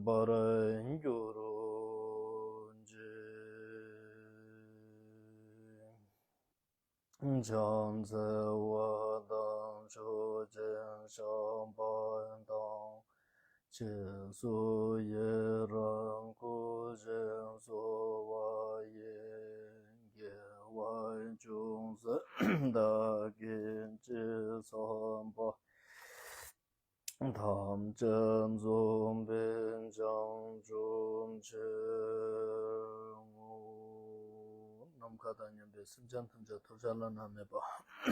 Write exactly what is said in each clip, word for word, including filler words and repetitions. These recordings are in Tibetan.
པར་འགྱུར་རོ། ཕྱག་འཚལ་བ་དང་མཆོད་ཅིང་བཤགས་པ་དང་། རྗེས་སུ་ཡི་རང་བསྐུལ་ཞིང་གསོལ་བ་ཡི། དགེ་བ་ཅུང་ཟད་བདག་གིས་ཅི་བསགས་པ། ཐམས་ཅད་འཛོམས་པའི་བྱང་ཆུབ་ཕྱིར་བསྔོ། ནམ་མཁའ་དང་མཉམ་པའི་སེམས་ཅན་ཐམས་ཅད་ཐོབ་བྱ་བླ་ན་མེད་པ།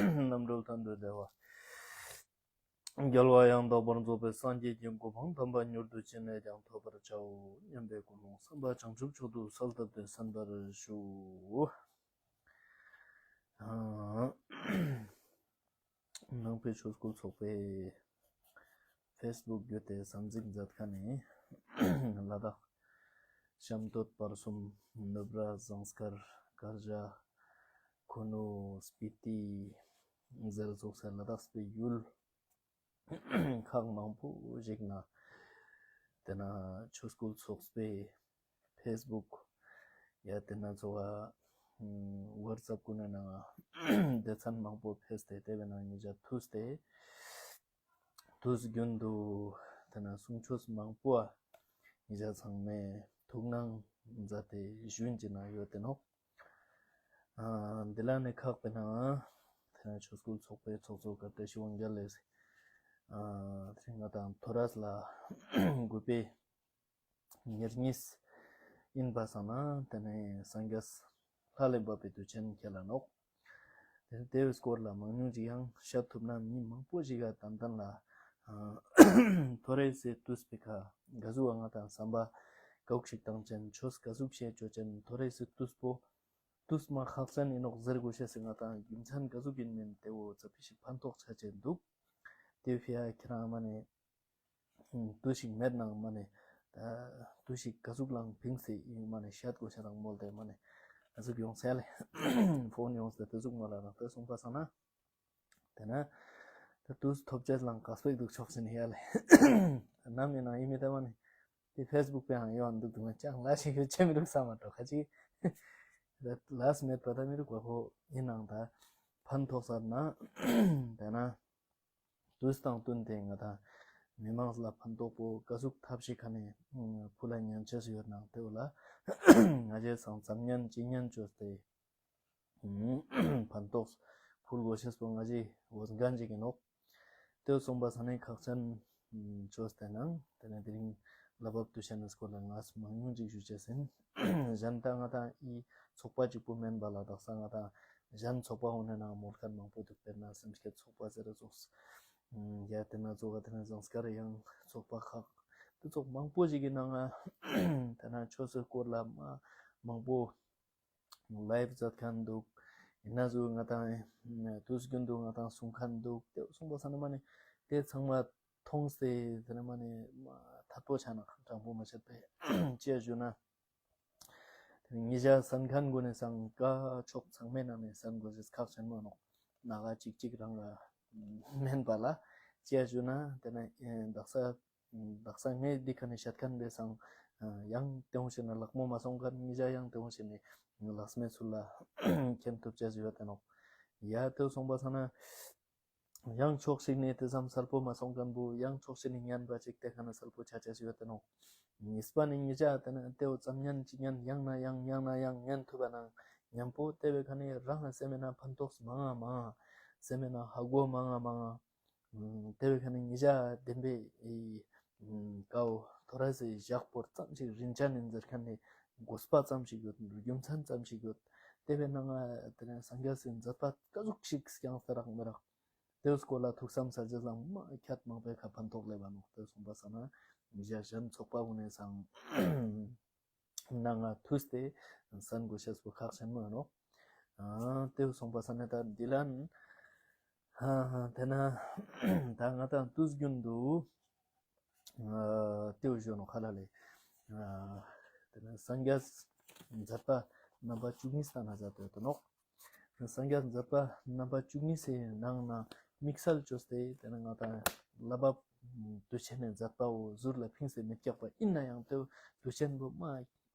རྣམ་གྲོལ་མཐར་ཐུག་བདེ་བ། རྒྱལ་བ་ཡང་དག་པར་རྫོགས་པའི་སངས་རྒྱས་ཀྱི་གོ་འཕང་དམ་པ་མྱུར་དུ་ཅི་ནས་ཀྱང་ཐོབ་པར་བྱའོ་སྙམ་པའི་ཀུན་སློང་བསམ་པ་བྱང་ཆུབ་མཆོག་ཏུ་གསལ་བཏབ་སྟེ་གསན་པར་ཞུ། ནང་པའི་ཆོས་སྐུལ་ཚོགས་པའི་ཕེ་སི་བུག་བརྒྱུད་དེ་གཟའ་འཛིན་མཛད་མཁན་ནི་ལ་དྭགས་ཤམ་སྟོད་བར་གསུམ་ནུབ་ར་ཟངས་དཀར་དཀར་བྱ་ཁུ་ནུ་སྤི་ཏི་ཟེར་ཚོགས་སའི་ལ་དྭགས་པའི་ཡུལ་ཁག་མང་པོ་ཞིག་ན་དེ་ན་ཆོས་སྐུལ་ཚོགས་པའི་ཕེ་སི་བུག་ཡ་དེ་ན་ཚོ་བ་ཝ་ཊི་སི་ཨེབ་ཀུན་ནས་ནང་སྡེ་ཚན་མང་པོ་ཕེ་སི་དེ་དེ་བས་ན་ཉེ་ཆར་ཐུས་ཏེ་དུས་རྒྱུན་དུ་དེ་ན་གསུང་ཆོས་མང་པོ་ཉེ་ཆར་ཚང་མས་ཐུགས་སྣང་མཛད་དེ་ཞུན་གྱི་ན་ཡོད་དེ་ནོ། འདི་ལ་ནི་ཁག་པའི་ནང་དེ་ན་ཆོས་སྐུལ་ཚོགས་པའི་ཚོགས་གཙོ་བཀའ་བཀྲ་ཤིས་དབང་རྒྱལ་ལས་དེ་ང་དང་ཐོ་རས་ལ་དགོས་པའི་ཉེར་གཉིས་ཡིན་པ་སང་ན་དེ་ནས་སངས་རྒྱས་ལྷ་ལས་འབབ་པའི་དུས་ཆེན་ཁྱེད་ལ་ནོག་དེ་དེའི་སྐོར་ལ་མང་ཉུང་ཅིག་ཡང་བཤད་ཐུབ་ན་མི་མང་པོ་ཞིག་ག་ཏན་ཏན་ལ་ཐོ་རེ་སེ་ཏུས་པི་ཁ་ག་ཟུག་ང་དང་བསམ་པ་ག་ཟུག་ཞིག་བཏང་ཅན་ཆོས་ག་ཟུག་བཤད་ཅོ་ཅན་ཐོ་རེ་སེ་ཏུས་པོ་ཏུས་མ་ཁག་ཅན་ཡིན་ནོག་ཟེར་དགོས་ཤེས་སི་ང་དང་རྒྱུ་མཚན་ག་ཟུག་ཡིན་མིན་དེ་བོ་ཙ་པི་ཞིག་ཕན་ཐོགས་ཆ་ཅན་འདུག་དེ་ཕི་ཡ་ཁྱེད་རང་མ་ནས་དུས་ཤིག་མེད་ནང་མ་ནས་ད་དུས་ཤིག་ག་ཟུག་ལང་ཕིང་སེ་ཡིན་མ་ནས་བཤད་དགོས་ཤ་རང་མོལ་དེ་མ་ནས་ག་ཟུག་ཡོང་སེ་ལེ་ཕོན་ཡོང་སེ་དེ་ཟུག་མ་ལ་རང་དེ་གསུངས་པ་སང་ན་དེ་ན་ད་དུས་ཐོབ་ཅེས་ལང་ག་སྤེག་འདུག་ཆོག་ཟིན་ཡ་ལེ་ནམ་ཡིན་ནང་ཡིན་མི་ད་མ་ནས་དེ་ཕེ་སི་བུག་པའང་ཡོང་འདུག་དུ་མ་ཅང་ལ་ཞིག་ཡོད་ཆེ་མི་རུག་ས་མ་འགྲོ་ཁ་ཅིག་ལས་མེད་པ་ད་མི་རུག་པ་ཁོ་ཡིན་ནང་ད་ཕན་ཐོགས་ས་ན་དེ་ན། དུས་དང་བསྟུན་ཏེ་ང་དང་མི་མང་ལ་ཕན་ཐོགས་པོ་ག་ཟུག་ཐབས་ཤེས་ཁ་ནས་ཕུལ་ལ་ཉན་ཆེས་ཡོད་ནང་དེ་བོ་ལ་ང་རྗེས་སང་ཙམ་ཉན་ཅི་ཉན་བཅོས་ཏེ་ཕན་ཐོགས་ཕུལ་དགོས་ཤེས་པོ་ང་རྗེས་འོས་འགན་ཅིག་ཡིན་ནོག་དེ་སོང་པ་ས་ནས་ཁག་ཅན་བཅོས་ཏེ་ནང་དེ་ནས་དེ་རིང་ལ་བབ་ཏུ་ཤ་ནས་སྐོར་ལ་ང་མང་ཉུང་ཅིག་ཞུ་ཆེས་ཡིན། གཞན་ད་ང་དང་ཨི་ཚོགས་པ་གཅིག་པུ་མིན་པ་ལ་དག་ས་ང་དང་གཞན་ཚོགས་པ་འོ་ནས་ནང་མོལ་མཁན་མང་པོ་འདུག་དཔེར་ན་སེམས་བསྐྱེད་ཚོགས་པ་ཟེར་ར་ཚོགས། ཡ་དེ་ན་ཚོགས་པ་དེ་ན་ཟངས་དཀར་ཡང་ཚོགས་པ་ཁག་དེ་ཚོགས་མང་པོ་ཞིག་གི་ནང་ང་དེ་ན་ཆོས་སུ་སྐོར་ལ་མ་མང་པོ་ལའིབ་མཛད་མཁན་འདུག་ཡིན་ན་ཟུ་ང་དང་དུས་རྒྱུན་དུ་ང་དང་གསུང་མཁན་འདུག་དེ་གསུང་པ་ས་ན་མ་ནི་དེ་ཚང་མ་མཐོང་སྟེ་དེ་ན་མ་ནི་མ་ཐད་པོ་ཆ་ན་དྲང་པོ་མ་བཤད་པས་ཅི་ཞུ་ན། དེ་ནས་ཉེ་ཆར་གསན་མཁན་ཀུན་ནས་སང་ཀ་ཕྱོགས་ཚང་མའི་ནང་ནས་གསན་དགོས་ཞེས་ཁག་ཆེན་མོ་ནོག་ན་ག་གཅིག་གཅིག་རང་ལ་མེན་པ་ལ་ཅི་ཞུ་ན་དེ་ནས་དག་ས་དག་ས་ངས་འདི་ཁ་ནས་བཤད་མཁན་དེ་སང་ཡང་དེ་འོང་ཞེ་ན་ལག་མོ་མ་སོང་མཁན་ཉེ་ཆར་ཡང་དེ་འོང་ཞེ་ནས་ལག་སྨད་ཚུལ་ལ་མཁྱེན་ཐུབ་ཅེས་ཡོད་དེ་ནོག་ཡ་དེ་སོང་པ་ས་ན། ཡང་ཕྱོགས་ཤིག་ནས་དེ་ཙམ་གསལ་པོ་མ་སོང་མཁན་པོ་ཡང་ཕྱོགས་ཤིག་ནས་ཉན་པ་ཅིག་དེ་ཁ་ན་གསལ་པོ་ཆ་ཆ་ཞིག་ཡོད་དེ་ནོ། གཉིས་པ་ནི་ཉེ་ཆར་དེ་ནི་དེའུ་ཙམ་ཉན་ཅི་ཉན་ཡང་ན་ཡང་ཡང་ན་ཡང་ཉན་ཐུབ་པ་ན་ཉམ་པོ་དེ་བས་ཁ་ནས་རང་ལ་སེམས་མེད་ན་ཕན་ཐོགས་མང་ང་མང་ང་། སེམས་མེད་ན་ཧ་གོ་མང་ང་མང་ང་། དེ་བས་ཁ་ནས་ཉེ་ཆར་བདེན་པའི་ཀའོ་ཐོ་ར་སི་བཞག་པོར་ཙམ་ཞིག་རིན་ཆ་ནི་འཛེར་མཁན་ནི་དགོས་པ་ཙམ་ཞིག་ཡོད། རྒྱུ་མཚན་ཙམ་ཞིག་ཡོད། དེ་བས་ན་ང་དེ་ནས་སངས་རྒྱས་སི་མཛད་པ་ཀ་ཟུག་ཞིག་སྐྱངས་ས་རག་མི་རག་དེའི་སྐོར་ལ་ཐུགས་བསམ་ཟ་རྒྱུ་ལ་མ་ཁྱད་མང་པའི་ཁ་ཕན་ཐོགས་ལེ་བ་ནོ། དེ་སོང་པ་ས་ན་མི་ཞག་གཞན་ཚོགས་པ་ཀུན་ནས་སང་ན་ང་ཐུས་ཏེ་གསན་དགོས་ཤེས་པོ་ཁག་ཆེན་མོ་ནོ། དེ་སོང་པ་ས་ན་ད་འདི་ལན་དེ་ན་ད་ང་དང་དུས་རྒྱུན་དུ་ཏེའུ་ཞོ་ནོ་ཁ་ལ་ལེ། དེ་ནས་སངས་རྒྱས་མཛད་པ་རྣམ་པ་བཅུ་གཉིས་ལྟ་ན་མཛད་དེ་ཡོད་དོ་ནོག་སངས་རྒྱས་མཛད་པ་རྣམ་པ་བཅུ་གཉིས་སའི་ནང་ན་དམིགས་བསལ་བཅོས་ཏེ་དེ་ནས་ང་དང་བསླབ་པ་ དུས་ཆེན་ནས་མཛད་པའོ་ཟུར་ལ་ཕིངས་ཏེ་མི་སྐྱག་པ་ཡིན་ན་ཡང་དེ་དུས་ཆེན་པོ་མ་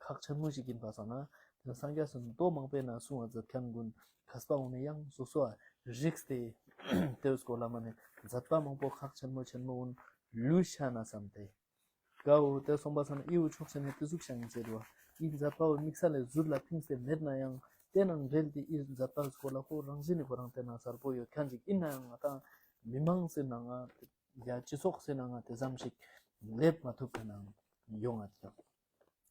ཁག་ཆེན་མོ་ཞིག་ཡིན་པ་སོང་ན་དེ་སངས་རྒྱས་སུ་མདོ་མང་པོའི་ནང་གསུང་བ་མཛད་མཁན་ཀུན་མཁས་པ་འོ་ནས་ཡང་སོ་སོ་རིགས་ཏེ་དེའི་སྐོར་ལ་མ་ནས་མཛད་པ་མང་པོ་ཁག་ཆེན་མོ་ཆེན་མོ་ཀུན་ལུས་ཤ་ན་བསམ་སྟེ། ཀའོ་དེ་སོང་པ་སང་ན་ཨི་བོ་ཕྱོགས་ཟེར་ནས་དེ་ཟུག་ཤང་ཟེར་བ། ཨི་མཛད་པ་བོ་དམིགས་བསལ་ལས་ཟུར་ལ་ཕིངས་ཏེ་མེད་ན་ཡང་དེ་ནང་འབྲེལ་ཏེ་ཨི་མཛད་པ་སྐོར་ལ་ཁོ་རང་བཞིན་ནི་ཁོ་རང་དེ་ན་གསལ་པོ་ཡོད་མཁན་ཅིག་ཡིན་ན་ཡང་ང་དང་མི་མང་སི་ནང་ང་ཡ་སྤྱི་ཚོགས་སི་ནང་ང་དེ་ཙམ་ཞིག་སླེབས་མ་ཐུབ་པའི་ནང་ཡོང་ང་ཀྱང་།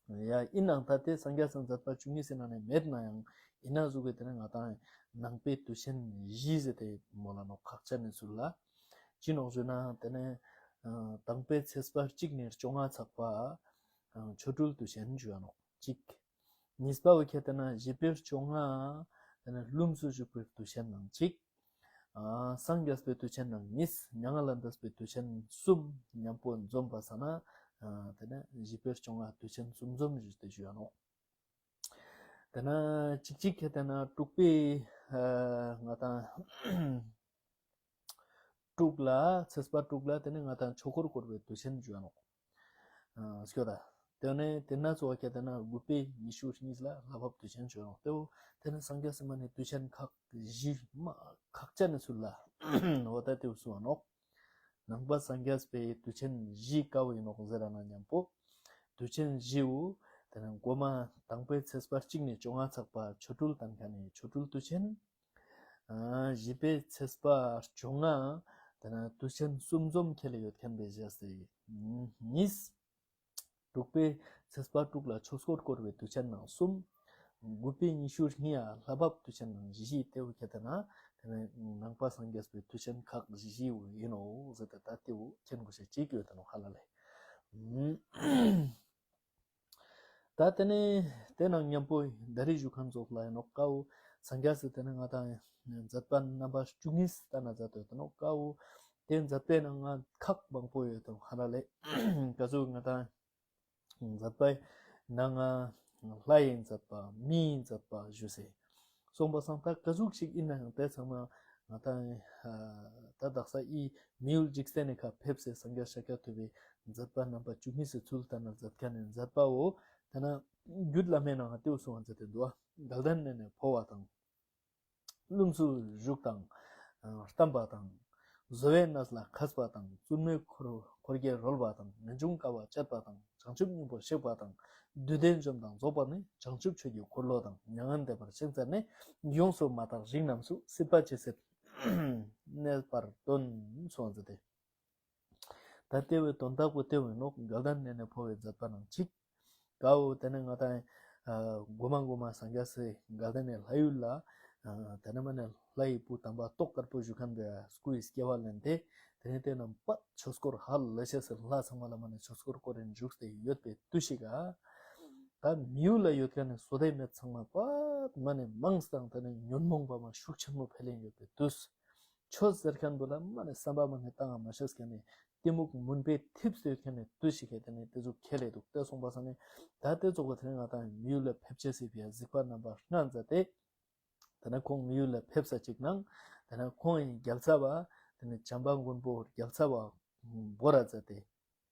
ཡ་ཡིན་ནའང་ད་དེ་སངས་རྒྱས་སི་མཛད་པ་བཅུ་གཉིས་སི་ནང་ནས་མེད་ན་ཡང་ཡིན་ན་ཟུག་གི་དེ་ནས་ང་དང་ནང་པའི་དུས་ཆེན་བཞི་ཟེར་ཏེ་མོ་ལ་ནོ་ཁག་ཆེན་ནི་ཟུར་ལ། ཅི་ནོག་ཞུ་ན་དེ་ནས་ཨ་དང་པོའི་ཚེས་པ་གཅིག་ནས་བཅོ་ལྔ་ཚགས་པ་ཨ་ཆོ་འཕྲུལ་དུས་ཆེན་ཞུ་ཡ་ནོག་གཅིག་གཉིས་པ་བོ་ཁྱེད་དེ་ན་བཞི་པའི་བཅོ་ལྔ་དེ་ནས་ལྷུམས་སུ་ཞུགས་པའི་དུས་ཆེན་ནང་གཅིག་ཨ་སངས་རྒྱས་པའི་དུས་ཆེན་ནང་གཉིས། མྱ་ངན་ལས་འདས་པའི་དུས་ཆེན་གསུམ་མཉམ་པོ་འཛོམས་པ་ས་ན་ཨ་དེ་ནས་བཞི་པའི་བཅོ་ལྔ་དུས་ཆེན་གསུམ་འཛོམས་ཞུས་ཏེ་ཞུ་ཡ་ནོག་དེ་ན་གཅིག་གཅིག་ཁྱེད་དེ་ན་དྲུག་པའི་ཨ་ང་དང་དྲུག་ལ་ཚེས་པ་དྲུག་ལ་དེ་ནས་ང་དང་ཆོས་འཁོར་བསྐོར་བའི་དུས་ཆེན་བརྗོད་ནོག་ཨ་སྐྱོ་ད། དེ་ནས་དེ་ན་ཚོ་བ་ཁྱེད་དེ་ན་དགུ་པའི་ཉི་ཤུ་གཉིས་ལ་ལྷ་བབས་དུས་ཆེན་བརྗོད་ནོག་དེ་བོ་དེ་ནས་སངས་རྒྱས་སི་མ་ནས་དུས་ཆེན་ཁག་བཞི་མ་ཁག་ཅན་ནས་ཚུར་ལ་འོ་ད་དེ་བོ་སུ་བ་ནོག་ནང་པ་སངས་རྒྱས་པའི་དུས་ཆེན་བཞི་ཀ་བོ་ཡིན་ནོག་ཟེར་ར་ན་མཉམ་པོ། དུས་ཆེན་བཞི་བོ། དེ་ནས་མགོ་མ་དང་པོའི་ཚེས་པ་གཅིག་ནས་བཅོ་ལྔ་ཚགས་པ་ཆོ་འཕྲུལ་དང་ཁ་ནས་ཆོ་འཕྲུལ་དུས་ཆེན། ཨ་བཞི་པའི་ཚེས་པ་བཅོ་ལྔ། དེ་ནས་དུས་ཆེན་གསུམ་འཛོམས་ཁྱེད་ལ་ཡོད་མཁན་པའི་བཞག་སྟེ། གཉིས། དྲུག་པའི་ཚེས་པ་དྲུག་ལ་ཆོས་འཁོར་བསྐོར་བའི་དུས་ཆེན་ནང་གསུམ། དགུ་པའི་ཉི་ཤུ་གཉིས་ལ་ལྷ་བབས་དུས་ཆེན་ནང་བཞི་བཞི་དེ་བོ་ཁྱེད་དེ་ན། དེ་ནས་ནང་པ་སངས་རྒྱས་པའི་དུས་ཆེན་ཁག་བཞི་བཞི་བོ་ཡིན་ནོ་ཟེར་ཏེ་ད་དེ་བོ་མཁྱེན་དགོས་ཤེས་གཅིག་ཡོད་དེ་ནོ་ཧ་ལ་ལས། ད་དེ་ནས་དེ་ནང་མཉམ་པོ་ད་རེས་ཞུ་མཁན་ཚོགས་ལ་ཡིན་ནོ་ཀའོ་སངས་རྒྱས་སི་དེ་ནས་ང་དང་མཛད་པ་རྣམ་པ་བཅུ་གཉིས་ལྟ་ན་མཛད་དོ་དེ་ནོ་ཀའོ་དེ་མཛད་པའི་ནང་ང་ཁག་མང་པོ་ཡོད་དེ་ནོ་ཧ་ལ་ལས་ག་ཚོད་ང་དང་མཛད་པའི་ནང་ང་ལྷ་ཡི་མཛད་པ་མི་ཡི་མཛད་པ་ཞུ་སེ། སོང་པ་སང་ད་ག་ཟུག་ཞིག་ཡིན་ན་ཡང་དེ་ཚང་མ་ང་དང་ད་དག་ས་ཨི་མི་ཡུལ་འཇིག་རྟེན་ནས་ཁ་ཕེབས་སེ་སངས་རྒྱས་ཤཱཀྱ་ཐུབ་པའི་མཛད་པ་རྣམ་པ་བཅུ་གཉིས་སུ་ཚུལ་ལྟར་ན་མཛད་མཁན་ནས་མཛད་པའོ། དེ་ན་རྒྱུད་བླ་མའི་ནང་ང་དེའུ་གསུང་བ་མཛད་དེ་འདུག་བ། དགའ་ལྡན་གནས་ནས་འཕོ་བ་དང་། ལྷུམས་སུ་ཞུགས་དང་། བལྟམས་པ་དང་། བཟོ་བའི་གནས་ལ་མཁས་པ་དང་། བཙུན་མོའི་འཁོར་འཁོར་གྱིས་རོལ་བ་དང་། ངེས་འབྱུང་དཀའ་བ་སྤྱད་པ་དང་། བྱང་ཆུབ་སྙིང་པོར་གཤེགས་པ་དང་། བདུད་སྡེ་འཇོམས་དང་རྫོགས་པ་ནི། བྱང་ཆུབ་ཆོས་ཀྱི་འཁོར་ལོ་དང་། མྱ་ངན་འདས་པར་གཤེགས་མཛད་ནས། ཡོངས་སུ་མ་དག་རིགས་རྣམས་སུ། སྲིད་པ་ཇི་སྲིད་གནས་པར་སྟོན། གསུངས་མཛད་དེ། ད་ལྟེ་བའི་དོན་དག་པོ་ལྟེ་བའི་ནོག་དགའ་ལྡན་གནས་ནས་འཕོ་བའི་མཛད་པ་ནང་གཅིག་དགའ་བོ་དེ་ནས་ང་དང་ཨ་མགོ་མ་མགོ་མ་སངས་རྒྱས་སི་དགའ་ལྡན་ནས་ལྷ་ཡུལ་ལ་ཨ་དེ་ནས་མ་ནས་ལྷ་ཡི་བུ་དམ་པ་ཏོག་དཀར་པོ་བཞུགས་མཁན་པའི་སྐུ་ཡི་སྐྱེ་བ་ལེན་ཏེ་དེ་ནས་དེ་རྣམས་པ་ཆོས་འཁོར་ཧ་ལས་ཤེས་སི་ལྷ་ཚང་མ་ལ་མ་ནས་ཆོས་འཁོར་བསྐོར་རིན་བཞུགས་ཏེ་ཡོད་པའི་དུས་ཤིག་ག་ད་མི་ཡུལ་ལ་ཡོད་མཁན་ནས་བསོད་བདེ་མེད་ཚང་མ་པ་མ་ནས་མང་སྟངས་དེ་ནས་ཉོན་མོངས་པ་མ་ཤུགས་ཆེན་མོ་འཕེལ་ཡིན་ཡོད་པའི་དུས། ཆོས་ཟེར་མཁན་པོ་ལ་མ་ནས་བསམ་པ་མ་ནས་བཏང་བ་མ་ཤེས་མཁན་ནས་གཏི་མུག་མུན་པས་ཐིབས་སུ་ཡོད་མཁན་ནས་དུས་ཤིག་གི་དེ་ནས་དེ་ཚོ་ཁས་ལེན་འདུག་དེ་སོང་པ་ས་ནས་ད་དེ་ཚོགས་པ་དེ་ནས་ང་དང་མི་ཡུལ་ལ་ཕེབས་ཆེ་སྲིད་པའི་གཟིགས་པ་རྣམ་པ་ལྔ་མཛད་དེ། དེ་ནས་ཁོང་མི་ཡུལ་ལ་ཕེབས་ས་གཅིག་ནང་དེ་ནས་ཁོང་ཡི་རྒྱལ་ཚབ་པ་དེ་ནས་བྱམས་པ་མགོན་པོ་རྒྱལ་ཚབ་པ་འབོ་ར་མཛད་དེ།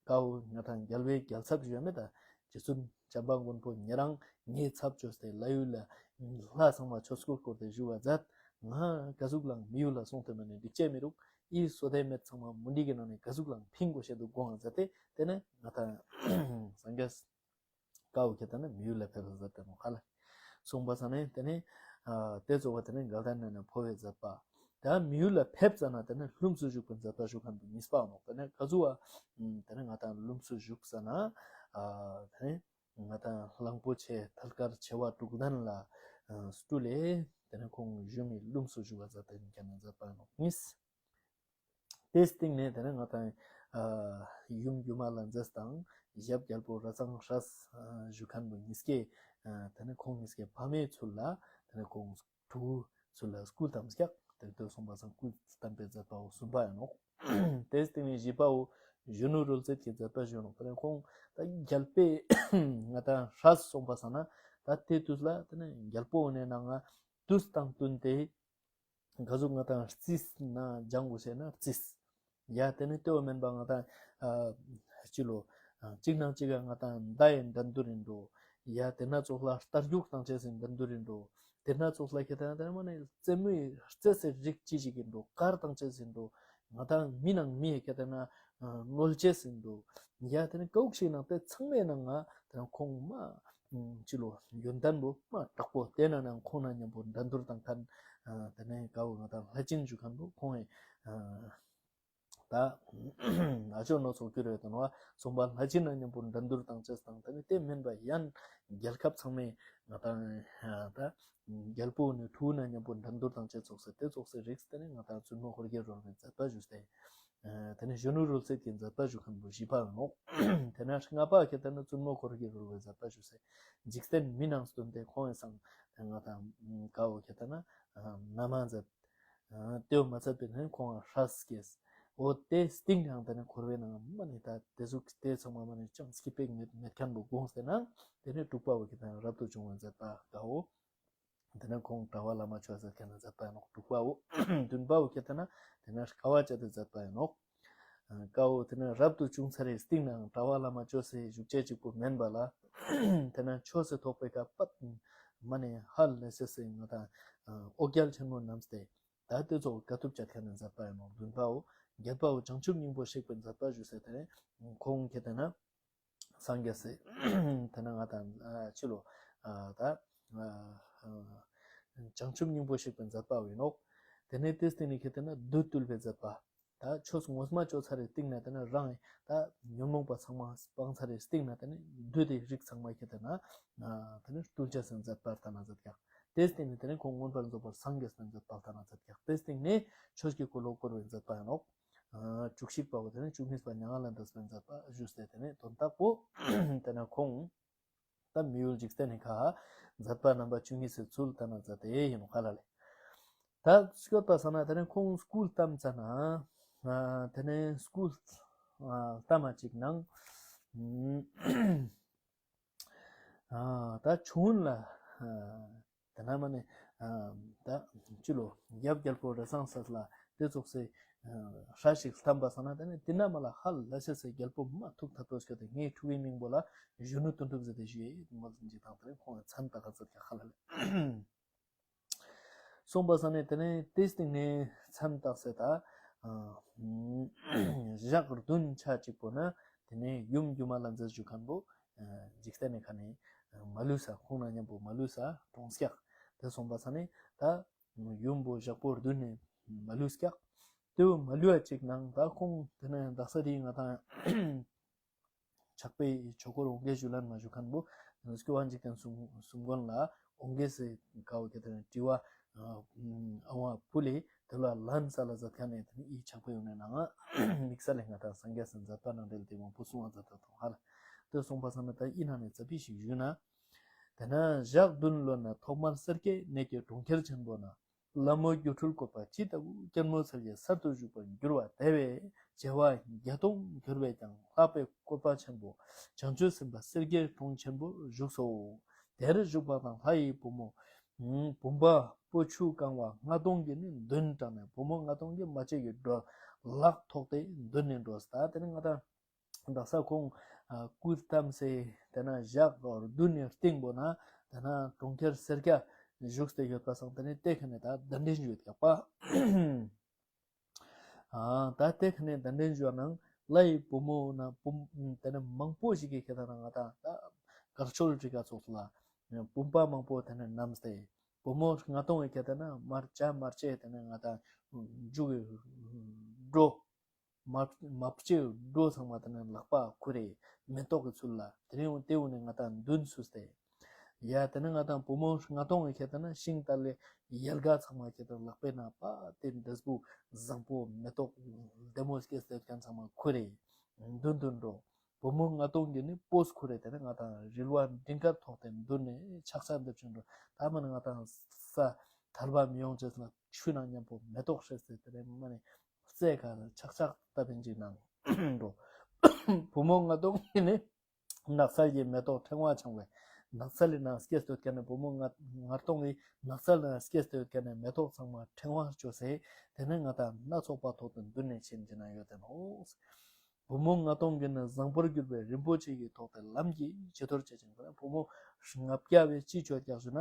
ཀའོ་ང་དང་རྒྱལ་བའི་རྒྱལ་ཚབ་ཞུ་ཡ་མེད་ད། རྗེ་བཙུན་བྱམས་པ་མགོན་པོ་ཉེ་རང་ངའི་ཚབ་བཅོས་ཏེ་ལྷ་ཡུལ་ལ་ལྷ་ཚང་མ་ཆོས་འཁོར་བསྐོར་ཏེ་བཞུགས་པ་མཛད། ང་ག་ཟུག་ལའང་མི་ཡུལ་ལ་སོང་ཐུབ་མེད་ནས་འགྲིག་ཅེས་མི་རུག་ཨི་བསོད་བདེ་མེད་ཚང་མ་མུན་དིག་གི་ནང་ནས་ག་ཟུག་ལའང་ཕིང་དགོས་ཤེས་འདུག་དགོངས་མཛད་དེ་དེ་ནས་ང་དང་སངས་རྒྱས། ཀའོ་ཁྱེད་དེ་ནས་མི་ཡུལ་ལ་ཕེབས་ས་མཛད་དེ་མོ་ཁ་ལ། སོང་པ་ས་ནས་དེ་ནས་ཨ་དེ་ཚོ་བ་དེ་ནས་དགའ་ལྡན་གནས་ནས་འཕོ་བའི་མཛད་པ། ད་མི་ཡུལ་ལ་ཕེབས་ཙ་ན་དེ་ནས་ལྷུམས་སུ་ཞུགས་པའི་མཛད་པ་ཞུ་མཁན་པོ་གཉིས་པ་ནོག་དེ་ནས་ག་ཚོད་བ་དེ་ནས་ང་དང་ལྷུམས་སུ་ཞུགས་ཙ་ན་ཨ་དེ་ནས་ང་དང་གླང་པོ་ཆེ་ཐལ་དཀར་བྱེ་བ་དྲུག་ལྡན་ལ་ཨ་སྤྲུལ་ལས་དེ་ནས་ཁོང་གཞོན་མི་ལྷུམས་སུ་ཞུགས་པ་མཛད་དེ་མཁན་ནས་མཛད་པ་ནོག་གཉིས། དེའི་སྟེང་ནས་དེ་ནས་ང་དང་ཨ་ཡུམ་སྒྱུ་མ་ལྷ་མཛེས་དང་ཞབས་རྒྱལ་པོ་ར་ཚང་ཧྲས་ཨ་ཞུ་མཁན་པོ་གཉིས་ཀས་ཨ་དེ་ནས་ཁོང་གཉིས་ཀས་ཕ་མའི་ཚུལ་ལ་དེ་ནས་ཁོང་ཕྲུ་གུ་ཚུལ་ལ་སྐུ་བལྟམས་ཀྱག་དེ་ལྟར་སོང་པ་སང་སྐུ་བལྟམས་པའི་མཛད་པ་བོ་གསུམ་པ་ཡིན་ནོག་དེའི་སྟེང་ནས་བཞི་པ་བོ་གཞོན་ནུ་རོལ་རྩེད་ཀྱི་མཛད་པ་ཞུ་ནོག་དེ་ནས་ཁོང་ད་རྒྱལ་པོའི་ང་དང་ཧྲས་སོང་པ་སང་ན་ད་དེ་དུས་ལ་དེ་ནས་རྒྱལ་པོ་འོ་ནས་ནང་ང་དུས་དང་བསྟུན་ཏེ། ག་ཟུག་ང་དང་རྩིས་ན་སྦྱང་དགོས་ཟེར་ན་རྩིས། ཡ་དེ་ནི་ལྟོས་མེན་པ་ང་དང་ཨ་ཅི་ལོ་ཨ་གཅིག་ནང་གཅིག་ག་ང་དང་མདའ་ཡི་འགྲན་བསྡུར་ཡིན་འགྲོ། ཡ་དེ་ན་ཙོགས་ལ་རྟ་རྒྱུག་བཏང་ཆེད་སི་འགྲན་བསྡུར་ཡིན་འགྲོ། དེ་ན་ཙོགས་ལ་ཁྱེད་དང་དེ་ན་མ་ནི་རྩེད་མོའི་རྩེད་སའི་རིགས་ཅི་ཞིག་ཡིན་འགྲོ། གར་བཏང་ཆེད་ཡིན་འགྲོ། ང་དང་མི་ནང་མི་ཡི་ཁྱེད་དང་ན་ནོལ་ཆེད་ཡིན་འགྲོ། ཡ་དེ་ནི་ཀའུག་ཞིག་ནང་དེ་ཚང་མའི་ནང་ང་དེ་ན་ཁོང་མ་ཅི་ལོ་ཡོན་ཏན་པོ་མ་དྲག་པོ། དེ་ན་ནང་ཁོང་ན་མཉམ་པོ་འགྲན་བསྡུར་བཏང་མཁན་དེ་ནི་ཀའུ་ང་དང་ལྷ་ཆེན་ཞུ་མཁན་པོ་ཁོང་ཡི་ད་ཨ་ཅོ་ནོ་ཚོགས་ཀྱི་རེད་དང་བ་གསུམ་པ་ལྷ་ཆེན་ན་མཉམ་པོ་འགྲན་བསྡུར་བཏང་ཆེད་དང་དེ་ནི་དེ་མིན་པ་ཡང་རྒྱལ་ཁབ་ཚང་མའི་ང་དང་ད་རྒྱལ་པོ་ནི་ཕྲུ་གུ་ན་མཉམ་པོ་འགྲན་བསྡུར་བཏང་ཆེད་ཚོགས་སེ་དེ་ཚོགས་སེ་རིགས་དེ་ནི་ང་དང་བཙུན་མོ་འཁོར་གྱི་རོལ་བའི་མཛད་པ་ཞུ་སེ། དེ་ནི་གཞོན་ནུ་རོལ་རྩེད་ཀྱི་མཛད་པ་ཞུ་མཁན་པོ་བཞི་པ་ཡིན་ནོག་དེ་ནི་ལྔ་པ་ཁྱེད་དེ་ནི་བཙུན་མོ་འཁོར་གྱི་རོལ་བའི་མཛད་པ་ཞུ་སེ། འཇིག་རྟེན་མི་ནང་སྟོན་ཏེ་ཁོང་ཡི་སང་ང་དང་ཀའོ་ཁྱེད་དེ་ན་ན་མ་མཛད། དེའུ་མ་ཚད་པའི་ནི་ཁོང་ཧྲ་སྐྱེས། འོ་དེ་སྟེང་ནང་དེ་ནི་འཁོར་བའི་ནང་མ་ནི་ད་དེ་ཟུག་དེ་ཚང་མ་མ་ནི་ཅང་སྐྱིད་པའི་མེད་མེད་མཁན་པོ་དགོངས་ཏེ་ན་དེ་ནི་དྲུག་པ་བོ་གི་དང་རབ་ཏུ་བྱུང་བའི་མཛད་པ་དགའ་བོ། དེ་ནི་ཁོང་གྲྭ་བ་བླ་མ་ཆོས་ཟེར་མཁན་ནི་མཛད་པ་ཡིན་ནོག་དྲུག་པ་བོ། བདུན་པ་བོ་གི་དེ་ན་དེ་ནི་དཀའ་བ་སྤྱད་དེ་མཛད་པ་ཡིན་ནོག་དཀའ་བོ་དེ་ནི་རབ་ཏུ་བྱུང་ཚར་རེ་སྟེང་ནང་གྲྭ་བ་བླ་མ་ཆོས་སེ་བཞུགས་བྱེད་གཅིག་པོ་མེན་པ་ལ། དེ་ན་ཆོས་སེ་ཐོག་པའི་ཀ་པད་མ་ནི་ཧ་ལས་སེ་སེ་ང་དང་འོ་རྒྱལ་ཆེན་མོ་རྣམས་ཏེ། ད་དེ་ཚོ་དཀའ་ཐུབ་བྱ་མཁན་ནི་མཛད་པ་ཡིན་ནོག་བདུན་པའོ། བརྒྱད་པའོ་བྱང་ཆུབ་སྙིང་པོ་གཤེགས་པའི་མཛད་པ་ཞུ་སེ་དེ་ནི་ཁོང་གི་དེ་ན་སངས་རྒྱས་སེ་དེ་ན་ང་དང་ཕྱི་ལོ་ད་བྱང་ཆུབ་སྙིང་པོ་གཤེགས་པའི་མཛད་པ་ཡིན་ནོག་དེ་ནས་དེ་སྟེང་ནས་ཁྱེད་དེ་ན་བདུད་བཏུལ་བའི་མཛད་པ། ད་ཆོས་ངོ་མ་ཅོ་ཚར་རེ་སྟེང་ན་དེ་ན་རང་ད་ཉོན་མོངས་པ་ཚང་མ་སྤང་ཚར་རེ་སྟེང་ན་དེ་ནི་བདུད་དེ་རིགས་ཚང་མ་ཁྱེད་དེ་ན་དེ་ནི་བཏུལ་བྱ་སེ་མཛད་པར་ཐ་ན་མཛད་ཀྱག་དེ་སྟེང་ནས་དེ་ནི་ཁོང་མངོན་པར་རྫོགས་པར་སངས་རྒྱས་སེ་མཛད་པར་ཐ་ན་མཛད་ཀྱག་དེ་སྟེང་ནས་ཆོས་ཀྱི་འཁོར་ལོ་བསྐོར་བའི་མཛད་པ་ཡིན་ནོག་བཅུ་གཅིག་པ་བོ་དེ་ནི་བཅུ་གཉིས་པ་མྱ་ངན་ལས་འདས་པའི་མཛད་པ་ཞུས་ཏེ་དེ་ནི་དོན་དག་པོ་དེ་ན་ཁོང་ད་མི་ཡུལ་འཇིག་རྟེན་ནི་ཁ་མཛད་པ་རྣམ་པ་བཅུ་གཉིས་སུ་ཚུལ་ལྟ་ན་མཛད་དེ་ཡིན་ནོ་ཁ་ལ་ལེ། ད་སྐྱོད་པ་ས་ན་དེ་ནས་ཁོང་སྐུ་བལྟམས་ཙ་ན་དེ་ནས་སྐུ་བལྟམས་ཅིག་ནང་ད་ཆུང་ལ་དེ་ན་མ་ནི་ད་ཅི་ལོ་ཡབ་རྒྱལ་པོ་རེ་ཟང་ས་ལ་དེ་ཙོགས་སེ་ཧྲ་ཞིག་བལྟམས་པ་ས་ན་དེ་ནས་དེ་ན་མ་ལ་ཧ་ལ་ཤེ་སེ་རྒྱལ་པོ་མ་ཐུག་ཐབས་པོ་སྐྱོད་དེ་ངའི་ཕྲུ་གུའི་མིང་པོ་ལ་གཞོན་ནུ་དོན་གྲུབ་ཟེར་ཏེ་ཞུ་ཡེ་མོལ་ཟིན་ཅིག་དང་དེ་ནས་ཁོང་ལ་མཚན་བཏགས་ཁ་ཚར་ཀྱག་ཁ་ལ་ལེ། གསུངས་པ་ས་ནས་དེ་ནས་དེ་སྟེང་ནས་མཚན་བཏགས་སེ་ད་ཨ་ཞག་བདུན་ཆ་གཅིག་པོ་ན་དེ་ནས་ཡུམ་སྒྱུ་མ་ལྷ་མཛེས་ཞུ་མཁན་པོ་ཨ་འཇིག་རྟེན་ནས་ཁ་ནས་མ་ལུས་ས་ཁོང་ན་མཉམ་པོ་མ་ལུས་ས་གྲོངས་ཀྱག་དེ་གསུངས་པ་ས་ནས་ད་ཡུམ་པོ་ཞག་པོ་བདུན་ནས་མ་ལུས་ཀྱག་དེ་བོ་མ་ལུས་པ་ཅིག་ནང་ད་ཁོང་དེ་ནས་དག་ས་དེ་ང་དང་ཕྱག་དཔེ་ཆོས་འཁོར་འོང་སྐད་ཞུ་ལན་མ་ཞུ་མཁན་པོ་སྐྱོ་བ་འཇིག་རྟེན་གསུམ་གསུམ་མགོན་ལ་འོང་སྐད་ཟེར་དཀའ་བོ་ཁྱེད་དེ་ནས་དྲི་བ་ཨ་བ་ཕུ་ལེ་དེ་ལ་ལན་ས་ལ་མཛད་མཁན་ནས་དེ་ནས་ཨི་ཕྱག་དཔེ་ཡོང་ནས་ནང་དམིགས་བསལ་ལས་ང་དང་སངས་རྒྱས་སུ་མཛད་པ་ནང་འབྲེལ་དེ་མང་པོ་གསུང་བ་མཛད་ད་དང་ཧ་ལ་དེ་གསུངས་པ་ས་ན་ད་ཨི་ནང་ནས་ཙ་པི་ཞིག་ཞུས་ན། དེ་ན་ཞག་བདུན་ལོན་ན་ཐོག་མར་སེར་སྐྱའི་གནས་ཀྱི་གྲོང་ཁྱེར་ཆེན་པོ་ན། ལྷ་མོ་སྒྱུ་འཕྲུལ་བཀོད་པ་ཇི་ལྟ་བུ་སྐྱེད་མོས་ཚལ་གྱི་སར་དུ་བཞུགས་པར་འགྱུར་བ་དེ་བས་བྱེ་བ་བརྒྱ་སྟོང་འགྱུར་བས་ཀྱང་ལྷག་པའི་བཀོད་པ་ཆེན་པོ་བྱང་ཆུབ་སེམས་དཔའ་སེར་སྐྱའི་གྲོང་ཆེན་པོར་བཞུགས་སོ། དེར་བཞུགས་པ་དང་ལྷ་ཡི་བུ་མོ་བུམ་པ་པོ་ཆུ་བཀང་བ་ལྔ་སྟོང་གིས་ནི་མདུན་དྲངས་ནས་བུ་མོ་ལྔ་སྟོང་གིས་མ་ཆེན་གྱི་སྒྲོ་ལག་ཐོགས་ཏེ་མདུན་ནས་འགྲོ་ས། དེ་ནི་ང་དང་དག་ས་ཁོང་ཨ་སྐུ་བལྟམས་སེ་དེ་ན་ཞག་བདུན་ནས་སྟེང་པོ་ན་དེ་ན་གྲོང་ཁྱེར་སེར་སྐྱ་བཞུགས་ཏེ་ཡོད་པ་སང་དེ་ནས་དེ་ཁ་ནས་ད་གདན་འདྲེན་ཞུས་ཡོད་ཀྱག་པ། ཨ་ད་དེ་ཁ་ནས་གདན་འདྲེན་ཞུ་བ་ནང་ལྷ་ཡི་བུ་མོ་ན་བུམ་དེ་ནས་མང་པོ་ཞིག་གིས་ཁྱེད་དང་ང་དང་ད་དཀར་ཆོལ་ཁྲི་ཀ་ཚོགས་ལ་བུམ་པ་མང་པོ་དེ་ནས་བསྣམས་ཏེ་བུ་མོ་ལྔ་སྟོང་གིས་ཁྱེད་དང་ན་མར་བྱ་མར་བྱེད་དེ་ནས་ང་དང་འཇུག་གི་འགྲོ། མ་མ་བཅོས་འགྲོ་ཚང་མ་དེ་ནས་ལག་པ་ཁུར་རེ་མེ་ཏོག་གི་ཚུལ་ལ་དེ་རིང་དེ་འུ་ནས་ང་དང་མདུན་བསུས་ཏེ། ཡ་དེ་ནས་ང་དང་བུ་མོ་ལྔ་སྟོང་གི་ཁྱེད་དེ་ན་ཤིང་རྟ་ལས་ཡལ་ག་ཚང་མ་ཁྱེད་དེ་ལག་པའི་ནང་པ་དེ་འབྲས་བུ་བཟང་པོ་མེ་ཏོག་ལྡེ་མོ་སྐྱེས་ཏེ་ཁན་ཚང་མ་ཁུར་རེ་མདུན་དུ་འགྲོ། བུ་མོ་ལྔ་སྟོང་གིས་ནི་སྤོས་ཁུར་རེ་དེ་ནས་ང་དང་རིལ་བ་མགྲིན་དཀར་ཐོགས་ཏེ་མདུན་ནས་ཕྱག་འཚལ་འདེབས་ཅིང་འགྲོ། ད་མ་ནི་ང་དང་ས་ཐར་པ་མི་ཡོང་ཅེས་ལ་ཆུ་ནང་མཉམ་པོ་མེ་ཏོག་བསྲེས་ཏེ་དེ་ནས་མ་ནི། རྩེ་ག་ལ་ཆག་ཆག་ལྟ་བུ་ཅིག་ནང་འགྲོ། བུ་མོ་ལྔ་སྟོང་གིས་ནི་ནགས་ཚལ་གྱི་མེ་ཏོག་ཕྲེང་བ་འཆང་བའི་ ནགས་ཚལ་ལ་ན་སྐྱེས་ཏེ་ཡོད་མཁན་ནི་བུ་མོ་ལྔ་ལྔ་སྟོང་གིས་ནགས་ཚལ་ལ་ན་སྐྱེས་ཏེ་ཡོད་མཁན་ནི་མེ་ཏོག་ཚང་མ་ཕྲེང་བ་བཅོས་སེ་དེ་ནས་ང་དང་སྣ་ཚོགས་པ་ཐོག་ཏུ་འདུས་ནས་ཕྱིན་གྱི་ན་ཡོད་དེ་ནོ། བུ་མོ་ལྔ་སྟོང་གིས་ནི་བཟང་པོར་གྱུར་པའི་རིན་པོ་ཆེ་ཡི་ཐོག་ཏུ་ལམ་གྱི་བྱི་དོར་བྱེད་ཅིང་། བུ་མོ་ལྔ་བརྒྱ་བས་ཅི་བྱེད་ཀྱང་ཞུ་ན།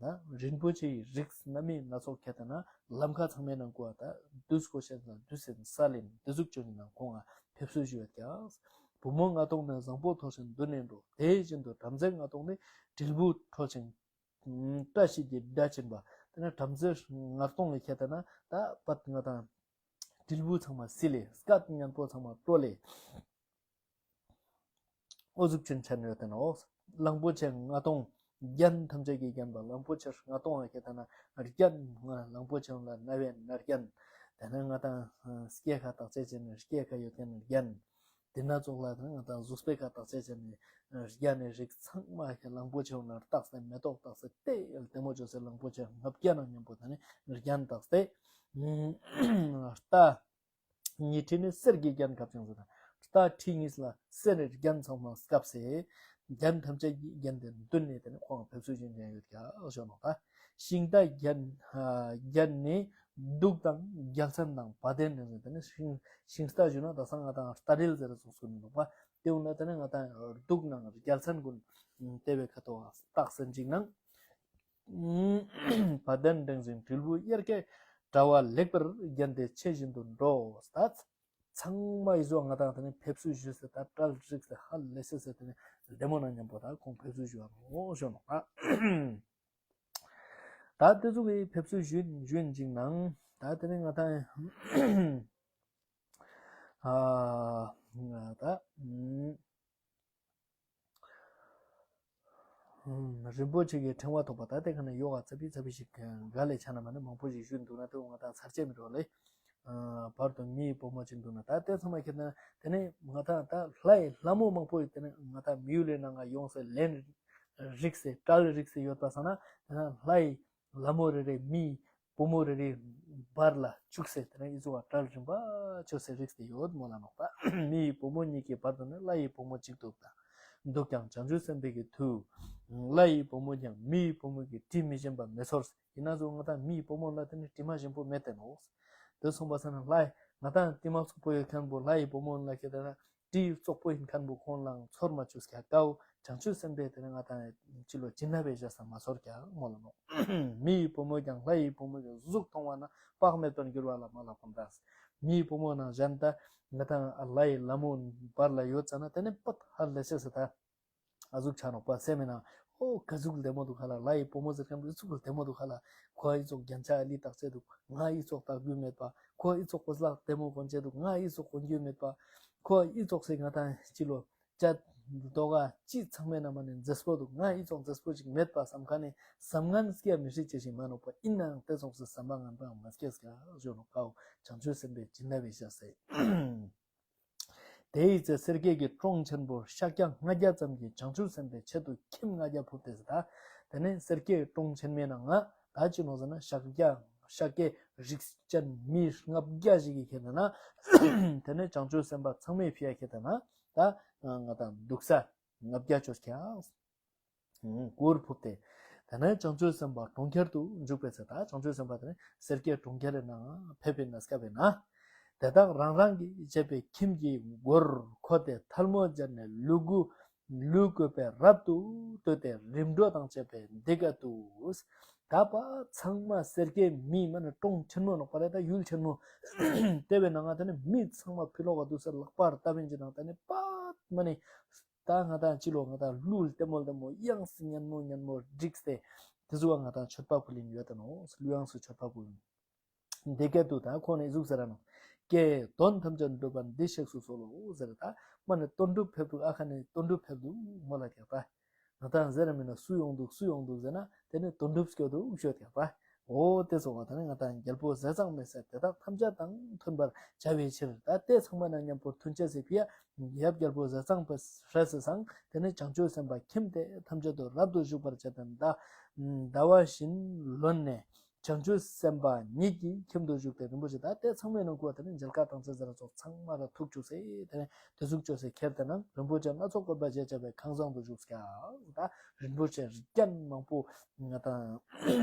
ད་རིན་པོ་ཆེ་ཡི་རིགས་སྣ་མིན་སྣ་ཚོགས་ཁྱེར་ཏེ་ན་ལམ་ཁ་ཚང་མའི་ནང་ཁོ་ད་དུས་སྐོར་ཤེས་ལ་དུས་སེམས་ས་ལེན་དུས་གཟུགས་ཅུང་ནང་ཁོང་ང་ཕེབས་བསུ་ཞུ་བའི་ཀྱང་། བུ་མོ་ལྔ་སྟོང་ནི་བཟང་པོ་ཐོབ་ཞིང་འདུ་ནས་འགྲོ། དེ་བཞིན་དུ་བྲམ་ཟེ་ལྔ་སྟོང་ནི་དྲིལ་བུ་འཁྲོལ་ཞིང་། བཀྲ་ཤིས་ཀྱི་སྒྲ་འབྱིན་པ། དེ་ནས་བྲམ་ཟེ་ལྔ་སྟོང་ལ་ཁྱེར་ཏེ་ན་ད་པད་ང་དང་དྲིལ་བུ་ཚང་མ་བསིལ་ལེ་སྐད་སྙན་པོ་ཚང་མ་དཀྲོལ་ལེ། འོ་གཟུགས་ཅན་ཆ་ནས་ཡོད་དེ་ནོ། གླང་པོ་ཆེ་ལྔ་སྟོང་། རྒྱན་ཐམས་ཅད་ཀྱིས་བརྒྱན་པ་གླང་པོ་ཆེ་ལྔ་སྟོང་ལ་ཁྱེར་ཏེ་ན་རྒྱན། གླང་པོ་ཆེ་ལ་རྣ་བའི་རྣ་རྒྱན། དེ་ནས་ང་དང་སྐེ་ཁ་དག་ཆ་ཅན་ནི་སྐེ་ཁ་ཡོད་མཁན་ནི་རྒྱན། དེ་སྣ་ཚོགས་ལ་ང་དང་གཟུགས་པོའི་ཁ་དག་ཆ་ཅན་ནི་རྒྱན་ནི་རིགས་ཚང་མ་ཁྱེར་གླང་པོ་ཆེ་ལ་བཏགས་ཏེ་མེ་ཏོག་བཏགས་ཏེ་དེ་ལྟད་མོ་བཅོས་སེ་གླང་པོ་ཆེ་ལྔ་བརྒྱ་ནང་མཉམ་པོ་དེ་ནས་རྒྱན་བཏགས་ཏེ། རྟ། ཉི་ཁྲི་ནི་གསེར་གྱི་རྒྱན་བཀབ་ཅིང་ཟེར། རྟ་ཁྲི་གཉིས་ལ་གསེར་རི་རྒྱན་ཚང་མ་བཀབ་སེ། རྒྱན་ཐམས་ཅད་ཀྱིས་བརྒྱན་ཏེ་འདུས་ནས་དེ་ནས་ཁོང་ཕེབས་བསུ་བྱེད་མཁན་ཡོད་ཀྱང་ཞོ་ནོ་ད། ཤིང་རྟ་རྒྱན། རྒྱན་ནི་གདུགས་དང་རྒྱལ་མཚན་དང་བ་དན་ནི་དེ་ནས་ཤིང་ཤིང་རྟ་ཞུ་ན་ད་སང་ང་དང་རྟ་དྲེལ་ཟེར་སོགས་སུ་ནི་འདུག་པ། དེ་འུ་ན་དེ་ནས་ང་དང་གདུགས་ནང་རྒྱལ་མཚན་ཀུན་དེ་བའི་ཁ་ཐོག་བཏགས་སེ་འཇིགས་སྣང་། བ་དན་སྒྲེང་ཞིང་དྲིལ་བུ་གཡེར་ཁའི་དྲ་བ་ལེགས་པར་བརྒྱན་ཏེ་ཆེ་བཞིན་དུ་འགྲོ། ད་ཚང་མ་ཡི་ཟོ་ང་དང་དེ་ནས་ཕེབས་བསུ་ཞུས་སེ་ད་གྲལ་བསྒྲིགས་སེ་ཧ་ལས་སེ་སེ་དེ་ནས་ལྡེ་མོ་ནང་མཉམ་པོ་ད་ཁོང་ཕེབས་བསུ་ཞུ་བ་ནོ་ཞོ་ནོ། ད་དེ་ཚོ་གི་ཕེབས་བསུ་ཞུ་ཞུ་ཡིན་ཅིག་ནང་ད་དེ་ནས་ང་དང་ཨ་ད། རིན་པོ་ཆེ་གི་ཕྲེང་བ་ཐོགས་པ་ད་ལྟའི་ཁ་ནས་ཡོ་ག་ཚ་བི་ཚ་བི་ཞིག་ག་ལས་ཆ་ན་མ་ནི་མང་པོ་ཞིག་ཞུས་འདུག་ན་དེ་འོང་ང་དང་ཚར་བཅད་མི་འགྲོ་ལེ། བར་དུ་མི་ཡི་བུ་མོ་ཅིག་འདུག་ན་ད་ལྟའི་ཚང་མ་ཁྱེར་ན་དེ་ནས་ང་དང་ད་ལྷ་ཡི་ལྷ་མོ་མང་པོ་ཡི་དེ་ནས་ང་དང་མི་ཡུལ་ལས་ནང་ང་ཡོང་སེ་ལན་རིགས་སེ་གྲལ་རིགས་སེ་ཡོད་པ་སང་ན་དེ་ན་ལྷ་ཡི་ལྷ་མོ་རེ་རེ་མི་ཡི་བུ་མོ་རེ་རེའི་བར་ལ་བཅུག་སེ་དེ་ནས་ཨི་ཚོ་བ་གྲལ་རིམ་པ་ཆོད་སེ་རིགས་ཏེ་ཡོད་མོ་ལ་ནོག་པ། མི་ཡི་བུ་མོ་གཉིས་ཀྱི་བར་དུ་ནི་ལྷ་ཡི་བུ་མོ་གཅིག་འདུག་ད། འདུག་ཀྱང་བྱང་ཆུབ་སེམས་དཔའི་གི་མཐུ། ལྷ་ཡི་བུ་མོ་ཀྱང་མི་ཡི་བུ་མོ་གི་དྲི་མི་ཞིམ་པ་མི་ཚོར། ཡིན་ན་ཚོ་ང་དང་མི་ཡི་བུ་མོ་ལ་དེ་ནི་དྲི་མ་ཞིམ་པོ་མེད་དེ་ནོག། དེ་སོང་པ་ས་ན་ལྷ་ཡི་ང་དང་དྲི་མ་ཚོགས་པོ་ཡོད་མཁན་པོ་ལྷ་ཡི་བུ་མོ་ལ་ཁྱེད་དེ་ན། དྲི་བཙོག་པོ་ཡིན་མཁན་པོ་ཁོང་ལའང་ཚོར་མ་བཅུག་ཀྱང་དཀའོ། བྱང་ཆུབ་སེམས་དཔས་དེ་ནི་ང་དང་ཅི་ལོ་བྱིན་རླབས་པའི་ཞག་ས་མ་ཚོར་ཀྱང་མོ་ལ་ནོ། མི་ཡི་བུ་མོ་ཀྱང་ལྷ་ཡི་བུ་མོ་གི་གཟུགས་མཐོང་བ་ན་དཔག་མེད་པར་འགྱུར་བ་ལ་མ་ལ་གོམས་དང་། མི་ཡི་བུ་མོ་ནང་གཞན་ད་ང་དང་ལྷ་ཡི་ལྷ་མོ་བར་ལ་ཡོད་ཙ་ན་དེ་ནི་པད་ཧ་ལས་སེ་ས་ད་ཨ་གཟུགས་ཆ་ནོག་པ་སེམས་མི་ནང་། ཨོ་ག་གཟུགས་ལྡེ་མོ་འདུག་ཧ་ལ། ལྷ་ཡི་བུ་མོ་ཟེར་མཁན་པོ་གཟུགས་ལྡེ་མོ་འདུག་ཧ་ལ། ཁོ་ཨི་ཙོག་རྒྱན་ཆ་ཨ་ལི་བཏགས་ཚེ་འདུག་ང་ཨི་ཙོག་བཏགས་རྒྱུ་མེད་པ། ཁོ་ཨི་ཙོག་གོས་ལག་ལྡེ་མོ་གོན་ཆེ་འདུག་ང་ཨི་ཙོག་གོན་རྒྱུ་མེད་པ། ཁོ་ཨི་ཙོག་སེ་ང་དང་ཅི་ལོ་ཅ་རྡོ་ག་ཅི་ཚང་མའི་ནང་མ་ནས་མཛེས་པོ་འདུག་ང་ཨི་ཙོག་མཛེས་པོ་ཅིག་མེད་པ་བསམ་མཁན་ནི་བསམ་ངན་སྐྱེ་མི་སྲིད་ཅེས་ཤིག་མ་ནོག་པ། ཡིན་ནའང་དེ་ཙོག་སེ་བསམ་པ་ངན་པའང་མ་སྐྱེས་ཀ་ཞོ་ནོ་ཀའོ། བྱང་ཆུབ་སེམས་དཔའི་བྱིན་རླབས་པའི་ཞག་སེ། དེའི་ཚེ་སེར་སྐྱའི་གི་གྲོང་ཆེན་པོར་ཤཱཀྱ་ལྔ་བརྒྱ་ཙམ་གྱིས་བྱང་ཆུབ་སེམས་དཔའི་ཆེད་དུ་ཁྱིམ་ལྔ་བརྒྱ་ཕུབ་སྟེ་ཟེར་ད། དེ་ནས་སེར་སྐྱའི་གྲོང་ཆེན་མའི་ནང་ང་ད་ཅི་ནོ་ཟེར་ན་ཤཱཀྱ་ཤཱཀྱའི་རིགས་ཅན་མི་ལྔ་བརྒྱ་ཞིག་གིས་ཁྱེར་ན་དེ་ནས་བྱང་ཆུབ་སེམས་དཔའ་ཚང་མས་ཕི་ཡ་ཁྱེར་ད་ན་ད་ང་དང་འདུག་ས་ལྔ་བརྒྱ་ཅོ་ཁྱ། གུར་ཕུབ་སྟེ། དེ་ནས་བྱང་ཆུབ་སེམས་དཔའ་གྲོང་ཁྱེར་དུ་འཇུག་པའི་ཚེ་ད་བྱང་ཆུབ་སེམས་དཔའ་དེ་ནས་སེར་སྐྱའི་གྲོང་ཁྱེར་རེ་ནང་ཕེབས་པའི་ན་སྐབས་པའི་ན། དེ་དག་རང་རང་གིས་བྱས་པའི་ཁྱིམ་གྱི་སྒོར་འཁོད་དེ་ཐལ་མོ་སྦྱར་ནས་ལུས་གུ་ལུས་བཀོད་པས་རབ་ཏུ་བསྟོད་དེ་རིམ་གྲོ་དང་བཅས་པས་འདི་སྐད་དུ། ད་པ་ཚང་མ་སེར་སྐྱའི་མི་མ་ནི་གྲོང་ཆེན་མོ་ནོག་པ་རེད་ད་ཡུལ་ཆེན་མོ། དེ་བའི་ནང་ང་དེ་ནས་མི་ཚང་མ་ཕི་ལོག་ག་འདུག་སེ་ལག་པར་ལྟ་བིན་གྱི་ནང་དེ་ནས་པ་མ་ནི། ད་ང་དང་ཅི་ལོ་ང་དང་གླུ་ལྟད་མོ་ལྟད་མོ་དབྱངས་སུ་སྙན་མོ་སྙན་མོ་བསྒྲིགས་ཏེ། དེ་ཚོ་བ་ང་དང་མཆོད་པ་ཕུལ་ཡིན་ཡོད་དེ་ནོ། གླུ་དབྱངས་སུ་མཆོད་པ་ཕུལ་ཡིན། འདི་སྐད་དུ་ད་ཁོང་ནས་གཟུགས་ཟེར་ར་ནོ། ཀྱེ་དོན་ཐམས་ཅད་འགྲུབ་པ་འདི་གཤེགས་སུ་གསོལ་ལོ་ཟེར་ད། མ་ནི་དོན་གྲུབ་ཕེབས་འདུག་ཨ་ཁ་ནས་དོན་གྲུབ་ཕེབས་འདུག་མོ་ལ་རྒྱག་པ། ང་དང་ཟེར་ར་མིན་ན་སུ་ཡོང་འདུག་སུ་ཡོང་འདུག་ཟེར་ན་དེ་ནས་དོན་གྲུབ་སྐྱོ་འདུག་ཤོད་རྒྱག་པ། འོ་དེ་སོང་བ་དང་ང་དང་རྒྱལ་པོ་ཟས་གཙང་མའི་སྲས་དེ་དག་ཐམས་ཅད་དང་མཐུན་པར་བྱ་བའི་ཕྱིར་ད་དེ་ཚང་མ་ན་མཉམ་པོར་མཐུན་ཆ་སེ་ཕི་ཡ་ཡབ་རྒྱལ་པོ་ཟས་གཙང་པའི་སྲས་སུ་སང་དེ་ནས་བྱང་ཆུབ་སེམས་དཔའ་ཁྱིམ་དེ་ཐམས་ཅད་དུ་རབ་ཏུ་བཞུགས་པར་བྱ་དང་ཟླ་ཟླ་བ་བཞིན་ལོན་ནས་ བྱང་ཆུབ་སེམས་དཔའ་ཉིད་ཀྱི་ཁྱིམ་དུ་བཞུགས་ཏེ། རིན་པོ་ཆེ་ད་དེ་ཚང་མའི་ནང་ཁུལ་དེ་ནི་མཇལ་ཁ་བཏང་ཚེ་ཟེར་ར་ཚོགས་ཚང་མ་ལ་ཐུགས་བཅུག་སེ་དེ་ནི་དེ་ཟུག་བཅོས་སེ་ཁྱེར་ཏེ་ན་རིན་པོ་ཆེ་སྣ་ཚོགས་བཀོད་པ་བྱས་བྱས་པའི་ཁང་བཟང་དུ་བཞུགས་ཀྱང་ད་རིན་པོ་ཆེ་རྒྱན་མང་པོ་ང་དང་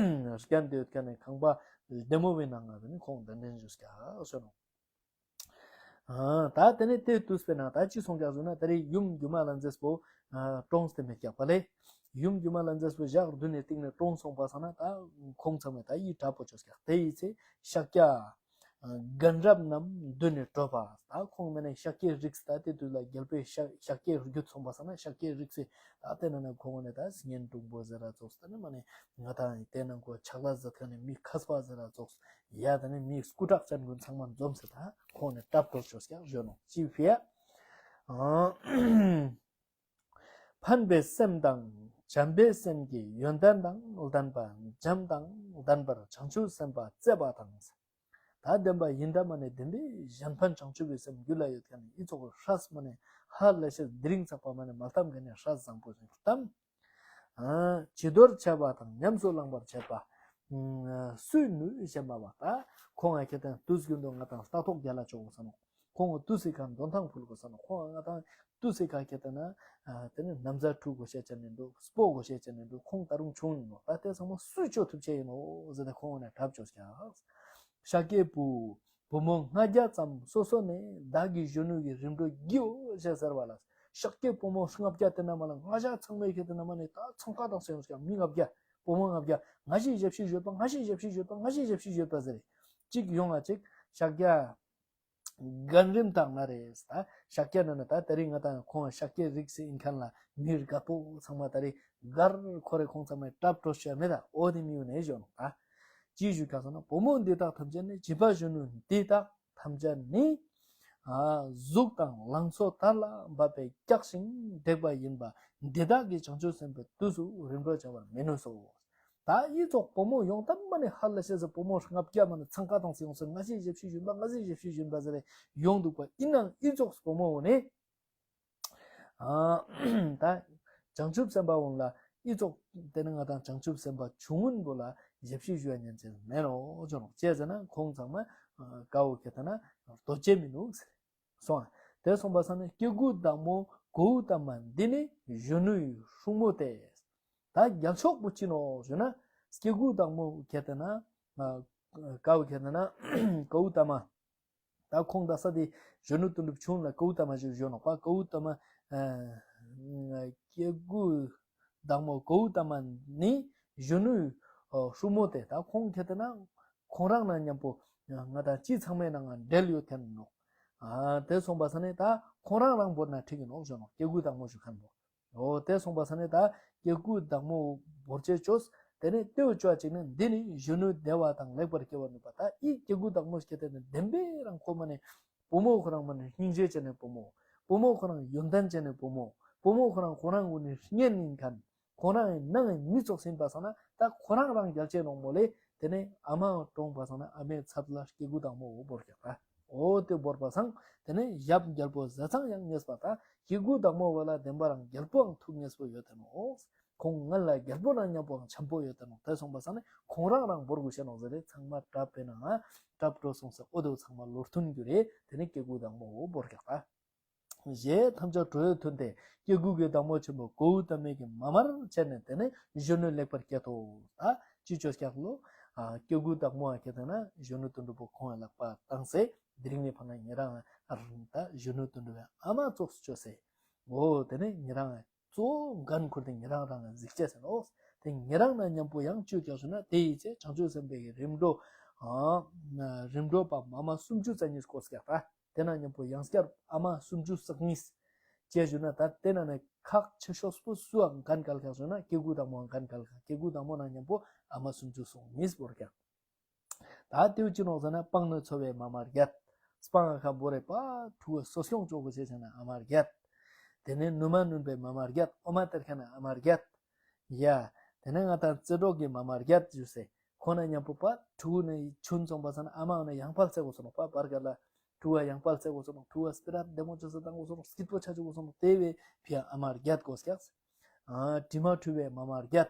རྒྱན་དེ་ཡོད་ཀྱང་ནི་ཁང་པ་བདེ་མོ་བའི་ནང་ང་དེ་ནི་ཁོང་གདན་འདྲེན་བཞུགས་ཀྱང་ཟེར་ནོ། ད་དེ་ནས་དེ་དུས་པའི་ནང་ད་ཅི་སོང་ཀྱག་ཟེར་ན། ད་རེས་ཡུམ་སྒྱུ་མ་ལྷ་མཛེས་པོ་གྲོངས་ཏེ་མེད་ཀྱག་པ་ལས། ཡུམ་སྒྱུ་མ་ལྷ་མཛེས་པོ་ཞག་བདུན་ནས་སྟེང་ནས་གྲོངས་སོང་པ་སང་ན་ད་ཁོང་ཚང་མས་ད་ཡིད་དྲག་པོ་བཅོས་ཀྱག་དེ་ཡི་ཚེ་ཤཱཀྱ་རྒན་རབས་རྣམས་མདུན་ནས་བྲོས་པ། ད་ཁོང་མ་ནས་ཤཱཀྱའི་རིགས་ད་དེ་དུས་ལ་རྒྱལ་པོའི་ཤཱཀྱའི་རྒྱུད་སོང་པ་སང་ན་ཤཱཀྱའི་རིགས་སུ་ད་དེ་ན་ན་ཁོང་ནས་ད་སྙན་དྲུང་པོ་ཟེར་ར་ཚོགས་ད་ནི་མ་ནས་ང་ད་དེ་ནང་ཁོ་ཕྱག་ལ་ཟེར་མཁན་ནི་མི་མཁས་པ་ཟེར་ར་ཚོགས། ཡ་ད་ནི་མི་སྐུ་དྲག་ཅན་ཀུན་ཚང་མ་འཛོམས་སེ་ད་ཁོང་ནས་གྲབས་གྲོལ་ཆོག་ཀྱག་ཞུ་ནོ་ཅི་ཕི་ཡ། ཕན་པའི་སེམས་དང་བྱམས་པའི་སེམས་ཀྱི་ཡོན་ཏན་དང་ལྡན་པ། བྱམས་དང་ལྡན་པར་བྱང་ཆུབ་སེམས་དཔའ་བརྩེ་བ་དང་། ད་བདེན་པ་ཡིན་ད་མ་ནས་བདེན་པའི་གཞན་ཕན་བྱང་ཆུབ་པའི་སེམས་རྒྱུད་ལ་ཡོད་མཁན་ནི་ཨི་ཚོགས་ཧྲས་མ་ནས་ཧ་ལས་ཤེས་དེ་རིང་ཚགས་པ་མ་ནས་མ་ལྟམ་མཁན་ནི་ཧྲས་བཟང་པོ་ཞིག་གཏམ། ཨ། བྱི་དོར་བྱས་པ་དང་ཉམས་སུ་བླང་བར་བྱེད་པ། ཨ། སུས་ནུས་ཞེས་སྨྲ་བ་ད། ཁོང་ང་ཁྱེད་དང་དུས་རྒྱུན་དུ་ང་དང་ལྟ་རྟོག་རྒྱལ་ལ་ཆོག་གོ་ས་ནོ། ཁོང་ང་དུས་སི་ཁ་འདོན་ཐང་ཕུལ་གོ་ས་ནོ། ཁོང་ང་ང་དང་དུས་སི་ཁ་ཁྱེད་དང་ན། ཨ། དེ་ནི་ན་བཟའ་འཁྲུ་གོ་ཤེས་ཅན་ནི་འདུག་སྤོ་གོ་ཤེས་ཅན་ནི་འདུག་ཁོང་ད་རུང་ཆུང་ཡིན་ནོ། ད་དེ་ཚང་མ་སུས་ཆོག་ཐུབ་ཆེ་ཡིན་ནོ་ཟེར་ཏེ་ཁོང་ང་ནས་གྲབས་བཅོས་ཀྱག་ཤཱཀྱའི་བུ། བུ་མོ་ལྔ་བརྒྱ་ཙམ་སོ་སོ་ནས་བདག་གི་གཞོན་ནུ་ཡི་རིམ་གྲོ་བགྱིའོ་ཞེས་ཟེར་བ་ལ། ཤཱཀྱའི་བུ་མོ་ལྔ་བརྒྱ་དེ་ན་མ་ལ་ལྔ་བརྒྱ་ཚང་མས་ཁྱེད་དེ་ན་མ་ནས་ད་ཚང་ཁ་དང་སེམས་ཀྱང་མི་ལྔ་བརྒྱ། བུ་མོ་ལྔ་བརྒྱ། ང་ཞིག་ཞབས་ཕྱི་ཡོད་པ། ང་ཞིག་ཞབས་ཕྱི་ཡོད་པ། ང་ཞིག་ཞབས་ཕྱི་ཡོད་པ་ཟེར། གཅིག་ཡོང་ལ་གཅིག་ཤཱཀྱ་རྒན་རིམ་དང་ན་རེ་ད་ཤཱཀྱ་ན་ན་ད་དེ་རིང་ང་དང་ཁོང་ཤཱཀྱའི་རིགས་སུ་ཡིན་མཁན་ལ་མི་རྒད་པོ་ཚང་མ་ད་རེ་གར་ཁོ་རེ་ཁོང་ཚང་མས་གྲབས་གྲོལ་ཤོད་མེད་ད། འོ་དེ་མི་ཡོང་ནས་ཞོན་ད། ཅི་ཞུ་ག་ཟེར་ན། བུ་མོ་འདི་དག་ཐམས་ཅད་ནི། བྱིས་པ་གཞོན་ནུ་འདི་དག་ཐམས་ཅད་ནི། ཨ། གཟུགས་དང་ལང་ཚོ་དར་ལ་བབ་པས་སྐྱག་ཞིང་བྲེགས་པ་ཡིན་པ་འདི་དག་གིས་བྱང་ཆུབ་སེམས་དཔའི་དུས་སུ་རིམ་གྲོ་བྱ་བར་མི་ནུས་སོ། ད་ཨི་ཙོགས་བུ་མོ་ཡོང་ད་མ་ནི་ཧ་ལ་ཤེས་ཟེར། བུ་མོ་ལྔ་བརྒྱ་མ་ནི་ཚང་ཁ་དང་སེ་ཡོང་ཟེར། ང་ཞིག་ཞབས་ཕྱི་ཞུན་པ། ང་ཞིག་ཞབས་ཕྱི་ཞུན་པ་ཟེར་ཡོང་འདུག་པ། ཨིན་ནའང་ཨི་ཙོགས་བུ་མོ་འོ་ནི། ཨ། ད་བྱང་ཆུབ་སེམས་དཔའ་འོང་ལ་ཨི་ཙོགས་དེ་ནི་ང་དང་བྱང་ཆུབ་སེམས་དཔའ་ཆུང་ངུན་པོ་ལ་ཞབས་ཕྱི་ཞུ་བ་ཉན་ཅེས་མེད་རོ་ཅོ་ནོ། ཅེས་ཟེར་ན་ཁོང་ཚང་མ་ཀ་བོ་ཁེ་ཏེ་ན་རྡོ་རྗེ་མི་ནུག་ཟེར། སོང་། དེ་སོང་པ་སང་ནི་སྐྱེ་དགུའི་བདག་མོ་གཽ་ཏ་མ་འདི་ནི་གཞོན་ནུའི་སྲུང་མོ་སྟེ། ད་རྒྱལ་མཆོག་པོ་ཅི་ནོ་ཞུ་ན། སྐྱེ་དགུའི་བདག་མོ་ཁེ་ཏེ་ན། ཀ་བོ་ཁེ་ཏེ་ན་གཽ་ཏ་མ། ད་ཁོང་ད་ས་དེ་གཞོན་ནུ་དོན་གྲུབ་ཆུང་ལ་གཽ་ཏ་མ་ཞུ་ཞུ་ནོ་པ། གཽ་ཏ་མ། ཨ། སྐྱེ་དགུའི་བདག་མོ་གཽ་ཏ་མ་ནི་གཞོན་ནུའི་སྲུང་མོ་སྟེ། ད་ཁོང་ཁེ་ཏེ་ན་ཁོང་རང་ན་མཉམ་པོ་ང་དང་ཅི་ཚང་མའི་ནང་ང་འབྲེལ་ཡོད་མཁན་ནོ། ཨ། དེ་སོང་པ་སང་ནི་ད་ཁོང་རང་རང་བོར་ན་འགྲིག་གི་ནོ་ཞུ་ནོ། སྐྱེ་དགུའི་བདག་མོ་ཞུ་མཁན་པོ། འོ་དེ་སོང་པ་སང་ནི་ད་སྐྱེ་དགུའི་བདག་མོ་བོར་ཅེས་ཅོས། དེ་ནི་ལྟོས་ཅོ་ཅིག་ནི་འདི་ནི་གཞོན་ནུ་བདེ་བ་དང་ལེགས་པར་སྐྱེ་བར་ནུས་པ། ད་ཨི་སྐྱེ་དགུའི་བདག་མོ་ཞིག་དེ་ནི་བདེན་པའི་རང་ཁོ་མ་ནི་བུ་མོ་ཁོ་རང་མ་ནི་སྙིང་རྗེ་ཅན་ནི་བུ་མོ། བུ་མོ་ཁོ་རང་ཡོན་ཏན་ཅན་ནི་བུ་མོ། བུ་མོ་ཁོ་རང་ཁོ་རང་གུན་ནི་གཉེན་ཡིན་མཁན། ཁོ་རང་ནང་མི་ཚོགས་ཟིན་པ་སང་ན་ད་ཁོ་རང་རང་རྒྱལ་ཆེ་ནོང་མོ་ལེ། དེ་ནས་ཨ་མ་གྲོངས་པ་སང་ན་ཨ་མའི་ཚབ་ལ་སྐྱེ་དགུའི་བདག་མོ་བོར་ཀྱག་ད། འོ་དེ་བོར་པ་སང་དེ་ནས་ཡབ་རྒྱལ་པོ་ཟས་གཙང་ཡང་ངེས་པ། ད་སྐྱེ་དགུའི་བདག་མོ་བོ་ལ་བདེན་པ་རང་རྒྱལ་པོའང་ཐུགས་ངེས་པོ་ཡོད་དེ་ནོ། ཁོང་ང་ལ་རྒྱལ་པོ་རང་མཉམ་པོའང་འཆམ་པོ་ཡོད་དེ་ནོ། དེ་སོང་པ་སང་ནས་ཁོང་རང་རང་བོར་དགོས་ཤེས་ནོ་ཟེར་རེ་ཚང་མ་གྲབས་པའི་ནང་ང་གྲབས་འགྲོ་སོང་ཟེར། འོ་དེ་ཚང་མ་ལོ་ཐུན་རྒྱུ་རེ། དེ་ནས་སྐྱེ་དགུའི་བདག་མོ་བོ་བོར་ཀྱག་ད། ཞེས་ཐམས་ཅད་གྲོས་མཐུན་ཏེ། སྐྱེ་དགུ་གི་བདག་མོ་ཆེན་པོ་གཽ་ཏ་མ་གིས་མ་མར་བྱས་ནས་དེ་ནས་གཞོན་ནུ་ལེགས་པར་སྐྱེས་ཏོ། ད་ཅི་ཅོ་སྐྱག་ལོ། ཨ། སྐྱེ་དགུའི་བདག་མོ་ཨ་ཁེ་ཏེ་ན་གཞོན་ནུ་དོན་གྲུབ་པོ་ཁོང་ལ་ལག་པ་བཏང་སེ། དེ་རིང་ནས་ཕ་ན་ཉེ་རང་ད་གཞོན་ནུ་དོན་གྲུབ་པའི་ཨ་མ་ཙོགས་སུ་ཅོས་སེ། འོ་དེ་ནས་ཉེ་རང་གཙོ་བོ་འགན་ཁུར་ཏེ་ཉེ་རང་རང་གཟིགས་ཅེས་ཟེར་ནོ། དེ་ཉེ་རང་ན་མཉམ་པོ་ཡང་ཅོས་སྐྱག་ཟེར་ན། དེ་ཡི་ཚེ་བྱང་ཆུབ་སེམས་དཔའི་རིམ་གྲོ། ཨ། རིམ་གྲོ་པ་མ་མ་སུམ་ཅུ་རྩ་གཉིས་བསྐོར་སྐྱག་ད། དེ་ན་མཉམ་པོ་ཡང་སྐྱར་ཨ་མ་སུམ་ཅུ་སོ་གཉིས། ཅེས་ཞུ་ན་ད་དེ་ན་ནས་ཁག་ཆེ་ཤོས་པོ་སུའང་འགན་ཁག་ལ་ཁག་ཞུ་ན་སྐྱེ་དགུའི་བདག་མོའང་འགན་ཁག་ལ་ཁག་སྐྱེ་དགུའི་བདག་མོ་ན་མཉམ་པོ་ཨ་མ་སུམ་ཅུ་སོ་གཉིས་བོར་ཀྱག་ད་དེའུ་ཅི་ནོག་ཟེར་ན། སྤང་ནི་འཚོ་བའི་མ་མ་བརྒྱད། སྤང་ཁ་བོ་རེ་པ་ཕྲུ་གུ་གསོ་སྐྱོང་ཅོ་གོ་ཤེས་ཟེར་ན་ཨ་མ་བརྒྱད། དེ་ནས་ནུ་མ་བསྣུན་པའི་མ་མ་བརྒྱད། འོ་མ་སྟེར་མཁན་ན་ཨ་མ་བརྒྱད། ཡ། དེ་ནས་ང་དང་རྩེ་གྲོགས་ཀྱི་མ་མ་བརྒྱད་ཞུ་སེ། ཁོ་ན་མཉམ་པོ་པ་ཕྲུ་གུ་ནི་ཆུན་སོང་པ་སང་ན་ཨ་མ་འོ་ན་ཡང་ཕལ་ཚེ་གོ་སོང་ནོ་པ། བར་ག་ལ་ཕྲུ་གུ་ཡང་ཕལ་ཚེ་གོ་སོང་ནོ། ཕྲུ་གུ་སྤེ་ར་བདེ་མོ་ཅོ་སེ་བཏང་གོ་སོང་ནོ། སྐྱིད་པོ་ཆ་ཅོ་གོ་སོང་ནོ། དེ་བས་ཕི་ཡ་ཨ་མ་བརྒྱད་གོ་སྐྱག་ཨ། དྲི་མ་འཁྲུ་བའི་མ་མ་བརྒྱད།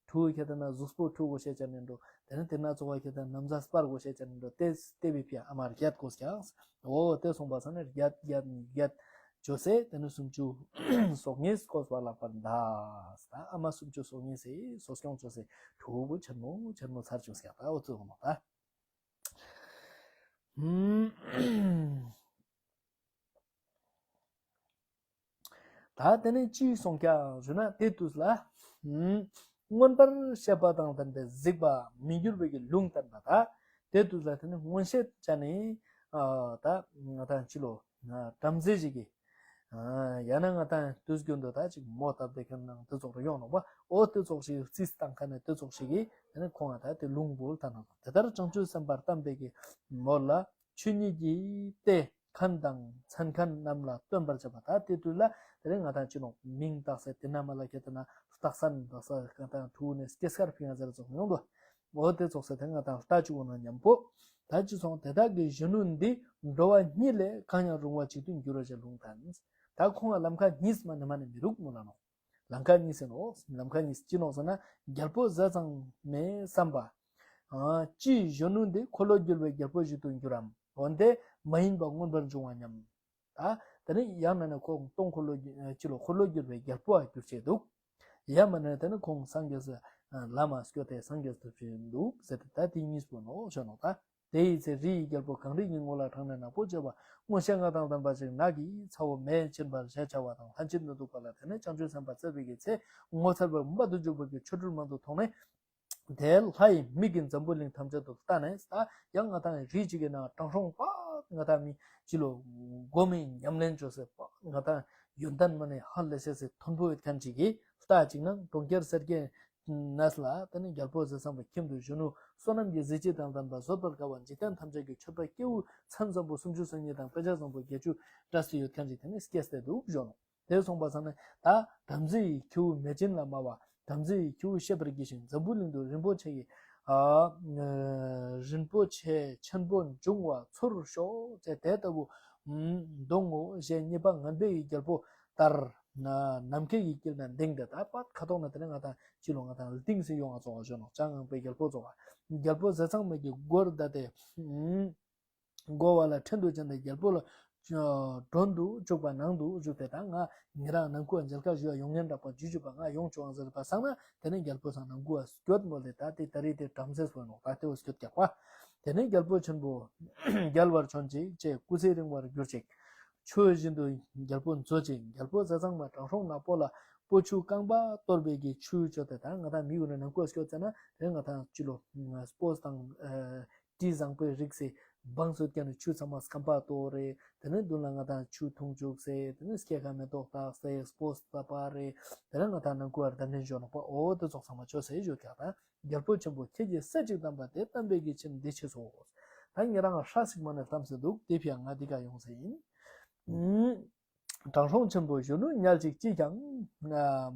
ཕྲུ་གུ་ཁྱེད་ལྟ་ན་གཟུགས་པོ་ཕྲུ་གུ་བཤད་ཅན་ནི་འགྲོ། དེ་ནི་དེ་ན་ཚོ་བ་ཁྱེད་ལྟ་ན་ན་བཟའ་སྤར་གོ་བཤད་ཅན་ནི་འགྲོ། དེ་དེ་བི་ཕི་ཨ་མ་རྒྱད་གོ་ཀྱང་། འོ་དེ་སོང་པ་ས་ནི་རྒྱད་རྒྱད་རྒྱད་ཅོ་སེ་དེ་ནི་སུམ་ཅུ་སོ་གཉིས་སྐོར་བ་ལག་པར་འདའ། ད་ཨ་མ་སུམ་ཅུ་སོ་གཉིས་སེ་གསོ་སྐྱོང་ཅོ་སེ་ཕྲུ་གུ་ཆེན་མོ་ཆེན་མོ་ཚར་ཅོ་སེ་ད་འོ་ཚོ་མོ་ད། ད་དེ་ནས་ཅི་གསུངས་ཀྱང་ཞུ་ན་དེ་དུས་ལ། མངོན་པར་ཤེས་པ་དང་ལྡན་པའི་གཟིགས་པ་མི་འགྱུར་བའི་གི་ལུང་བསྟན་པ་ད། དེ་དུས་ལ་དེ་ནས་མངོན་ཤེས་ཅན་ནི། ད་ང་དང་ཅི་ལོ། བྲམ་ཟེ་ཞིག་གིས། ཡང་ན་ང་དང་དུས་རྒྱུན་དུ་ད་ཅིག་མོ་བཏབ་དེ་ཁན་ནང་དེ་ཚོགས་རུ་ཡོང་ནོག་པ། འོ་དེ་ཚོགས་ཤིག་རྩིས་བཏང་ཁ་ནས་དེ་ཚོགས་ཤིག་གིས་དེ་ནས་ཁོང་ང་ད་དེ་ལུང་བུ་ལྟ་ན་དེ་ལྟར་བྱང་ཆུབ་སེམས་དཔར་བལྟམས་པའི་གི་མོ་ལ། ཆོས་ཉིད་ཀྱི་ཏེ་མཁན་དང་མཚན་མཁན་རྣམས་ལ་སྟོན་པར་བྱེད་པ་ད་དེ་དུས་ལ་དེ་རིང་ང་དང་ཅི་ནོག་མིང་བཏགས་སའི་དེ་ན་མ་ལ་ཁྱེད་དེ་ན་སྟག་སན་བཏགས་ས་ང་དང་ཕྲུ་གུ་ནས་སྐྱེས་སྐར་ཕིང་ང་ཟེར་ཚོགས་མྱོང་དོ། འོ་དེ་ཚོགས་ས་དེ་ང་དང་ལྟ་བཅུག་ན་མཉམ་པོ། ད་ཅི་སོང་དེ་དག་གི་གཞོན་ནུ་འདི་འགྲོ་བ་གཉིས་ལས་གང་ཡང་རུང་བ་ཅིག་ཏུ་འགྱུར་བར་བྱེད་ལུང་དང་། ད་ཁོང་ལ་ལམ་ཁ་གཉིས་མ་ནི་མ་ནི་མི་རུག་མོ་ལ་ནོག་ལམ་ཁ་གཉིས་ཟེར་ནོ། ལམ་ཁ་གཉིས་ཅི་ནོག་ཟེར་ན་རྒྱལ་པོ་ཟས་གཙང་མའི་བསམ་པ། ཨ་ཅི་གཞོན་ནུ་འདི་འཁོར་ལོ་བསྒྱུར་བའི་རྒྱལ་པོ་ཞིག་ཏུ་འགྱུར་རམ། འོན་ཏེ་མ་ཡིན་པ་མངོན་པར་འབྱུང་བ་སྙམ། ད་དེ་ནི་ཡང་ན་ནི་ཁོང་སྟོང་འཁོར་ལོ་ཅི་ལོ་འཁོར་ལོ་བསྒྱུར་བའི་རྒྱལ་པོ་ཨ་གྱུར་ཆེད་འདུག་ཡང་མ་ནི་དེ་ནི་ཁོང་སངས་རྒྱས་སུ་ལམ་མ་སྐྱོད་དེ་སངས་རྒྱས་སུ་ཕྱིན་འདུག་ཟེར་ཏེ་ད་དེ་གཉིས་པོ་ནོ་ཞོ་ནོ་ད། དེ་ཡི་ཚེ་རི་ཡི་རྒྱལ་པོ་གངས་རི་གི་ངོ་ལ་དྲངས་ནས་ནག་པོ་བྱས་པ་སྔོ་ཤ་ལྔ་དང་ལྡན་པ་ཞིག་ནགས་ཀྱི་ཚ་བོ་མེ་འཆིན་པར་ཞེས་བྱ་བ་དང་ལྷན་ཅིག་ཏུ་འདུག་པ་ལ་དེ་ནས་བྱང་ཆུབ་སེམས་དཔའ་བཙལ་བའི་གི་ཚེ་ངོ་མཚར་བའི་དཔལ་དུ་འཇུག་པའི་གི་ཆོ་འཕྲུལ་མང་དུ་མཐོང་ནས། དེ་ལྷ་ཡི་མིག་གིས་འཛམ་བུ་གླིང་ཐམས་ཅད་དུ་ལྟ་ནས་ད་ཡང་ང་དང་རི་གཅིག་གི་ནང་དྲང་སྲོང་པ་ང་དང་མི་ཅི་ལོ་སྒོམ་མི་ཉམས་ལེན་བྱོས་ཟེར་པ་ང་དང་ཡོན་ཏན་མ་ནས་ཧ་ལས་ཤེས་ཟེར་མཐོན་པོ་ཡོད་མཁན་ཅིག་གིས་ལྟ་ཅིག་ན་གྲོང་ཁྱེར་སེར་སྐྱའི་གནས་ལ་དེ་ནི་རྒྱལ་པོ་ཟས་གཙང་མའི་ཁྱིམ་དུ་གཞོན་ནུ་བསོད་ནམས་ཀྱི་གཟི་བརྗིད་དང་ལྡན་པ་བཟོད་པར་དཀའ་བ་འཇིག་རྟེན་ཐམས་ཅད་ཀྱི་མཆོད་པ་སྐྱེས་བུ་མཚན་བཟང་པོ་སུམ་ཅུ་སོ་གཉིས་དང་དཔེ་བྱད་བཟང་པོ་བརྒྱད་ཅུ་བཀྲ་ཤིས་ཡོད་མཁན་ཅིག་དེ་ནི་སྐྱེས་ཏེ་འདུག་གཞོན་ནུ། དེ་སོང་པ་སང་ནས་ད་བྲམ་ཟེ་ཡི་ཁྱེའུ་མེ་སྦྱིན་ལ་སྨྲ་བ། བྲམ་ཟེ་ཡི་ཁྱེའུ་ཤེས་པར་གྱིས་ཤིག་འཛམ་བུ་གླིང་དུ་རིན་པོ་ཆེ་ཡི། ཨ། རིན་པོ་ཆེ་ཆེན་པོ་འབྱུང་བ་ཚུར་ཤོག་ཅེས་དེ་ལྟ་བུ། འདོང་ངོ་ཞེས་གཉིས་པ་ངན་པའི་རྒྱལ་པོ་ལྟར། ནམ་མཁའི་ཡི་དཀྱིལ་ན་ལྡིང་སྟེ་ད་པད་ཁ་ཐོག་ན་དེ་ནས་ང་དང་ཅི་ལོ་ང་དང་ལྡིང་སེ་ཡོང་བ་ཚོགས་བ་ཞོན་ནོ་ཅང་ངང་པའི་རྒྱལ་པོ་ཚོགས་བ། རྒྱལ་པོ་ཟས་གཙང་མའི་གི་མགོར་བརྡབས་ཏེ། འགོ་བ་ལ་ཁྲིན་ཏུ་ཅན་དང་རྒྱལ་པོ་ལ་མགྲོན་དུ་བཅུག་པ་ནང་དུ་བཅུག་སྟེ་ད་ང་ཉེ་རང་ནང་ཁུལ་མཇལ་ཁ་ཞུ་བ་ཡོང་ངན་རག་པ་ཇུ་ཇུ་པ་ང་ཡོང་ཆོག་ཨང་ཟེར་པ་སང་ན་དེ་ནས་རྒྱལ་པོ་སང་ནང་ཁུལ་བ་སྐྱོད་མོ་ལེ་ད་དེ་ད་རེས་དེ་བྲམ་ཟེ་སོ་ནོ་ད་དེ་བ་སྐྱོད་རྒྱག་པ། དེ་ནས་རྒྱལ་པོ་ཆེན་པོ་རྒྱལ་བར་བྱོན་ཅིག་ཅེས་སྐུ་ཚེ་རིང་བར་གྱུར་ཅིག་ཆོས་བཞིན་དུ་རྒྱལ་པོ་མཛོད་ཅིག་རྒྱལ་པོ་ཟས་གཙང་མ་དྲང་སྲོང་ནག་པོ་ལ་སྤོ་ཆུ་རྐང་པ་གཏོར་བའི་གི་ཆུ་བཅོས་ཏེ་ད་ང་དང་མི་ཡུལ་ནང་ཁུལ་བ་སྐྱོད་ཙ་ན་དེ་ནས་ང་དང་ཅི་ལོ་སྤོས་དང་། དྲི་བཟང་པོའི་རིགས་སེ་བང་སོ་བརྒྱབ་ནས་ཆུ་ཚང་མ་སྐམ་པ་གཏོར་རེ། དེ་ནས་མདུན་ལ་ང་དང་ཆུ་འཐུང་བཅུག་སེ་དེ་ནས་སྐྱེ་ཁ་མེ་ཏོག་བཏགས་སེ་སྤོས་ཏ་པ་རེ། དེ་ནས་ང་དང་ནང་ཁུལ་བར་གདན་འདྲེན་ཞོ་ནོག་པ་འོ་དེ་ཚོགས་ཚང་མ་ཆོས་སེ་ཞོ་ཀྱག་དང་རྒྱལ་པོ་ཆེན་པོ་ཁྱེད་ཀྱི་སྲས་གཅིག་དམ་པ་དེ་བལྟམས་པའི་གི་ཆེད་འདི་ཆེ་སོ། ད་ཉེ་རང་ཧྲ་སིག་མ་ནས་བལྟམས་སེ་འདུག་དེ་ཕྱིར་ང་འདི་ག་ཡོང་སེ་ཡིན། དྲང་སྲོང་ཆེན་པོ་གཞོན་ནུ་ཉལ་ཅིག་ཅིས་ཀྱང་།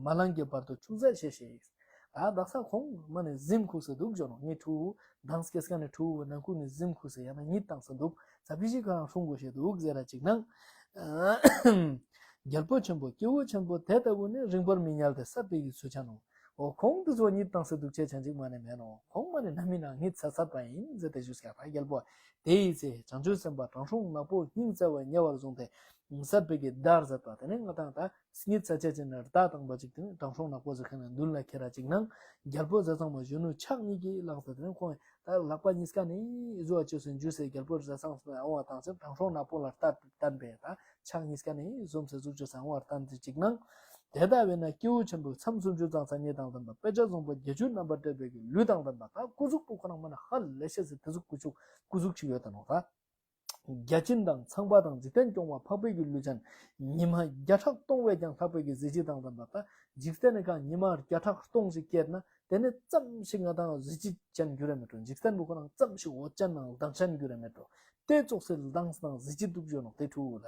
མ་ལངས་ཀྱི་བར་དུ་ཅུང་ཟད་བཞེས་ཤིག་ད་དག་ས་ཁོང་མ་ནས་གཟིམ་ཁུག་སེ་འདུག་ཞོ་ནོ་ངའི་ཕྲུ་གུ་མདང་སྐྱེས་ཀ་ནས་ཕྲུ་གུ་ནང་ཁུག་ནས་གཟིམ་ཁུག་སེ་ཡང་ན་གཉིད་བཏང་སེ་འདུག་ཙ་པི་ཞིག་ཁོ་རང་སྲུང་དགོས་ཤེས་འདུག་ཟེར་ར་ཅིག་ནང་། རྒྱལ་པོ་ཆེན་པོ་སྐྱེ་བོ་ཆེན་པོ་དེ་ལྟ་བུ་ནི་རིང་པོར་མི་ཉལ་ཏེ་བསད་པའི་གི་ཚུལ་ཆ་ནོ། འོ་ཁོང་དེ་ཚོ་གཉིད་བཏང་སེ་འདུག་ཆེ་ཆ་ཅིག་མ་ནས་མེད་ནོ། ཁོང་མ་ནས་ནམ་མི་ནང་གཉིད་ས་ཚར་བ་ཡིན་ཟེར་ཏེ་ཞུས་ཀྱག་ད་རྒྱལ་པོ། དེ་ཡི་ཚེ་བྱང་ཆུབ་སེམས་དཔའ་དྲང་སྲོང་ནག་པོ་སྙིང་བརྩེ་བས་ཉེ་བར་བཟུང་སྟེ། བསད་པའི་གི་བརྡར་མཛད་པ་དེ་ནས་ང་དང་ད་སྙིད་ས་ཆ་ཅན་ན་བརྡ་བཏང་པ་ཅིག་དེ་ནས་དྲང་སྲོང་ནག་པོ་ཟེར་མཁན་ནས་མདུན་ལ་ཁྱེར་ར་ཅིག་ནང་རྒྱལ་པོ་ཟས་གཙང་མ་གཞོན་ནུ་ཕྱག་གཉིས་ཀྱིས་བླངས་ཏེ་དེ་ནས་ཁོང་ད་ལག་པ་གཉིས་ཀ་ནས་བཟོ་བ་བཅོས་སེ་འཇུས་སེ་རྒྱལ་པོ་ཟས་གཙང་མ་འོང་བ་དང་ཚེ་དྲང་སྲོང་ནག་པོ་ལ་བརྡ་བསྟན་པས་ད་ཕྱག་གཉིས་ཀ་ནས་བཟུམ་སེ་གཟུགས་བཅོས་སེ་འོང་བར་བསྟན་ཏེ་ཅིག་ནང་། དེ་ལྟ་བས་ན་སྐྱེས་བུ་ཆེན་པོའི་མཚམས་སུམ་ཅུ་རྩ་གཉིས་དང་ལྡན་པ་དཔེ་བྱད་བཟང་པོ་བརྒྱད་ཅུ་རྣམ་པར་སྤྲས་པའི་གི་ལུས་དང་ལྡན་པ་ད་སྐུ་གཟུགས་པོ་ཁོ་ན་མ་ན་ཧ་ལས་ཤེས་སེ་དེ་གཟུགས་སྐུ་ཆུ་སྐུ་གཟུགས་ཆུ་ཡོད་དེ་ནོ་ད། བརྒྱ་བྱིན་དང་ཚངས་པ་དང་འཇིག་རྟེན་སྐྱོང་བ་འཕགས་པའི་གི་ལུས་ཅན། ཉི་མ་བརྒྱ་ཕྲག་སྟོང་བས་ཀྱང་ལྷག་པའི་གི་གཟི་བརྗིད་དང་ལྡན་པ་ད། འཇིག་རྟེན་ནི་གང་ཉི་མ་བརྒྱ་ཕྲག་སྟོང་ཞིག་སྐྱེས་ན་དེ་ནི་ཙམ་ཞིག་ང་དང་གཟི་བརྗིད་ཅན་འགྱུར་ར་མེད་འགྲོ། འཇིག་རྟེན་པོ་ཁོ་རང་ཙམ་ཞིག་འོད་ཅན་ནང་ལྡང་ཅན་འགྱུར་ར་མེད་འགྲོ། དེ་ཙོགས་སེ་ལྡང་སྣང་གཟི་བརྗིད་སྡུག་བརྗོད་ནོག་དེ་ཕྲུ་གུ་ལ།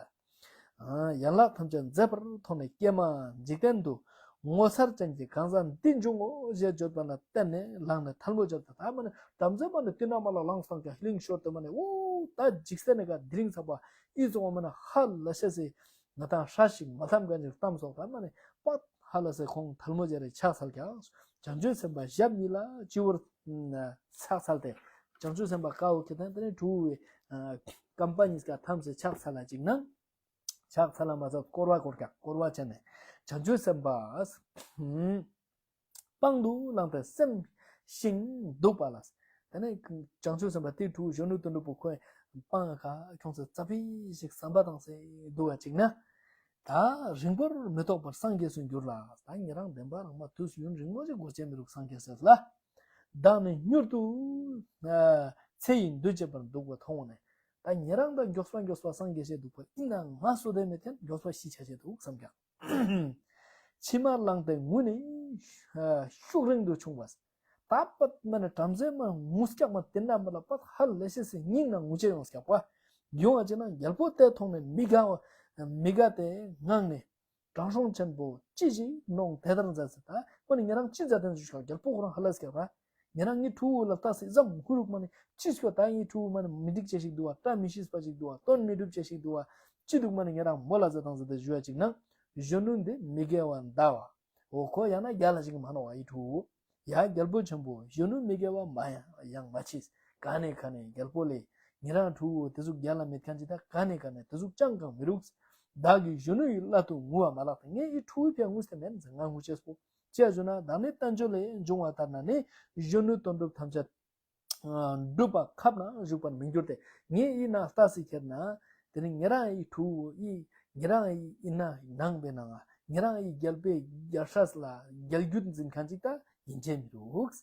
ཡན་ལག་ཐམས་ཅད་མཛེས་པར་མཐོང་ནས་ཀྱེ་མ་འཇིག་རྟེན་དུ་ངོ་མཚར་ཅན་གྱི་གང་ཟག་འདི་འབྱུང་ངོ་ཞེས་བརྗོད་པ་ལ་བརྟེན་ནས་ལངས་ནས་ཐལ་མོ་སྦྱར་ཏེ་ད་མ་ནི་བྲམ་ཟེ་མ་ནི་ཏི་ན་མ་ལ་ལངས་སྟངས་ཀྱང་ཧི་ལིང་ཤོར་ཏེ་མ་ནི་འོ་ད་འཇིག་རྟེན་ནི་ག་དེ་རིང་ཚགས་པ་ཨི་ཙོང་བ་མ་ནི་ཧ་ལ་ཤ་སེ་ང་དང་ཧྲ་ཞིག་མ་ཐམ་ག་ནི་གཏམ་སོགས་ད་མ་ནི་པ་ཧ་ལ་སེ་ཁོང་ཐལ་མོ་སྦྱར་རེ་ཕྱག་འཚལ་ཀྱང་ བྱང་ཆུབ་སེམས་དཔའ་ཞབས་གཉིས་ལ་སྤྱི་བོར་ཕྱག་འཚལ་ཏེ། བྱང་ཆུབ་སེམས་དཔའ་ཀ་བོ་ཁེ་ཏང་དེ་ནས་ཁྲུ་བོའི་རྐང་པ་གཉིས་ཀ་ཐམས་ཅད་ཕྱག་འཚལ་ལ་ཅིག་ན། ཕྱག་འཚལ་ལ་མ་ཚད་བསྐོར་བ་བསྐོར་ཀྱང་བསྐོར་བ་བྱས་ནས་བྱང་ཆུབ་སེམས་དཔའ། དཔང་དུ་བླངས་ཏེ་སེམས་ཤིང་འདུག་པ་ལ། དེ་ནས་བྱང་ཆུབ་སེམས་དཔའ་དེའི་ཕྲུ་གུ་གཞོན་ནུ་དོན་གྲུབ་པོ་ཁོའི་པང་ཁ་ཁྱོངས་སེ་ཙ་པིག་ཞིག་ཟམ་པ་བཏང་སེ་འདུག་པ་ཅིག་ན། ད་རིང་པོར་མི་ཐོགས་པར་སངས་རྒྱས་སུ་འགྱུར་ལ། ད་ཉེ་རང་བདེན་པ་རང་མ་དུས་ཡུན་རིང་མོ་ཞིག་འགོར་ཆེན་མི་རུག་སངས་རྒྱས་ཟེར་ལ། བདག་ནི་མྱུར་དུ་ཚེ་ཡི་འདུ་བྱེད་པར་འདུག་པ་མཐོང་བ་ནས། ད་ཉེ་རང་ད་མགྱོགས་པ་མགྱོགས་པ་སངས་རྒྱས་ཤེས་འདུག་པ་ཡིན་ན་ང་སོ་དེ་མེད་ཐེན་མགྱོགས་པ་ཤི་ཆ་ཆེ་འདུག་བསམ་ཀྱང་། མཆི་མ་བླངས་ཏེ་ངུ་ནས་ཤུགས་རིང་དུ་ཕྱུང་བ། ད་པད་མ་ནི་བྲམ་ཟེ་མ་ངུ་སྐྱག་མ་དེ་འདྲ་མ་ལ་པད་ཧ་ལས་ཤེས་སི་སྙིང་ན་ངུ་ཆེ་ཡོང་སྐྱག་པ། ཡོང་བ་ཅེ་ན་རྒྱལ་པོ་དེ་མཐོང་ནས་མི་དགའ་བ་མི་དགའ་དེ་ངང་ནས། དྲང་སྲོང་ཆེན་པོ་ཅི་ཞིག་གནོང་དེ་ལྟར་མཛད་ཟེར། ད་ཁོ་ནི་ཉེ་རང་ཅི་མཛད་དེ་ཞུ་ཤག་རྒྱལ་པོ་ཁོ་རང་ཧ་ལས་སྐྱག་པ། ཉེ་རང་ངའི་ཕྲུ་གུ་ལ་ལྟ་སྲིད་ཙམ་ཧུ་རུག་མ་ནི་ཅི་སྐྱོ་ད་ངའི་ཕྲུ་གུ་མ་ནི་མི་འགྲིག་ཅེས་ཤིག་འདུག་བ། བཀྲ་མི་ཤིས་པ་ཞིག་འདུག་བ། དོན་མི་འགྲུབ་ཅེས་ཤིག་འདུག་བ། ཅི་འདུག་མ་ནི་ཉེ་རང་མོ་ལ་ཟེར་དང་ཟེར་ཏེ་ཞུ་བ་ཅིག་ན། གཞོན་ནུ་འདི་མི་དགེ་བ་འདའ་བ། འོ་ཁོ་ཡང་ན་རྒྱ་ལ་ཞིག་མ་ནོ་བ་ཡི་ཕྲུ་གུ། ཡ་རྒྱལ་པོ་ཆེན་པོ་གཞོན་ནུ་མི་དགེ་བ་མ་ཡང་ཡང་མ་མཆིས། ག་ནས་ག་ནས་རྒྱལ་པོ་ལས་ཉེ་རང་ཕྲུ་གུ་དེ་ཟུག་རྒྱ་ལ་མེད་མཁན་ཅི་ད་ག་ནས་ག་ནས་དེ་ཟུག་ཅང་གང་མི་རུག་བདག་གིས་གཞོན་ནུ་ཡི་བླ་དུ་ངུ་བ་མ་ལགས་ཏེ་ངས་ཡི་ཕྲུ་གུ་ཕྱིར་ངུས་ཏེ་མེད་ཟེར་ང་ངུ་ཅེས་པོ། ཅི་ཡ་ཞུ་ན་བདག་ནི་བསྟན་བཅོས་ལས་འབྱུང་བ་ལྟར་ན་ནི་གཞོན་ནུ་དོན་གྲུབ་ཐམས་ཅད་སྒྲུབ་པ་ཁབ་ན་བཞུགས་པར་མི་འགྱུར་ཏེ། ངས་ཡིན་ན་ལྟ་སྲིད་ཁྱེར་ན། དེ་ནི་ཉེ་རང་ཡི་ཕྲུ་གུ་ཡི་ཉེ་རང་ཡི་ཡིན་ན་ནང་པའི་ནང་ང་ཉེ་རང་ཡི་རྒྱལ་པོའི་རྒྱལ་སྲས་ལ་རྒྱལ་རྒྱུད་འཛིན་མཁན་ཅིག་ད་ཡིན་ཆེ་མི་རུག་